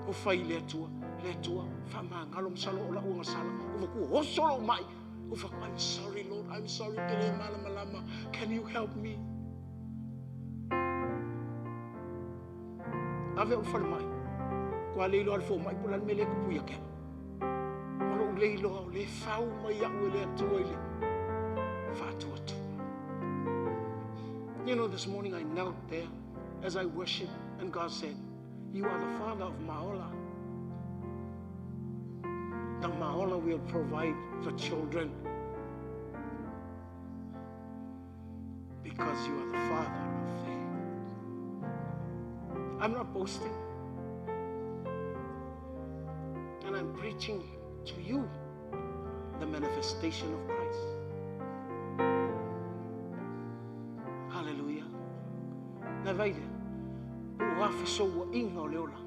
Ou fai le Atua, le Atua, faamagalo masalo o lau agasala. Ou faku, oso lou mai. Ou faku, I'm sorry, Lord, I'm sorry, te le malamalama. Can you help me? Ave au fale mai. Kua le iloa le fomai po le a le mea lea e tupu ia te au. Ma lou le iloa o le fau mai au e le Atua i le faatuatua. You know, this morning I knelt there as I worshiped, and God said, You are the father of Maola. The Maola will provide the children because you are the father of faith. I'm not boasting. And I'm preaching to you the manifestation of Christ. Hallelujah. Na vai lea, po o a fesouaiga o le olaga.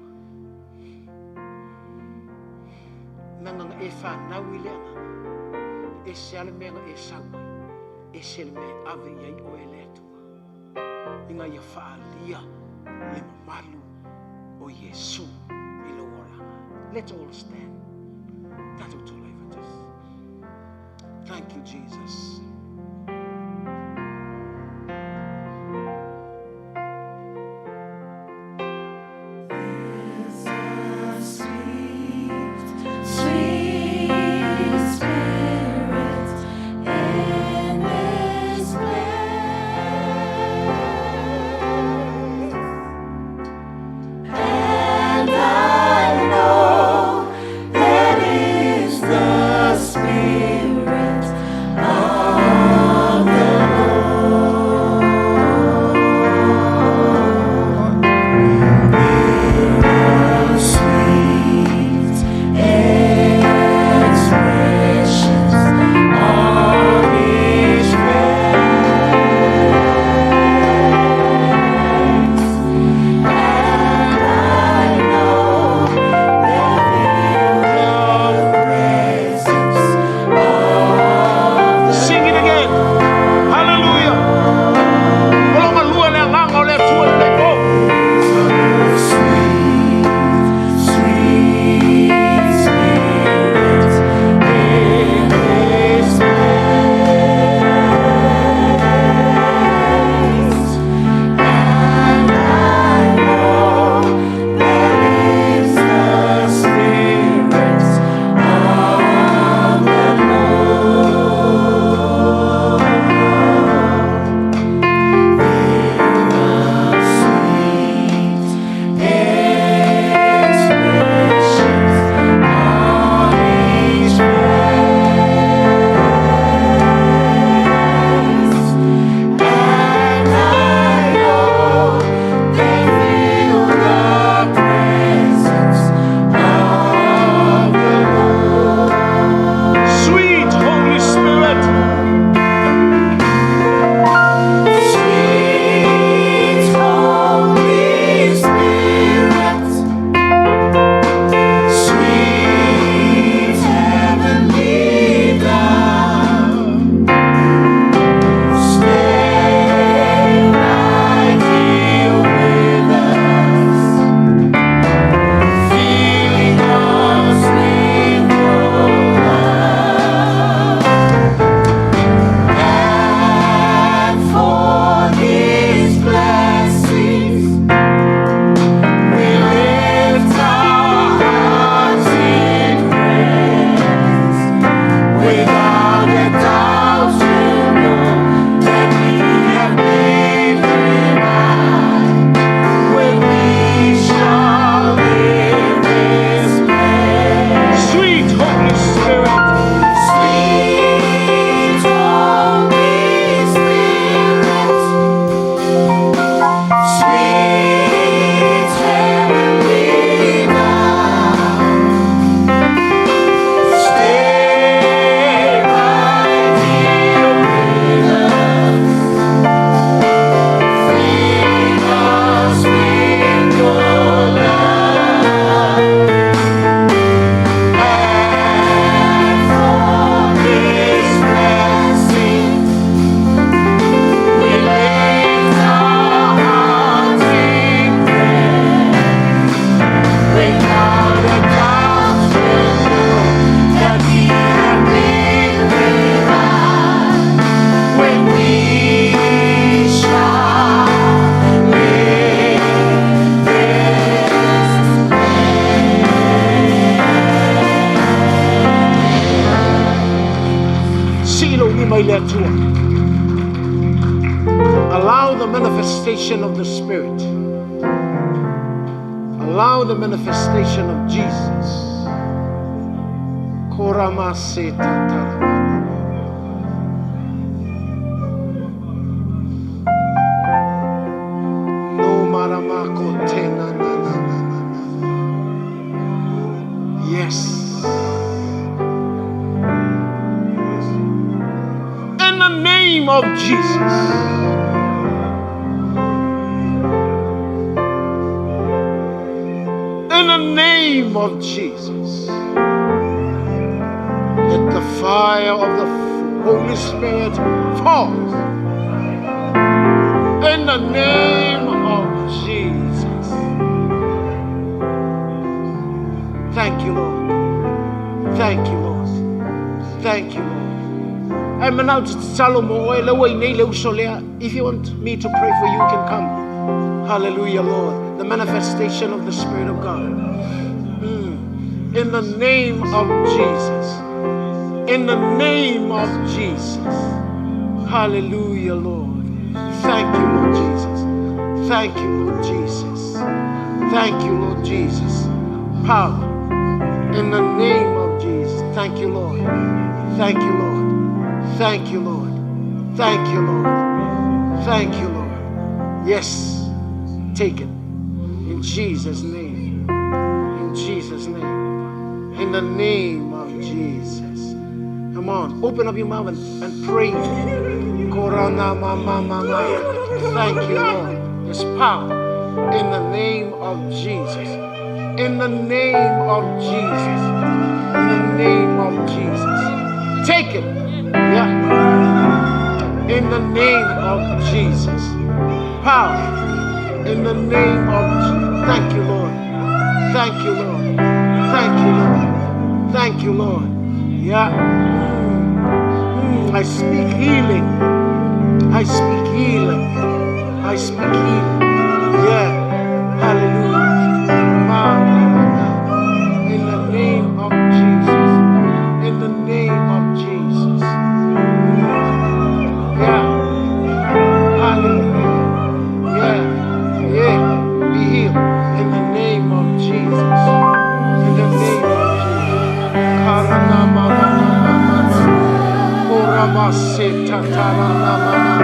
Leaga na e fanau i le agaga. E ese lava le mea na e sau ai. Ese le mea e ave i ai oe e le Atua. Ina ia faaalia le mamalu o Iesu i lou olaga. Let's all stand. Tatou tulai faatasi. Thank you, Jesus. Sweet, sweet Spirit in this place, and I know that is the Spirit of the manifestation of the Spirit. Allow the manifestation of Jesus. Korama se tatara. No maramako te na na na na na na. Yes. In the name of Jesus. In the name of Jesus. Let the fire of the Holy Spirit fall. In the name of Jesus. Thank you, Lord. Thank you, Lord. Thank you, Lord. If you want me to pray for you, you can come. Hallelujah, Lord. The manifestation of the Spirit of God. In the name of Jesus. In the name of Jesus. Hallelujah, Lord. Thank you, Lord Jesus. Thank you, Lord Jesus. Thank you, Lord Jesus. Power. In the name of Jesus. Thank you, Lord. Thank you, Lord. Thank you, Lord. Thank you, Lord. Thank you, Lord. Yes. Take it. In Jesus' name. In Jesus' name. In the name of Jesus. Come on. Open up your mouth and pray. Korana ma ma ma ma. Thank you, Lord. There's power in the name of Jesus. In the name of Jesus. In the name of Jesus. Take it. Yeah. In the name of Jesus. Power. In the name of Jesus. Thank you, Lord. Thank you, Lord. Thank you, Lord. Thank you, Lord. Yeah. I speak healing. I speak healing. I speak healing. Yeah. Hallelujah. In the name of Jesus. In the name of Jesus. Yeah. Hallelujah. Yeah. Yeah. Be healed. In the name of Jesus. In the name of Jesus. Karana ma ma ma ma ma ma. Korama se ta ta ra na ma ma.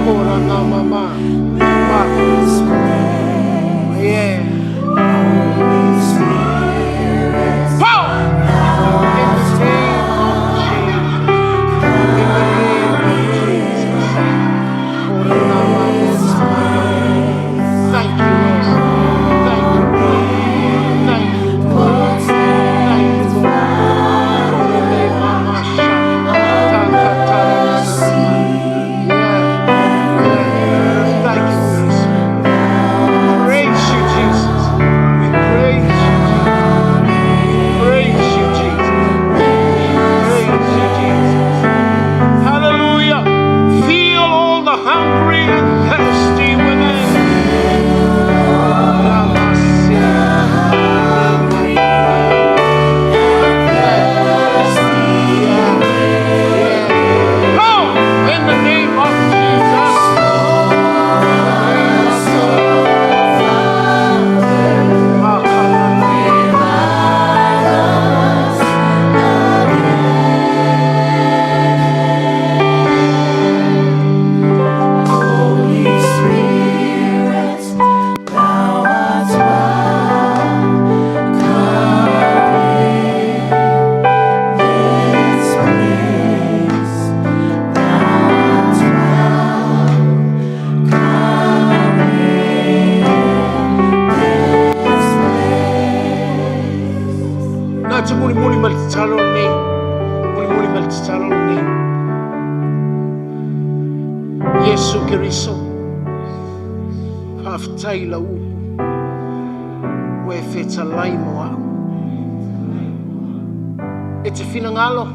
Korana ma ma. Ma. Yeah. Power! In the name of Jesus. In the name of Jesus. Korana ma ma ma ma. Thank you, Lord. Thank you, Lord. Thank you, Lord. Thank you, Lord. Korone ma ma sha. Ta ta ta ra na na na. Yeah. Yeah. Thank you, Holy Spirit. Praise you, Jesus. We praise you, Jesus. We praise you, Jesus. We praise you, Jesus. Hallelujah. Feel all the hungry and thirsty within. Power in the name of Jesus. Holy Spirit, thou art welcome in this place. Thou art welcome in this place. Na te muli muli ma le tatalo nei. Muli muli ma le tatalo nei. Yesu Keriso. Faafetai i lau upu. Ua e fetalai mo a'u. E te finagalo.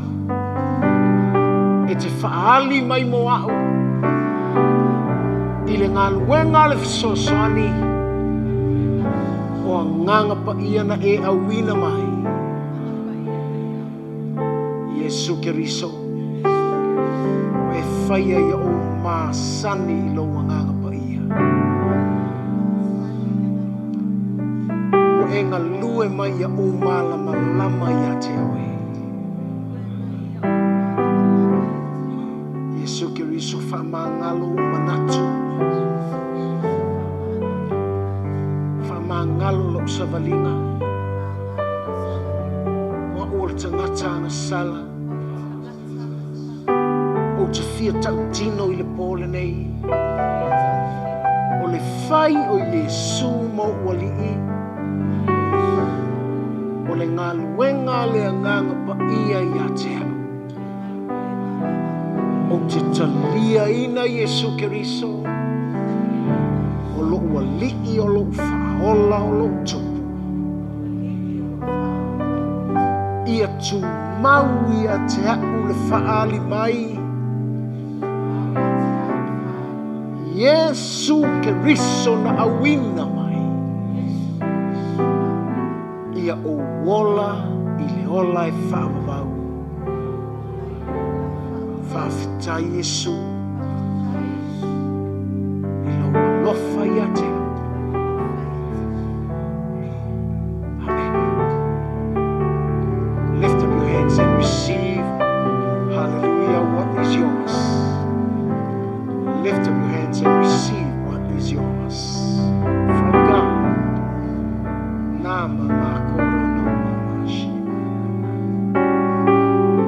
E te fa'aali mai mo a'u. I le galuega le fesoasoani. O agaga paia na e auina mai. Iesu Keriso. E faia ia ou masani i lou agaga paia. Ua e galue mai ia ou malamalama ia te oe. Iesu Keriso faamagalo ou manatu. Faamagalo lou savaliga. O a'u o le tagata agasala. Ou te fia tautino i le pō lenei. O le fai o Iesu ma o'u alii. O le galuega a le agaga paia ia te a'u. Ou te taliaina Iesu Keriso. O lo'u alii o lo'u faaola o lo'u tupu. Ia tumau ia te a'u le faaali mai. Iesu Keriso na auina mai. Ia ou ola i le ola e faavavau. Faafetai Iesu. I lou alofa ia te a'u. Amen. Lift up your hands and receive, hallelujah, what is yours. Lift up your hands and receive what is yours from God. Nama makoro no mama shima.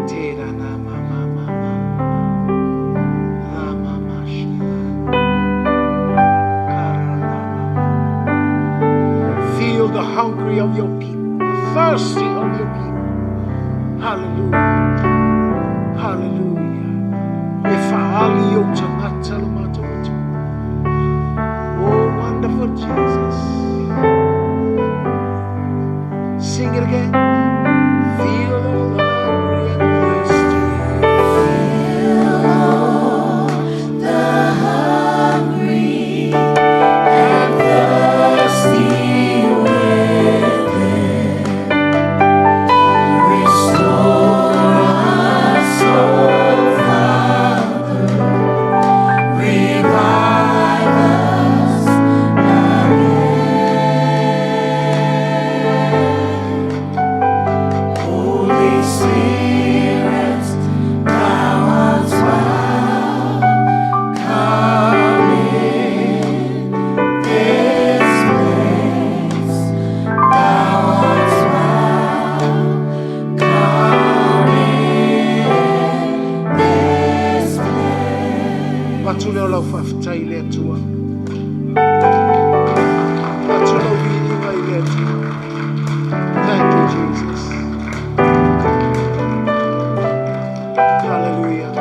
Te ra na ma ma ma ma. La ma ma shima. Kara na ma ma. Feel the hungry of your people, the thirsty of your people. Hallelujah. Hallelujah. E faaali i ou tagata lo matou Atua. Oh, wonderful Jesus. Sing it again. Feel the hungry and thirsty. The hungry and thirsty within. Restore us, O Father. Revive us again. Holy Spirit, thou art welcome in this place. Thou art welcome in this place. Avatu lea o lau faafetai i le Atua. Avatu lau viiga i le Atua. Thank you, Jesus. Hallelujah.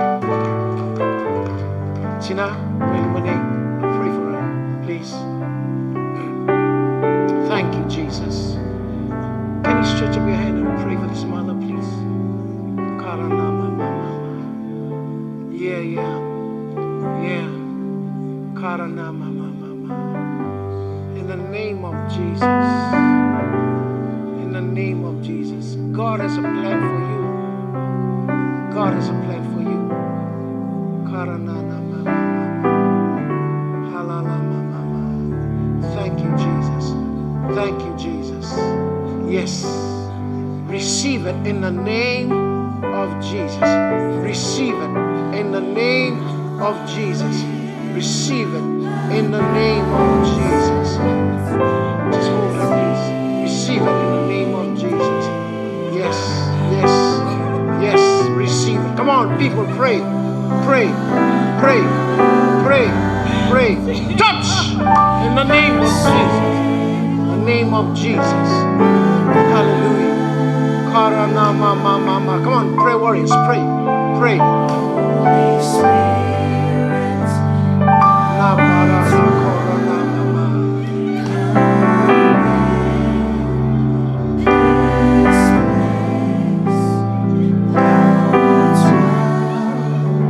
Tina, wait a pray for her, please. Thank you, Jesus. Can you stretch up your hand and pray for this mother, please? Karanama mama. Yeah. Karanama mama. In the name of Jesus. In the name of Jesus. God has a plan for you. God has a plan for you. Karanana mama mama. Halala mama mama. Thank you, Jesus. Thank you, Jesus. Yes. Receive it in the name of Jesus. Receive it in the name of Jesus. Receive it in the name of Jesus. Just hold it, please. Receive it in the name of Jesus. Yes. Receive it. Come on, people, pray. Pray, pray, pray, pray. Touch in the name of Jesus. The name of Jesus. Hallelujah. Karanama mama mama. Come on, pray warriors. Pray, pray. Holy Spirit, Na para na korana mama. This place, thou art welcome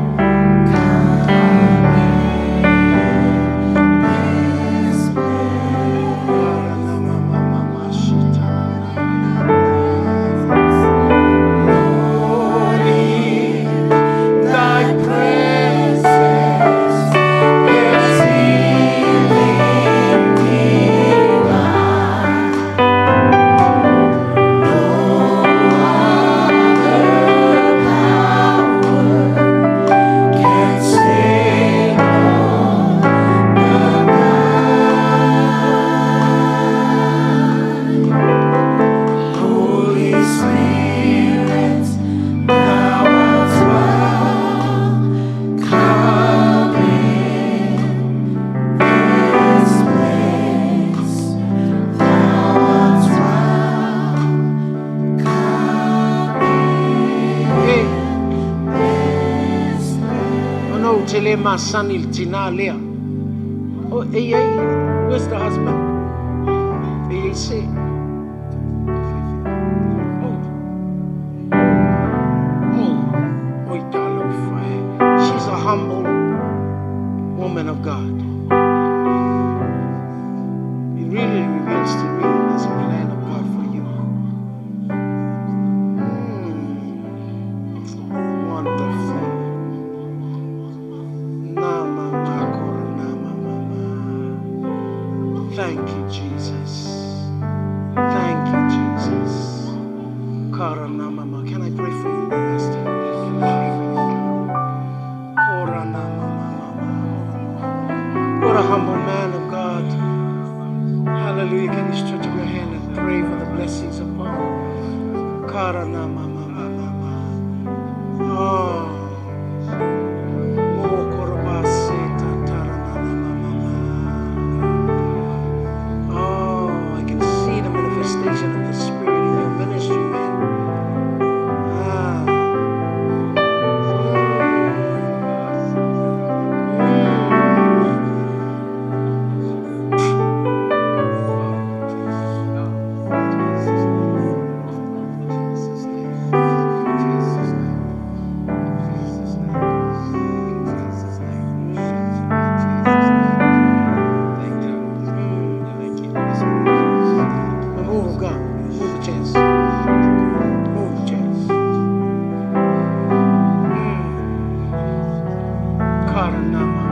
in this place. Karana mama mama shita. Lord, in thy presence. masani i le tinā lea. Oh, e i ai, where's the husband? E i ai se. Oh. Oh. Oh, talofa e. She's a humble woman of God. It really reveals to me there's a plan of God for you. Wonderful. Nama makora nama mama. Thank you, Jesus. Thank you, Jesus. Kara nama ma. Can I pray for you, Pastor? Can I pray for you? Kora nama mama. What a humble man of God. Hallelujah. Can you stretch up your hand and pray for the blessings upon? Kara nama mama mama. Oh. Mo korobase tatara na na mama mama. Oh, I can see the manifestation of the Spirit in your ministry, man. Ah. The move of God. Move the chairs. Move the chairs. Karanama.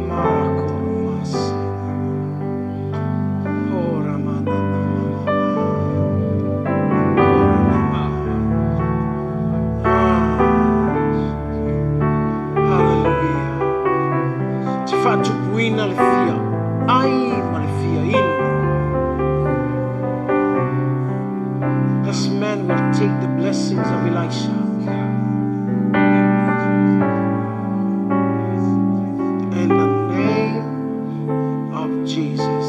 Makoromase. Horamana. Koranama. Ah. Hallelujah. Te whaatupuina le fia. Ai ma le fia inu. This man will take the blessings of Elisha. In the name of Jesus.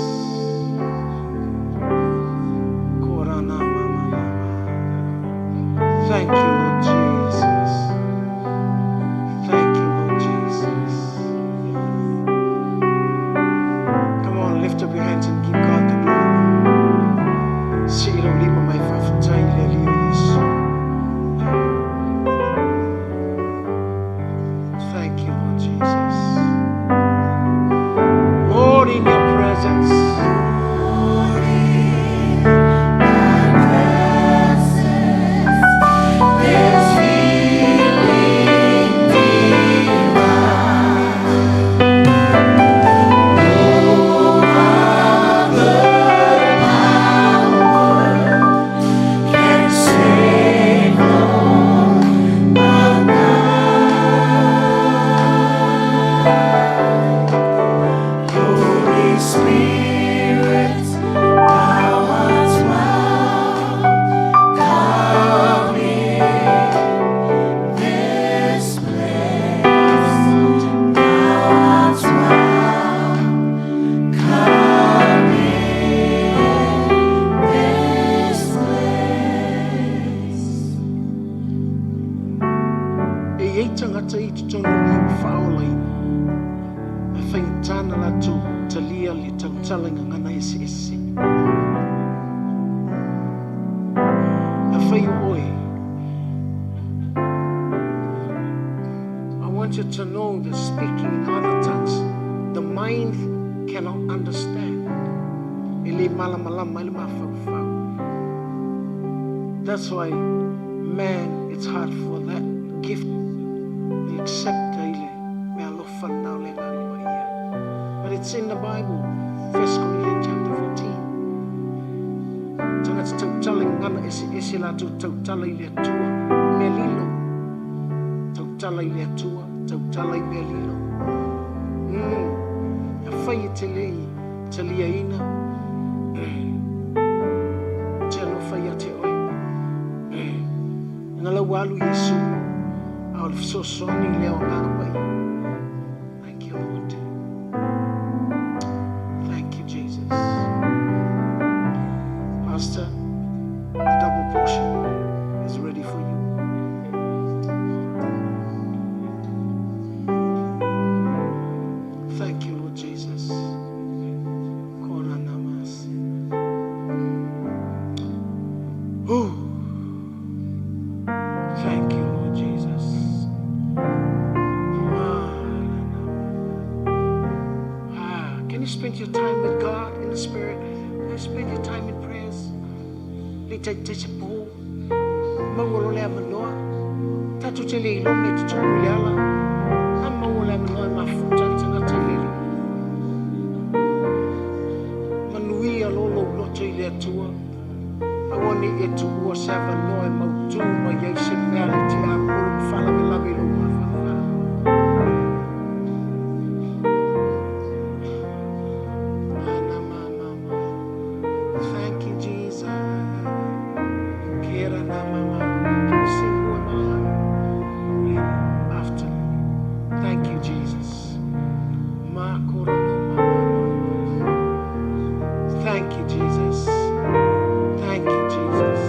Korana mama mama. Thank you, Lord Jesus. Thank you, Lord Jesus. Come on, lift up your hands and give God the glory. Silo lima mai faafetai le Alii o Iesu. Thank you, Lord Jesus. Lord, in your presence, There's healing divine. No other power can save all but thine. Holy Spirit, thou art welcome in this place. Thou art welcome in this place. E i ai tagata i totonu nei ua faaolaina. Ae faigata ona latou talia le tautala i gagana eseese. Afai o oe. I want you to know that speaking in other tongues, the mind cannot understand. E le malamalama i le mafaufau. That's why, man, it's hard for that gift to accept i le meaalofa lena o le Agaga Paia. But it's in the Bible, 1 Corinthians chapter 14. Tagata tautala i gagana eseese latou tautala i le Atua, mea lilo. Tautala i le Atua, tautala i mea lilo. Afai e te le i taliaina, te alofa ia te oe. Nga lau alu Iesu, a o le fesoasoani lea o Agaga Paia. Thank you, Lord. Thank you, Jesus. Pastor, the double portion is ready for you. spent your time with God in the Spirit? Have you spent your time in prayers? Le tai se pō. Maua lo le avanoa. Tatou te le iloa mea e tutupu i le ala. A maua le avanoa e mafuta le tagata i le Alii. Manuia lo lou loto i le Atua. Aua ne i e tuua se avanoa e mautū mai ai se mea le tiapolo ma faalavelave i lou mafaufau. Mana ma ma ma. Thank you, Jesus. Kera na mama. Can you sing Who Am I? After. Thank you, Jesus. Ma koro no ma ma ma. Thank you, Jesus. Thank you, Jesus.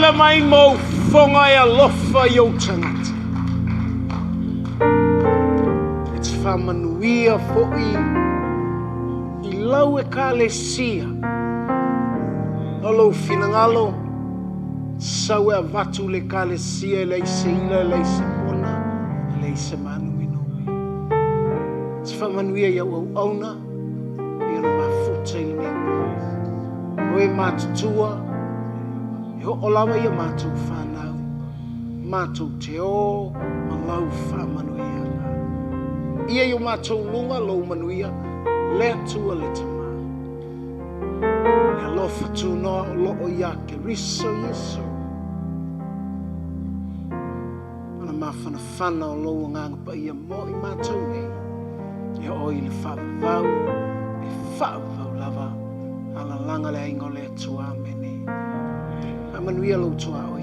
silasila mai ma ou fofoga e alofa i ou tagata. E te faamanuia foi i lau Ekalesia. O lou finagalo, sau e avatu le Ekalesia e leai se ila, e leai se pona, e leai se mānomenome. Te faamanuia i au auauna, e ona mafuta i lenei po. O e matutua, e oo lava ia matou whanau, matou te o ma lau whaamanuiaga. Ia i o matou luga lou manuia, le Atua le Tama. Le alofa tunoa o loo ia Keriso Iesu. Ona mafanafana o lou Agaga Paia mo i matou nei, e oo i le faavavau, e faavavau lava, alalaga le aiga o le Atua. Amene. Faamanuia lou tuaoi.